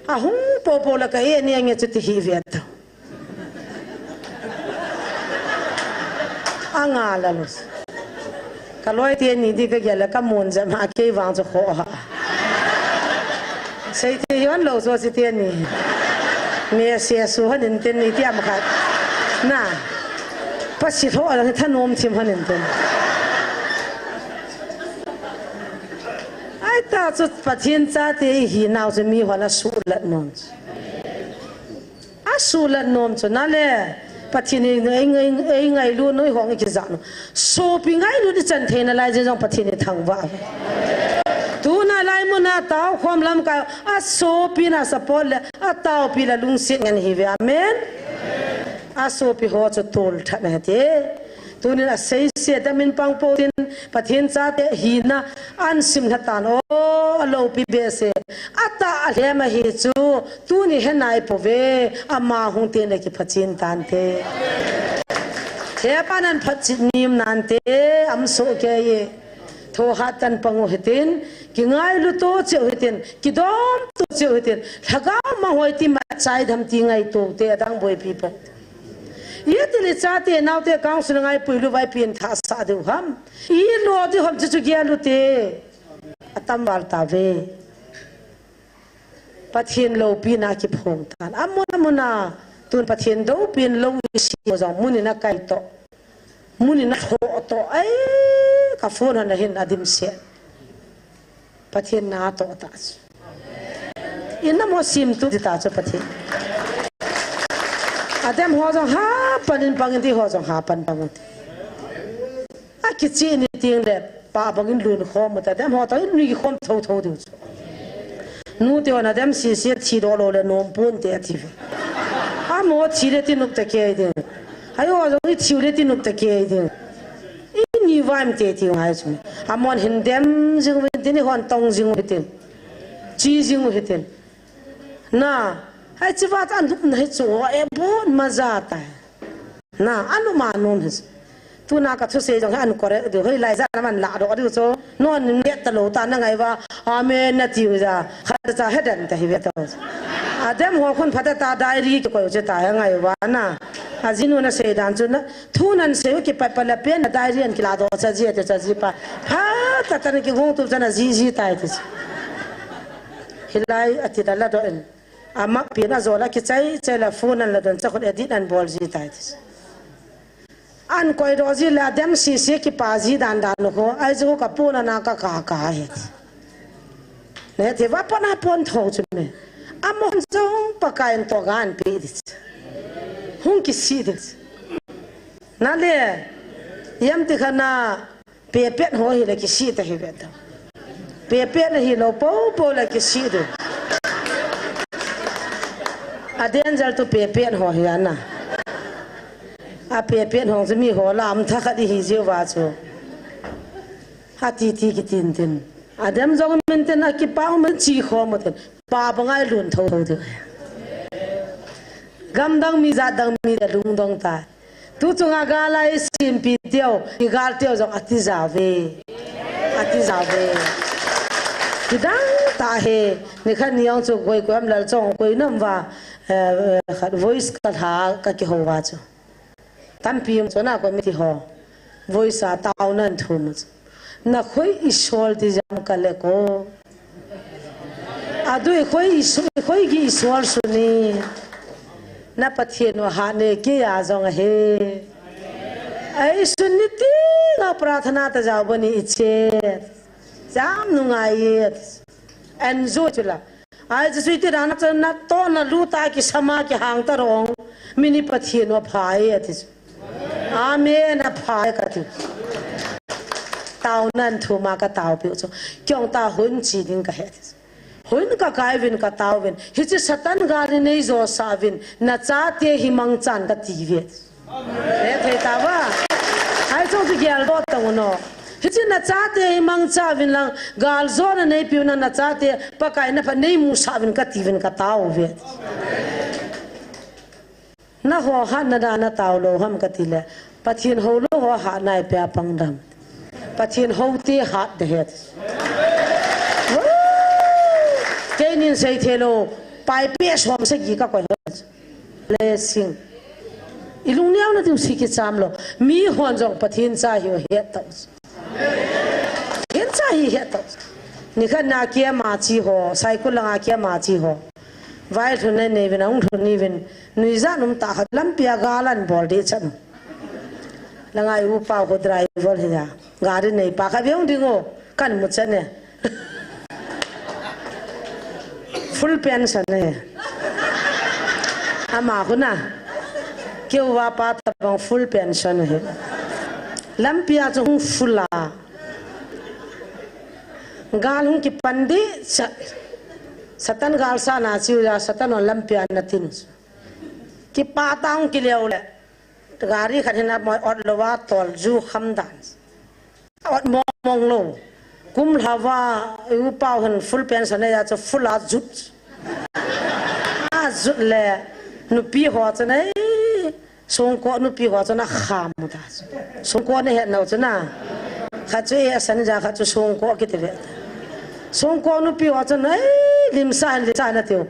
A hung popo la ka e ni ange chu ti hi ve ta. A nga lel u. Ka loi teni di ka gel la ka mun jam ha kei vang chu kho ha. Sei thei hon lou chu si teni. Me se su hon in teni ti am khat. Na. Pa si lho a lang thanom thim hon in teni. Ai ta chu Pathen chate i hi nau chu mi hon a sulat nom chu. A sulat nom chu na le. Pathen i ngai, ngai, ngai, ngailu noi hong i kija no. Sopi ngailu di chan theina lai jeng jong Pathen i thangvah. Tuna lai mun a tao khom lam ka a sopi na support le a taopi la lungset ngen hi ve. Amen. A sopi ho chu tol that na te. Tunin a seise ta min pang po tin Pathen chate hina an sim lha tan o, a lopi behseh. A tah a lhem ahi chu, tuni he nai po ve, ama hung tin le kiphachin tan te. He pan an phachit nim nan te, am so ke ye. Tho hat tan pang u hitin, kingailu to cheu hitin, kidom to cheu hitin, lhagao ma hoi ti ma chai dham ti ngai to te, adang boipi po. Ye ti le chate, naote council ngai puilu vai pin tha sa deu ham. I lo di hom chu chu gel u te. Atam val ta ve. Pathen lopi na kiphong tan. Amun amun a tun Pathen dopin lo i si jong mun in a kai to. Mun in a tho to. Ai ka phone hon a hin a dim se. Pathen na to ta chu. Ina mo sim tu ti ta chu Pathen. Adem ho jong ha pan in pang in ti ho jong ha pan pang in ti. A kichi ni ting le pa bang in lun khom ta dem ho ta in ni khom tho tho diu chu. Nu te hon adem si si thi do lo le nom pun te a ti ve. A mo thi le ti nup ta ke ding. Ai ho jong i thiu le ti nup ta ke ding. I ni vaim te ti ngai chu. Amon hin dem jing u hitin, i hon tong jing u hitin. Chi jing u hitin. Na, hai chi va ta nup na hi chu e bon ma ja ta. Na, anu ma nom hi. Tuna ka thusei jong hi an correct diu. Hoi lai ja na man la do diu chu. Non ni ta lo ta na ngai va. Amen na tiu ja. Khat cha he dem ta hi ve to. Adem ho khun phata ta diary ki koi che ta he ngai va na. Ajinu na seidan chu na, thu nan sei u kipat pat le pen na diary an kiladoh cha ji ati cha jipa. Phatah tah in kigong tup chan aji ji tai ti. Hilai ati la ladoh in. Ama pen ajol a kichai chai la phone an ladoh in cha khut edit an bol ji tai ti. An koidoh ji le adem sisi kipa ji dan dan u ho. Ahi chu ka pon a na ka ka ka he. Ne ti va pon a pon tho chu me. Amahon jong Pakai in toh gan pe di. Hung kisih di. Na le, yam ti kha na, pepet ho hi le kisih ta hi ve ta. Pepet na hi lo po po le kisih di. A danger tu pepet ho hi ana. A pepet ho chu mi ho lam tha khat hi jiu va chu. Ha ti ti kitin tin. Adem jong min tin a kipau min chi kho mo tin. Pa bangai lun tho tho ti. Gamdang mi jatdang mi le lungdong ta. Tu chunga gal a i simpi teu, i gal teu jong ati jao ve. Ati jao ve. Kidang ta he, nikhat ni jong chu koi koi am lal chong koi nam va, eh, khat voice ka lha ka kihou va chu. Tampi um chu na committee ho. Voice a taona an thum chu. Na khoi i sol ti jam ka le ko. Adu i khoi i so-, i khoi gi i sol su ni. Na Pathen u hat ne kei a jong ahi. Ahi sun ni ti nga prarthana ta jao bani i che. Jam nu ngai e. Enjoy chu la. Ahi chu sui ti dan na chan na to na lu ta kisama kihang ta rong. Mini Pathen u pha e ati chu. Amen, apha e kati. Taona an thum a ka tao piu chu. Kei jong ta hun chi ding ka he ti chu. Hun ka kai vin ka tao vin. Hiche Satan gal in nei jo sa vin. Na chate hi mangchan ka ti ve. He thei ta va. Ahi chu chu gel do ta uno. Hiche na chate hi mangcha vin lang. Gal jo na nei piu na na chate. Pakai na pha nei mu sa vin ka ti vin ka tao ve. Na ho hatna dan a tao lou ham ka ti le, Pathen hou lou ho hatna i pia pang dam. Pathen hou te hat de het. Kei nin sei thei lou, pai pe som sagi ka koi het. Blessing. I lungneo na diu si kicham lou. Mi hon jong Pathen cha hi het tau. Hin cha hi het tau. Nikhat na kia ma chi ho, Saikul langa kia ma chi ho. Vai lhun nei nei vin, a hung lhun ni vin, nuijat um ta khat lampi a gal an bol di chan. Langa i upa ho driver hi a. Gari nei pa khat ve hung ding o, kan mu chan e. Full pension e. Ama khu na. Keu va pa tabang full pension e. Lampi a chu hung full a. Gal hung kipan di, sa-, Satan gal sa na chiu ya, Satan on lampi a na tin. Kipa ta hung kileo le. Gari khat hin a moi ot lou va tol ju kham dan. Ot mong mong lou. Kum lha va, i upa hin full pension nei ya chu full a jut. A jut le, nupi ho chu nei. Songko nupi ho chu na kham ta. Songko na het nau chu na. Khat chu e san ja khat chu songko kiti ve. Songko nupi ho chu na, ei, limsa hin limsa na tiu.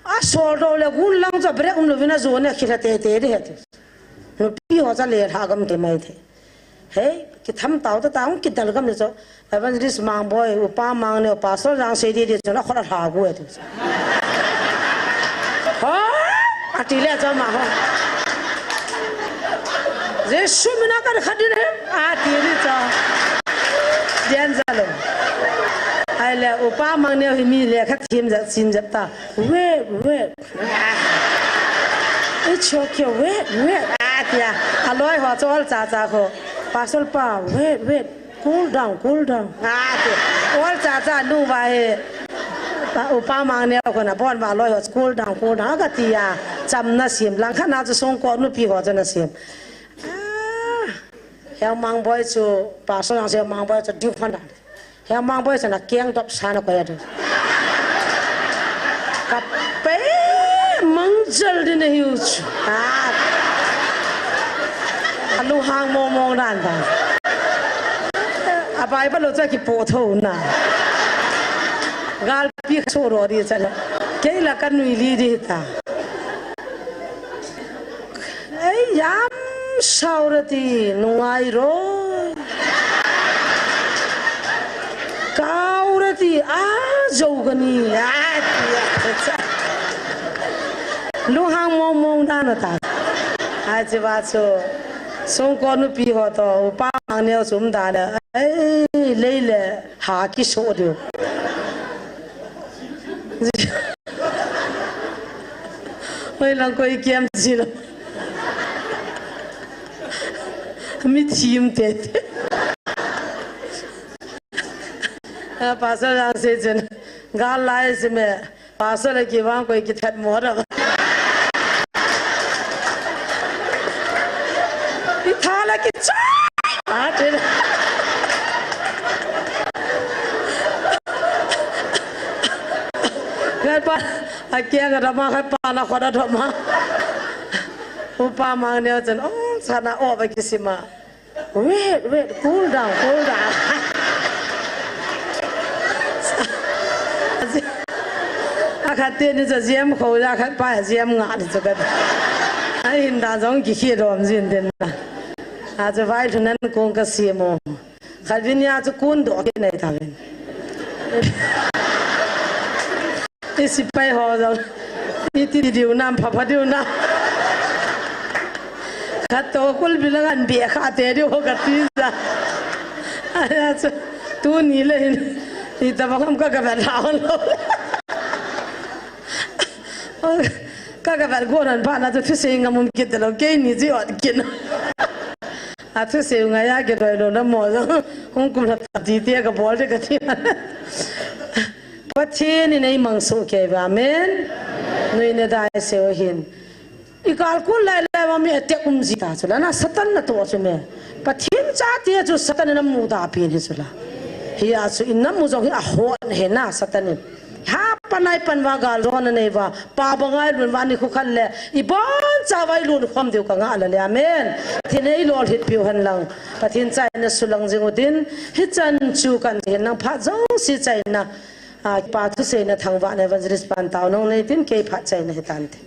A sol do le gun lang chu break um lou vin a jo ne khila te te di het. Nupi ho chu le lha gam te mai the. Hei, kitham tau ta tang, kidal gam le chu. Evangelist Mangboi, Upa Mangneo, Pastor Jangseidi di chu na khot a lha gu e ti. Ho, ati le chu ama ho. Jesu mina ka khat din he, ati di chu. Dian jalo. Ahile, Upa Mangneo hi mi le khat thim jat, sim jat ta. Wait, wait. It's okay, wait, wait. Ah, tia. Aloi ho chu ol cha cha kho. Pastor pa, wait, wait. Cool down, cool down. Ah, tia. Ol cha cha nu va he. Pa, Upa Mangneo kho na bon va aloi ho chu cool down, cool down. Ka tia. Chamna sim lang khat na chu songko nupi ho chu na sim. Ah. Hiang Mangboi chu, Pastor Jangse Mangboi chu different. Hiang Mangboi chu na keng dop sa na koi a du. Ka pe mangjal di na hiu chu. Ah. A lunghang mong mong dan dan. A Bible lou chu kipo tho na. Galpi kha chu ro di cha na. Kei la ka nui li di ta. Ei, Yam saurati nungai ro. Kaurati a jogani. Lunghang mong mong dana ta. Aji ba chu. Songko nupi ho to upa mang neo sum dana. Ei, lei le ha kiso diu. Hoi lang koi kiam jilo. Mi thim te te. A, pastor lang se chen. Gal lai se me. Pastor le kivang koi kithat mo da. Itha la kichai. A, te. Khat pa, a kiang a dama khat pa na khoda dama. Upa mang neo chen, oh, sana oh, ba kisima. Wait, wait, cool down, cool down. A khat te ni cha ziam kho ya khat pa ziam nga ni cha ka. A hin da jong ki khi dom jin den na. A cha vai thu nan kong ka si mo. Khat vin ya chu kun do ke nei ta vin. I sipai ho jong. I ti diu nam pha pha diu na. Khat to kul bilang an be kha te diu ho ka ti ja. Aya chu tu ni le hin. I ta bang ka ka ba la lo. Ka ka ba go nan ba na chu thu se ngam um kit lo ke ni ji ot kin. A thu se nga ya ke doi lo na mo jong. Hung kum la ta ti te ka bol de ka ti. Pathen in ei mang soh kei va, amen. Nui ne dai seo hin. I kal kul lai lai va mi attack um ji ta chu la na Satan na to chu me. Pathen chate chu Satan in amu da pen hi chu la. Hi a chu in namu jong hi ahon he na Satan in. Ha panai pan va gal ro na nei va. Pa bangai lun va ni khu khan le. I bon cha vai lun khom diu ka nga la le. Amen. Pathen ei lolhit piu hen lang. Pathen chai na sulang jing u din. Hi chan chu kan hin nang pha jong si chai na. A, pa thu se na thangvah na evangelist pan tao nong nei tin kei phat chai na hi tan te.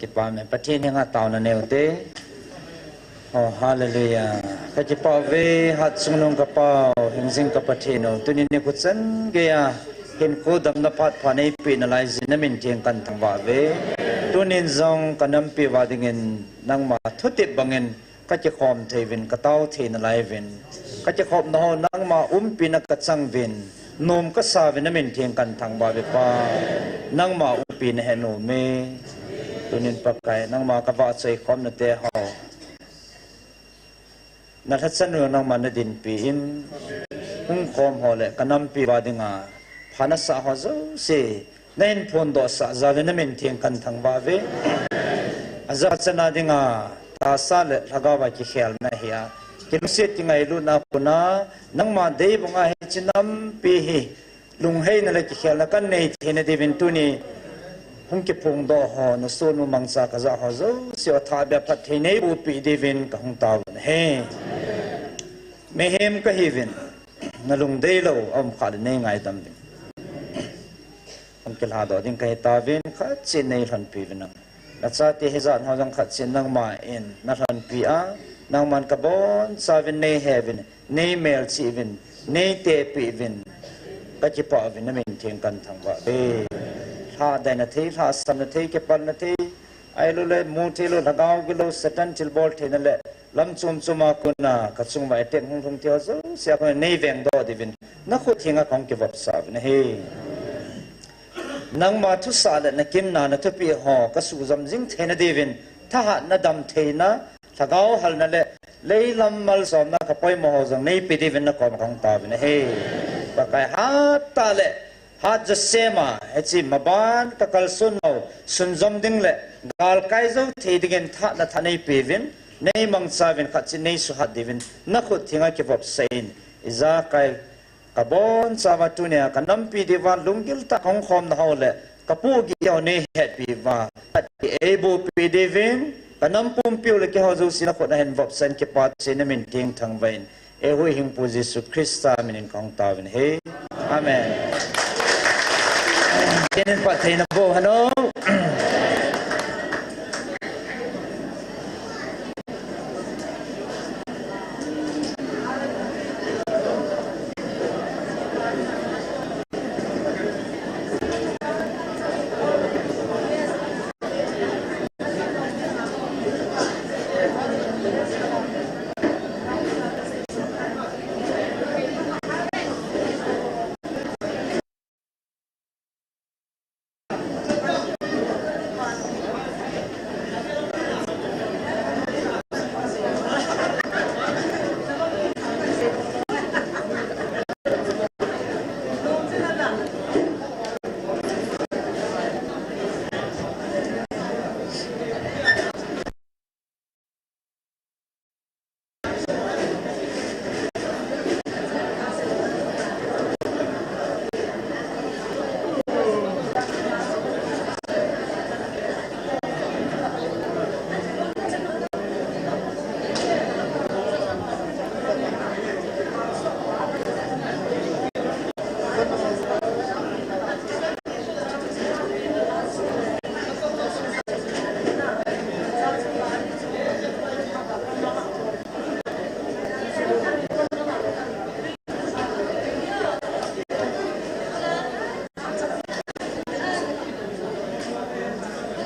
Kipa me Pathen henga taona neu te. Oh, hallelujah. Ka kipa ve hat sungnung ka pau, hingjing ka Pathen o. Tuni ni ku chan geiya, hin ku dam na phat pha nei pi na lai jin na min thiang kan thangvah ve. Tunin jong ka nampi va dingin nangma thutip bangin ka kikhom thei vin, ka tao thei na lai vin. Ka kikhom na ho nangma umpi na ka chang vin. Nom ka sa vin na min thiang kan thangvah ve pa. Nangma umpi na he nom e. Tunin Pakai, nangma ka va choi khom na te ho. Na lhachan u nangma na dinpi in, hung khom ho le ka nampi va dinga, pha na sa ho jouse, na hin phondoh sah jal in na min thiang kan thangvah ve. Aja chana dinga, tahsa le lhagao va kikhel na hi a, kilungset kingailutna kona, nangma dei banga hiche nampi hi, Lungheina le kikhelna kan nei theina diuvin tuni hung kiphongdoh ho, na sohnu mangcha ka ja ho jouse u thabia phatthei nei bohpi diuvin ka hung taovin ahi. Mihem ka hiuvin, na lungdei lou a um kha le nei ngaidam uvin. Hung kilhadoh ding ka hi tauvin, khat cheh nei lhonpi uvin lang. Na chate hijat ho jong khat cheh nangma in na lhonpi a, nangman ka bonchauvin nei heuvin, nei melchih uvin, nei tehpeh uvin, ka kipah uvin, na min thiang kan thangvah uve. Lhahdaina thei, lhahsamna thei, kipalna thei, ahilouleh mu thei lou, lhagao gilou, Satan thilbol theina le lam chom chom a kona ka chung uva attack hung lhung thei ho jouse a kona nei vengdoh diuvin, na khut thenga ka hung kivopsah uvin ahi. Nangma thusah le na kimna na thupeh ho ka sujom jing theina diuvin, thahatna, damtheina, lhagao halna le leilam malsomna ka poimo ho jong nei pe diuvin na koma ka hung taovin ahi. Pakai, hattah le hat josem a, hiche maban ka kalson nau sunjom ding le galkai jou thei dingin thahatna tha nei peuvin, nei mangcha uvin, khat cheh nei suhat diuvin na khut thenga kivopsah in, ijakai Ka bonchauva tunia ka nampi diuva lunggil tah a ka hung khomna ho le ka pohgih ho nei hetpi uva, khat cheh ei bohpi diuvin, ka nam pumpiu le keiho jouse na khut a hin vopsah in, kipah cheh in, na min thiang thangvah in, Eihuhhingpu Jesu Christa minin kahung taovin ahi. Amen. Kenin phattheina bou hano.